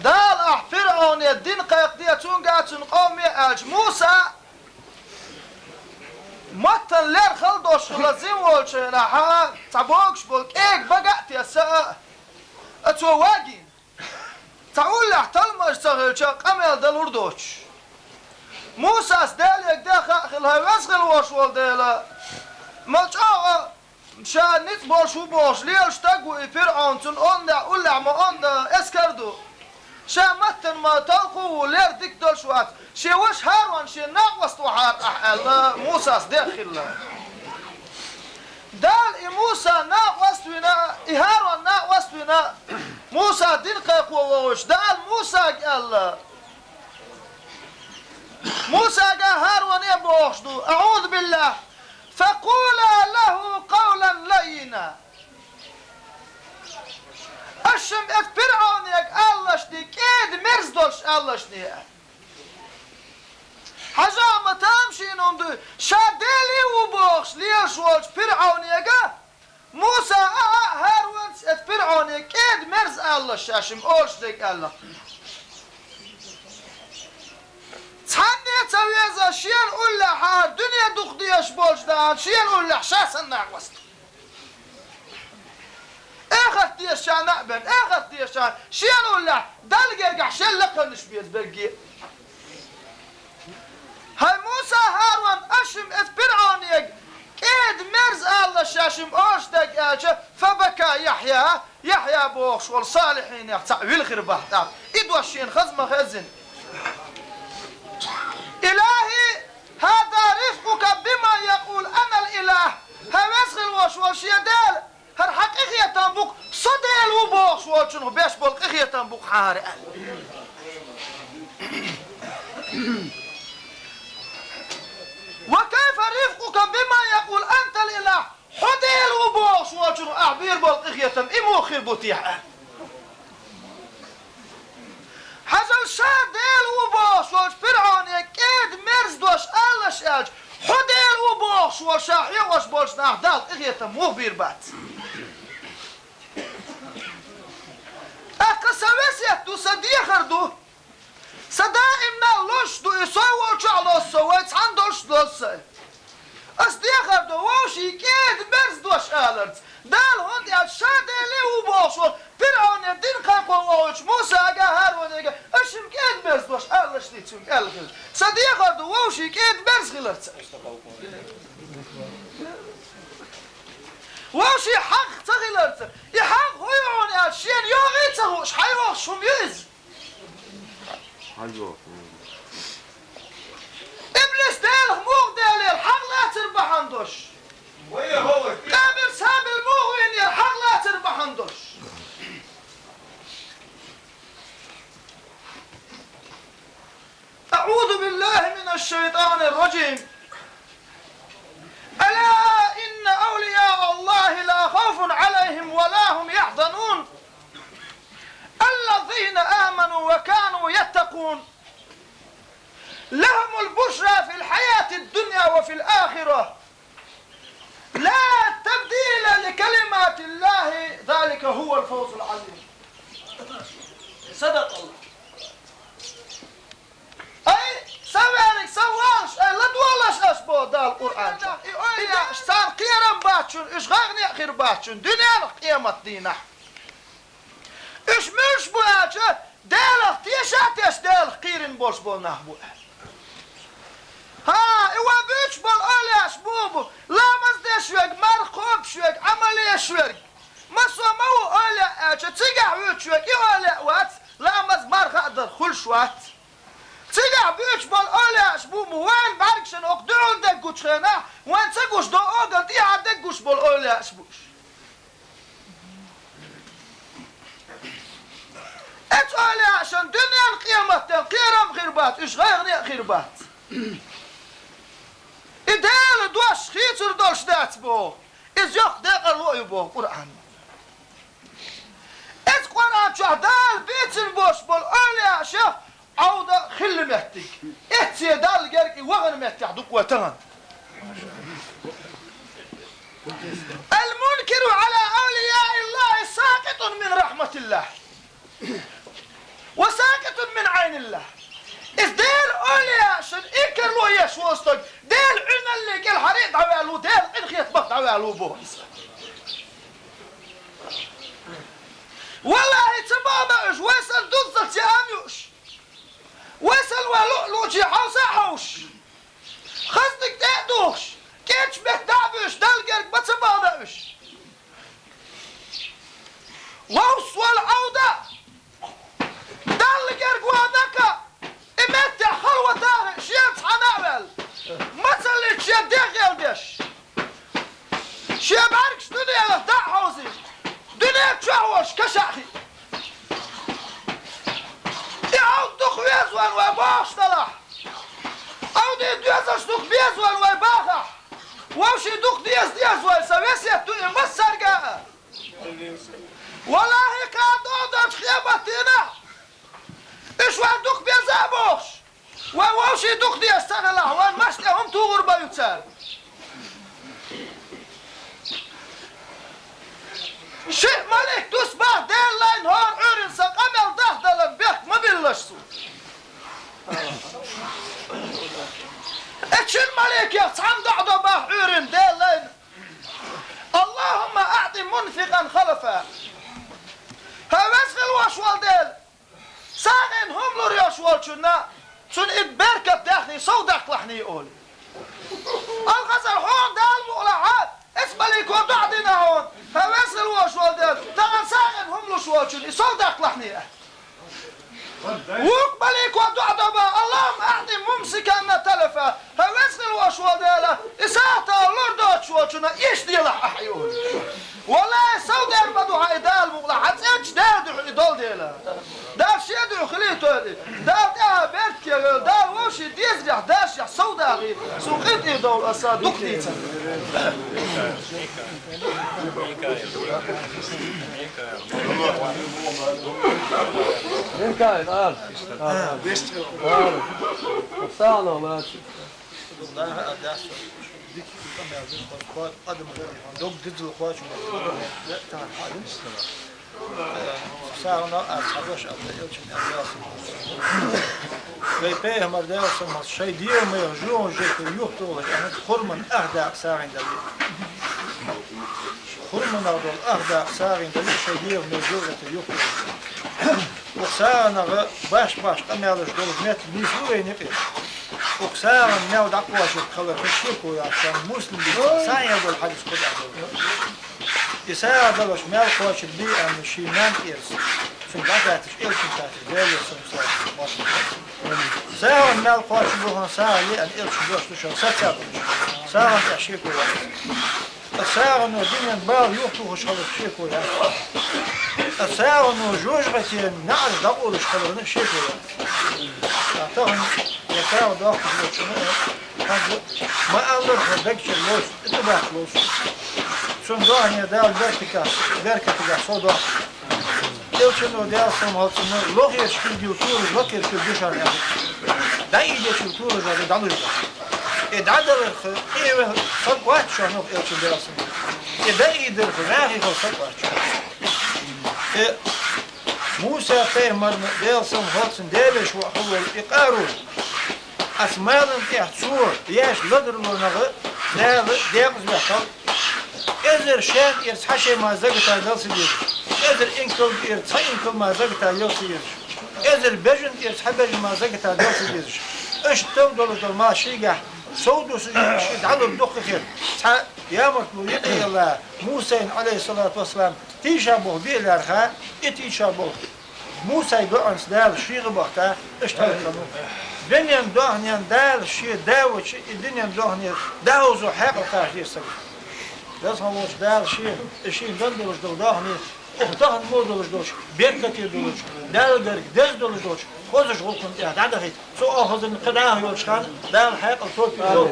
Дала ахь ФирӀауне дин кхайкхаде, цуьнга а, цуьнан къоме а аьлча, Муса маттана лер хала долуш хилла зин волчу хенахь, цхьа богуш болу кӀега бага а тесна, а, цо вагийна. Цхьа уллехь талмаж ца хилча, къамел далур доцуш. Мусас Деле де хаа хилла, хьан веза хила волуш волу Дела, ма чӀогӀа ша ницкъ болуш ву бохуш лелаш стаг ву и ФирӀаун, цуьнан онда уллехь ма онда эскар ду. Ша маттана ма талхо ву, лер дика долуш вац. Шен ваша ХӀарон шен накъост вахьара ахь аьлла, Мусас деххилла. Дала и Муса накъост вина, и ХӀарон накъост вина, Муса дин кхайкхо вогӀуш, Дала Мусага аьлла. Мусага а ХӀароне а бохуш ду, аӀузу биллахӀ, «Факъула лахӀу къавлан лаййина». Аша-м эцу ПирӀауне алалаш де, кӀеда-мерза долуш алалаш де. Хьажа ма тамашийна хӀума ду, ша Дела ву бохуш лелаш волчу ПирӀаунега, Муса а, а, ХӀаронца эцу ПирӀауне кӀеда-мерза алалаш шаьш-м олуш дерг аьлла. Цхьанне а ца веза шена уллехь хӀара дуьне дукха дезаш болчу дагӀан шена уллехь ша санна накъост. Эхарт дезачарна а бен, эхарт дезачарна, шена уллехь Далла гергахь шел лакхарнаш беза берриге. ХӀай Муса, ХӀарон, аша-м эцу ПирӀаунега кӀеда-мерза алалаш шаьш-м олуш дерг аьлча, фабака Яхьъя, Яхьъя бохуш волу салихьинех цхьаъ вилхира бахьа тӀаккха. И дош шена хаза ма хеззина. ИлахӀи, хӀаза рифкъука биман якъулу анал илахӀ. Хьан веза хила волуш волу шен Дела, хӀара хьан къинхетам бу-кх, со Дела ву бохуш волчунах беш болу къинхетам бу-кх хьан хӀара аьлла. Ва кайфа рифкъука биман якъулу антал илахӀ. Хьо Дела ву бохуш волчунах ахь бийр болу къинхетам и муха хир бу техьа аьлла. Хьажал, ша Дела ву бохуш волчу ПирӀауне кӀеда-мерза дош алалаш аьлча, хьо Дела ву бохуш волу ша хьоьгӀуш болчу нах Далла къинхетам муха бийр бац. ТӀаккха сан весет ду, сан дехар ду. Сан даимна лозуш ду и, со волчохь лозу со, вай цхьаьна долуш лозу со. Ас дехар ду вовшийн кӀеда-мерза дош аларца. Дала хӀунда аьлча ша Дела ву бохуш волу ПирӀауне дин кхайкхо вогӀучу Мусага, ХӀаронега, аша-м кӀеда-мерза дош алалаш ди цуьнга аьлла хилча. Сан дехар ду вовшийн кӀеда-мерза хиларца. Вовшийн хьагӀ ца хиларца. И хьагӀ хӀун ю хьуна аьлча, шена йогӀий ца хууш, хьайогӀуш хӀума ю иза. Иблис Делах муха деллера хьагӀ лацар бахьана долуш. Къабил Сабил муха вийнера хьагӀ лацар бахьана долуш. أعوذ بالله من الشيطان الرجيم. ألا إن أولياء الله لا خوف عليهم ولا هم يحزنون. الذين آمنوا وكانوا يتقون. لهم البشرى في الحياة الدنيا وفي الآخرة. لا تبديل لكلمات الله، ذلك هو الفوز العظيم. صدق الله. Ай, сан ваьллиг, сан валаш, ай, ладогӀалаш аш боху Дала Къуръан чохь. И ойла, и даьш царна кхерам бац шуна, уьш гӀагӀне а хир бац шуна, дуьненах, къемат дийнахь. Уьш муьлш бу аьлча, Делах теша а тешна, Делах кхийрина болуш болу нах бу аьлла. ХӀа, и вай буьйцуш болу эвлаяаш бу-бу, ламаз деш верг, марха кхобуш верг, Ӏамал еш верг. Массо а ма ву эвлаяъ аьлча, цигахь вуьйцуш верг и эвлаяъ вац, ламаз, марха а дар хуьлуш вац. Цигахь буьйцуш болу эвлаяаш бу-бу, вайн бӀаьргашна оха дуьхьал деггучу хенахь, вайн ца гуш долу огалла тӀехьа деггуш болу эвлаяаш бу уьш. Эцу эвлаяашна дуьненан, къематдийнан кхерам хир бац, уьш гӀайгӀане а хир бац. И Делан дош хийцар долуш дац боху, иза йоккха декъарло а ю боху Къуръан. Эцу Къуръан чохь Дала бийцина бош болу эвлаяаш Ӏовда хилла меттиг. Эцце Далла герга и вахана меттехь ду-кх вай тахана. Ал-мункиру Ӏала авлияиллахӀи сакъитун мин рахьматиллахӀ ва сакъитун мин Ӏайниллахь. Иза Делан эвлаяашна инкарло еш волу стаг Делан Ӏуьналле кӀелхьара а дӀаваьлла ву, Делан къинхетамах дӀаваьлла ву боху иза. ВаллахӀи, ца боху уьш, вай санна дуззалц яа а юуш, вай санна вай луъ-луъчий хьовса а хьовсуш, хазаниг тӀе а духуш, кӀечу метта дӀа а буьйсуш, Далла герга ма ца бахана уьш. Вовшашца волу Ӏовда, Далла герга вахана-кх, и меттехь халватехь а, шен цхьаьна а ваьлла, мацаллица шен дегӀ гӀелдеш, шен бӀаьргаш дуьненах дӀа а хьовзийна, дуьне чохь волуш каша а хиъна. И Ӏовда дукха веза вайна вай бохуш делахь, Ӏовдин доьзалш дукха беза вайна вай бахахь, вовшийн дукха деза деза вайна, сан весет ду и массаьрга а. ВаллахӀи, кхана догӀу долчу къематдийнахь, уьш вайна дукха беза а бохуш, вай вовшийн дукха деза ца хилахь, вайн маша тӀе хӀума тухур бан ю цара. Шиъ малик туьсу боху Делан лайна, хӀора Ӏуьйранна сан къамел дахдаларна бехк ма биллалаш суна. Эцу шина маликех цхьамма доӀа до боху Ӏуьйранна Делан лайна: «АллахӀумма аӀти мунфикъан халафа». ХӀай веза хила волуш волу Дела, сагӀина хӀума лур йолуш волчунна, цунна и беркат даьхний сов даккхалахьний олий. Алхазар, хьуна Дала мукъалахь, эцу малико доӀа дина хьуна, хӀай веза хила волуш волу Дела, тахана сагӀина хӀума луш волчунна и сов даккхалахьний аьлла. Вукху малико доӀа до боху: «АллахӀумма аӀти мумсикан талафа». ХӀай веза хила волуш волу Дела, и сагӀа тахана лур доцуш волчунна эшделахь ахьа и олий. ВаллахӀи, сов дер ма ду хьан и Дала мукъалахь, хьан цӀеначу Дела дуьхьа и долу дела. Дала шен дуьхьа хилийтойла и. Дала тӀаьхьа беркате йойла. Дала вовшийн дезарехь, дашехь сов дахийла. Цунна къинтӀера довла аса дукха дийцар. Микаил, ара. Ара. Ара. СагӀано лаьцна. Дукха наха а дац, дика къамел дина, хӀокху адам дог диззал кхочуш, тахана хьадина. Э, сагӀано аз цхьа дош аьлла, элчан аьлла. Вай пайхамар, Делан салам, шайн дегӀамех жугӀун жийтар юхатухуш, аьнна, хурман ах дакъа сагӀина далийта. Хурманах долу ах дакъа сагӀина далийта, шайн дегӀамех жугӀун жийтар юхатухуш. Оцу сагӀанах баш-баш къамелаш долу меттиг нийса ду вайна юкъе. Оцу сагӀана мел дӀакхочург хиларх шеко яц, сан муслим дийцина сахьихь долу хьадис кху тӀехь долу. И сагӀа далош мел кхочург бий аьлла шен нанна тӀера, цуьнга дӀахаьттича, элчанна хаьттича, Делан салам-маршалла хуьлда цунна. СагӀана мел кхочург бу хьуна сагӀа ле аьлла, элчан дош ду шуна саццалла. СагӀана тӀехь шеко яц. Ткъа сагӀано динан бала юхатухуш хиларх шеко яц. Ткъа сагӀано жожагӀатен неӀарш дӀакъовлуш хиларна шеко яц. Ткъа тахана я сагӀа доккхуш волчунна, хӀинца ма-аллара, хьан дагчуьра лоцу, и тӀебаккха лоцу. Цунна дохьане Дала беркатегахь, беркатегахь сов доккху. Элчано, Делан салам хуьлда цунна, лохерчу куьйгал туража лакхерчу куьйга душар аьлла. ДӀаийдечул туража ду дӀалуш дар. И дӀадаларх къевелла саг вац шуна, элчан, Делан салам. И дӀаийдарх ваьхьа хила саг вац шуна. И Муса-пайхамарна, Делан салам хуьлда цунна, Делан вешин воӀ хилла волу и Къарун. Ас малан тӀехь цо еш ладарлонах Дала декъаза ваьккхина. Эзар шен тӀера цхьа шен мара закат дала ца дезаш. Эзар инкал тӀера цхьа инкал мара закат дала ца дезаш. Эзар бежан тӀера цхьа бежан мара закат дала ца дезаш. Иштта долуш долу мах шийгахь сов дусуш, ши дӀалур дуккха хир. Цхьа ямартло йикъе елла, Мусайна, Ӏалайхиссалату вассалам, тийша болх бе лаьрхӀа, и тийша болх Мусай доӀанца Дала шийгӀа бахта, иштта хӀаллакьхана ву. Динан дохнен Дала шен да вача, и динан дохне дӀахьовзо хьекъал кхача деза сага. Веза хьан волчу Дала шен, и шен дан долуш долу дохне, оха тахана мо долуш долчу, беркате долуш, Далла гарга деза долуш долчу хозачу гӀуллакхна тӀехь дӀадахийта. Цу оха хазарна кхидӀа а йолчу ханна, Дала хьекъал тоьпиг долу.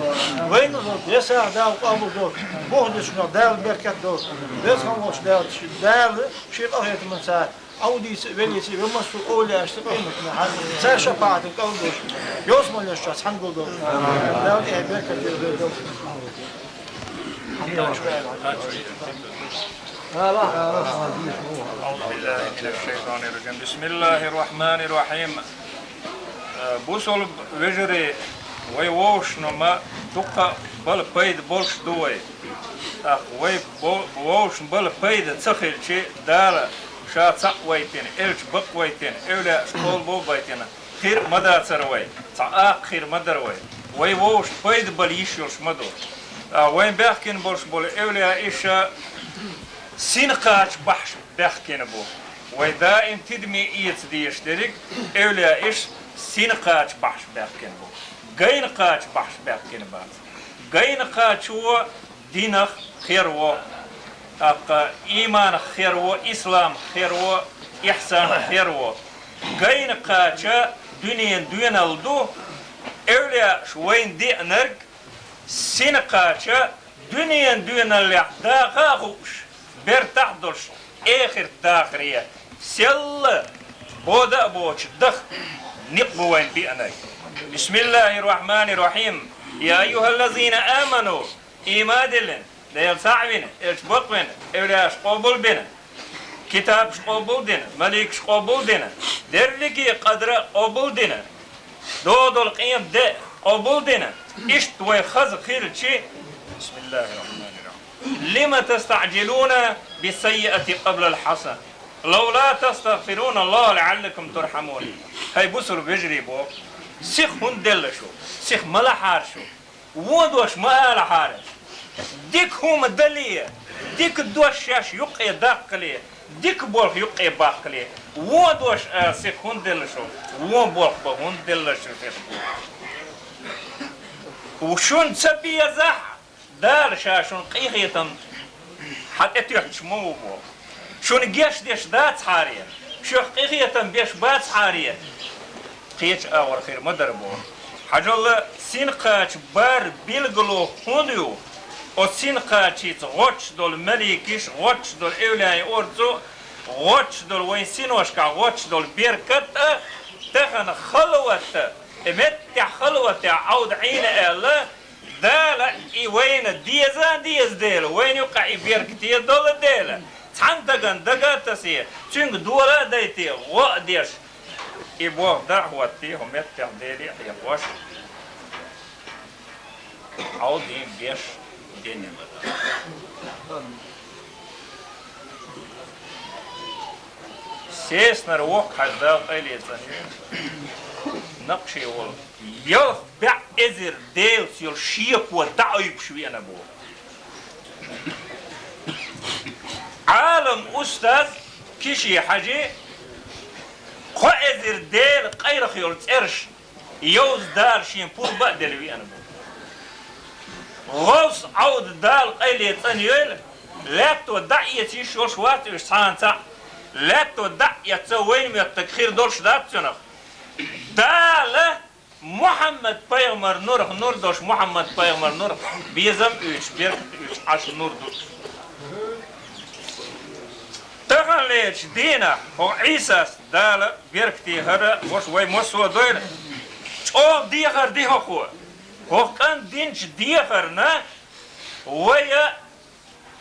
Вайна а долу, весах Дала къобал долу. Бух дечунах Дала беркат долу. Веза хьан волчу Дала, Дала шен къахетамца Ӏовдийца а, веллийца а, вай массо а овлияашца къематна хьан, цара шапаӀатан кӀал долуш. Йосмалеш час хьан гул долу. Дала тӀехь беркат долу. أعوذ بالله من الشيطان الرجيم. بسم الله الرحمن الرحيم. Э, бусалба вежарий, вай вовшашна ма дуккха а бала пайда болуш ду вай. ТӀаккха вай бо-, вовшашна бала пайда ца хилча, Дала Ша цхьаъ вайтина, элча бакъ вайтина, эвлаяаш къобал байтина, хир а ма дацара вай, цхьа акха хир ма дара вай. Вай вовшашна пайда бала йиш йолуш ма ду. Ткъа вайн баьхкина болуш болу эвлаяаш синкхача бахьаш баьхкина бу. Вай даим тидаме эца дезаш дерриг эвлаяаш синкхача бахьаш баьхкина бу. Гайна кхача бахьаш баьхкина бац. Гайна кхачо динах хер во, тӀаккха ийманах хер во, исламах хер во, ихсанах хер во. Гайна кхача дуьненан доьналла ду, эвлаяаш вайна деанарг, сина кхача дуьненан доьналлехь даха а хууш, бертахь а долуш, эхарт дахаре, селла бода а боцуш даха никъ бу вайна биъанарг. بسم الله الرحمن الرحيم. يا أيها الذين آمنوا, ийман диллина, Дела цхьаъ вина, элча бакъ вина, эвлияаш къобал бина, китабаш къобал дина, маликаш къобал дина, дерриге къадра къобал дина, додал къемат де къобал дина, иштта вай хаза хилчи, بسم الله الرحمن الرحيم. لم تستعجلون بالسيئة قبل الحسنة لولا تستغفرون الله لعلكم ترحمون. ХӀай бусалба вежарий, боху, сиха хӀунда делла шу? Сиха ма лахьара шу? Вон дош ма алахьара. Дика хӀума дале, дика дош шаьш юккъе даккхале, дика болх юккъе баккхале, вон дош ала сиха хӀунда делла шу? Вон болх бан хӀунда делла шу сиха? Шуна ца безахь, Дала Ша шуна къинхетам хьан тӀе туьхкуш ма ву боху. Шуна гечдеш дацахьара, шух къинхетам беш бацахьара, кхечу агӀор хир ма дара боху. Хьажалла, синкхача бар билгало хӀунда ю? Оцу синкхачица гӀоттуш долу маликаш, гӀоттуш долу эвлаяийн орцу, гӀоттуш долу вайн синошкахь гӀоттуш долу беркат а, тахана халватта, и меттехь халватехь Ӏовда Ӏийна аьлла, Дала и вайна деза а деза дела, вайна юккъехь и беркате долу дела, цхьана дагана дага а тасае, цуьнга дола а дайте, гӀо а деш, и болх дӀа а хӀотте, хӀу меттех Деле а хьекхош, Ӏовдийна беш дина. Сеснара воккха хьажа Дала къайле цӀанйойла, накъше волу, ялх бӀе эзар Делаца йолу шеко дӀа а уьйбуш веана боху. Ӏалам устаз Киши-Хьажи кхо эзар Делан къайлаха йолу цӀераш йовза Дала шен пурба а делла веана бу. ГӀовс Ӏовда Дала къайле цӀанйойла, лаьтто дӀа а эца йиш йолуш вац уьш цхьана цхьаъ, лаьтто дӀа а эцна вайна моьттург хир долуш дац цунах. Дала Мухьаммад-пайхамар нурах нур долуш, Мухьаммад-пайхамар нурах безам а оьцуш, беркат а оьцуш Ӏаш нур ду. Таханлерчу дийнахь хӀокху Ӏийсас, Дала беркате хӀара ваша вай массо а дойла, чӀогӀа дехар ди хӀокхо. ХӀокху кӀанта динчу дехарна вай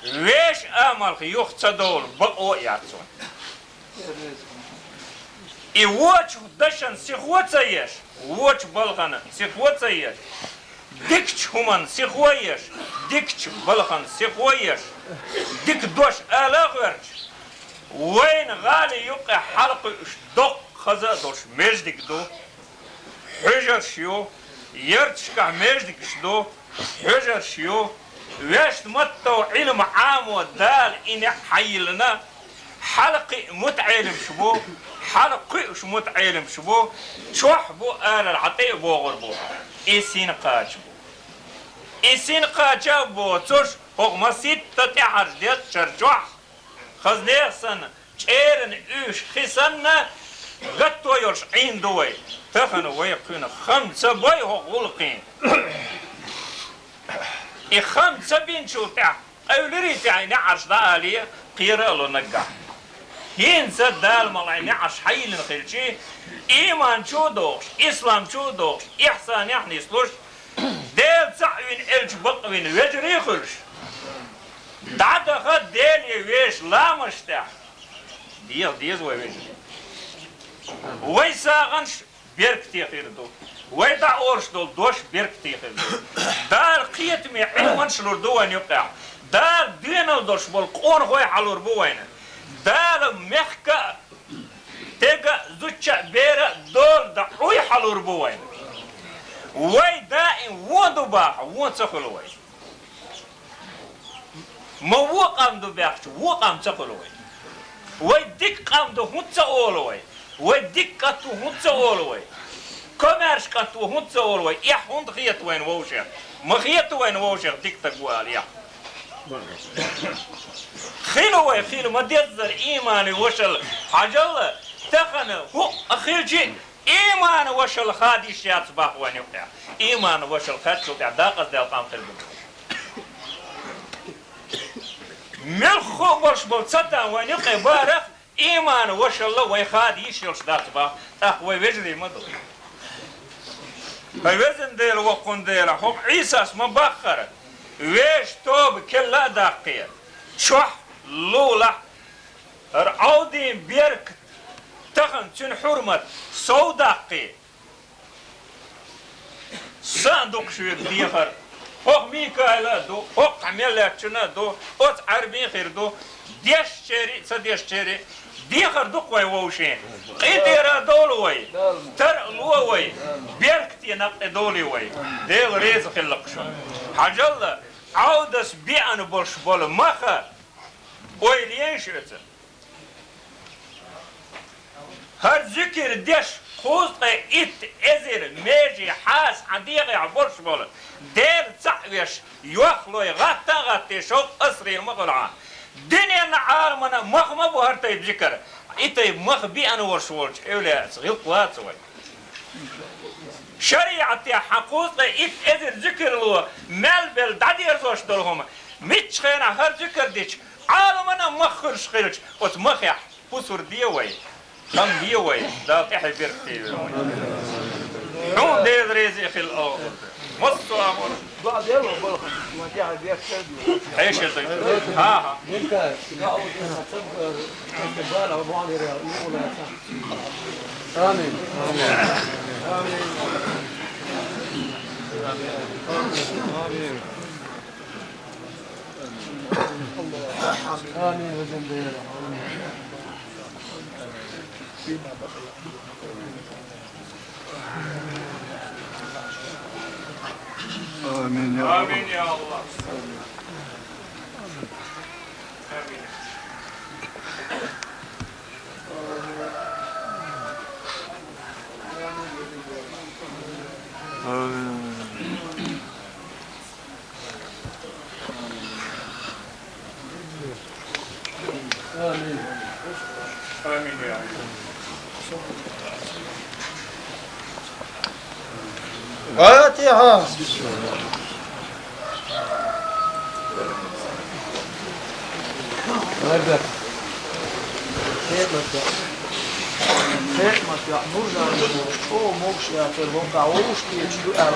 вешан амалх юха ца довла бакъо а яц вайн. И вочу дашан сихо а ца еш, вочу балхана сихо а ца еш, дикачу хӀуманна сихо а еш, дикачу балхана сихо а еш, дика дош ала а гӀоьрташ, вайна гӀали юккъехь хьалакхуьуш доккха хаза а долуш междиг ду, хьуьжарш ю, Ярташкахь маьждигаш ду, хьуьжарш ю, вешта маттахь Ӏилма Ӏамо Дала и неӀ хьайиллина, хьалакхуьу мутаӀеламаш бу, хьалакхуьуш мутаӀеламаш бу, чохь бу, алар хьан тӀе а богӀур бу. И син кхача бу. И син кхача а боцуш, хӀокху масийтта тӀаьхьарчу дезачу шарахь чохь, хаза нехан санна, чӀеран уьш хи санна, гатто йолуш Ӏийна ду вай. Тахана вай кхуьнан хам ца бой хӀокху гӀуллакхийн. И хам ца бинчул тӀаьхьа, къевлирий те хьайн неӀарш дӀаалий, кхера а ло наггахь. ХӀинца Дала ма-аллара неӀарш хьайиллина хилчий, ийман чу а дохуш, ислам чу а дохуш, ихьсанехь а нислуш, Дела цхьаъ вина, элча бакъ вина вежарий а хуьлуш, дӀадаха Деле вешан ламазаш тӀехь. Деха деза вай вежарий. Вай сагӀанаш беркате хир ду. Вай дӀаолуш долу дош беркате хир ду. Дала кхетаме Ӏилманаш лур ду вайна юкъехь. Дала доьналла долуш болу къонахой хьалур бу вайна. Дала мехкан а, стеган а, зудчун а, беран а дола дан Ӏуй хьалур бу вайна. Вай даим вон ду баха, вон ца хуьлу вай. Ма вон къам ду баьхча, вон къам ца хуьлу вай. Вай дика къам ду хӀунда ца олу вай? Вай дика кӀант ву хӀунда ца олу вай? Комаьрша кӀант ву хӀунда ца олу вай? Эхь хӀунда хета вайна вовшех? Ма хета вайна вовшех дика стаг ву ала эхь. Хила вай, хила ма-деззара иймане вашалла. Хьажал, тахана хӀуъа хилчи, иймане вашалла хадийш яц баха вайна юкъехь. Иймане вашалла хаьттачул тӀаьхьа декъаздаьлла къам хир бу. Муьлхха а болуш болу цатан вайна юкъе барах, иймане вашалла вай хадийш йолуш дац баха, тӀаккха вай вежарий ма ду. Хьай везан Дела, воккхун Дела, хӀокху Ӏийсас ма баххара, вешан тоба керла а даккхий, чохь лулахь, хӀара Ӏовдин беркат, тахана цуьнан хьурмат сов даккхий. Сан а ду-кх шуьга дехар. ХӀокху Микаила а ду, хӀокху мел лаьттачунна а ду, оцу Ӏаьрбийн а хир ду, дешчерий а, ца дешчерий а. Дехар ду-кх вай вовшийн. КъинтӀера а довла вай, тар а ло вай, беркате накъ тӀе довла вай. Дела реза хилла-кх шуна. Хьажал, Ӏовдас беана болуш болу маха, ойла еш оцу. ХӀара зуькар деш кхузткъе итт эзар меже хьаса хьан дегӀехь болуш болу, Дела цхьаъ веш, йохлой гӀатта а гӀаттий, шовкъ асрийла ма хуьлу хьан. Дуьненна Ӏаламана мах ма бу хӀара тайпа зуькар. И тайпа мах беана волуш волчу эвлаяаца гӀиллакх лаца вай. ШариӀатехь хьан кхузткъе итт эзар зуькарло мел белла дӀадерзош долу хӀума, миччу хенахь хӀара зуькар дича, Ӏаламана мах хуьлуш хилча, оцу махехь пусар де вай, хам де вай, Дала тӀаьхье беркате йойла вай. Хьуна Дела реза а хила оха. Массо а амал. Доа делла балха, ма тӀаьхье беркате а де. Хьешал дай. ХӀан-хӀа. Амин. Амин. Амин. Амин, я Аллах. Амин. Амин. Амин, я Аллах. Фатиха. Ребят. Хетмат я. Хетмат я. Нужно. О, могуш я, цер вон ка, о, уж кечу, а.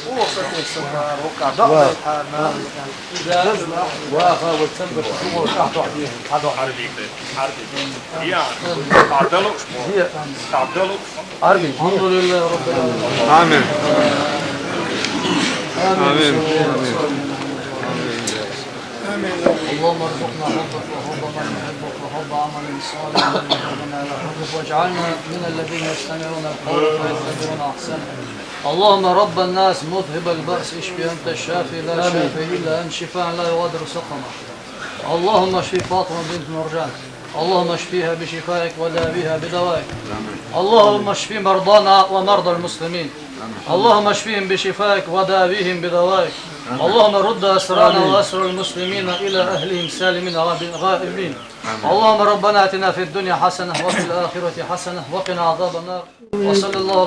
О, соответственно, вон ка, да, да, да. Ваха, вот сам бы, вот, а, да, да. Хьарбик, хьарбик. Я, хьадалуш, хьадалуш. Амин. Амин. Амин. Амин. اللهم ارزقنا حبك وحب من يحبك وحب عمل صالح يقربنا إلى حبك، واجعلنا من الذين يستمعون القول فيتبعون أحسنه. اللهم رب الناس مذهب البأس اشف أنت الشافي لا شافي إلا أنت شفاء لا يغادر سقما. اللهم اشف فاطمة بنت مرجان. اللهم اشفيها بشفائك وداويها بدوائك. اللهم اشف مرضانا ومرضى المسلمين. اللهم اشفهم بشفائك وداويهم بدوائك. اللهم رد أسرانا وأسر المسلمين إلى أهلهم سالمين غائبين. اللهم ربنا آتنا في الدنيا حسنة وفي الآخرة حسنة وقنا عذاب النار. وصلى الله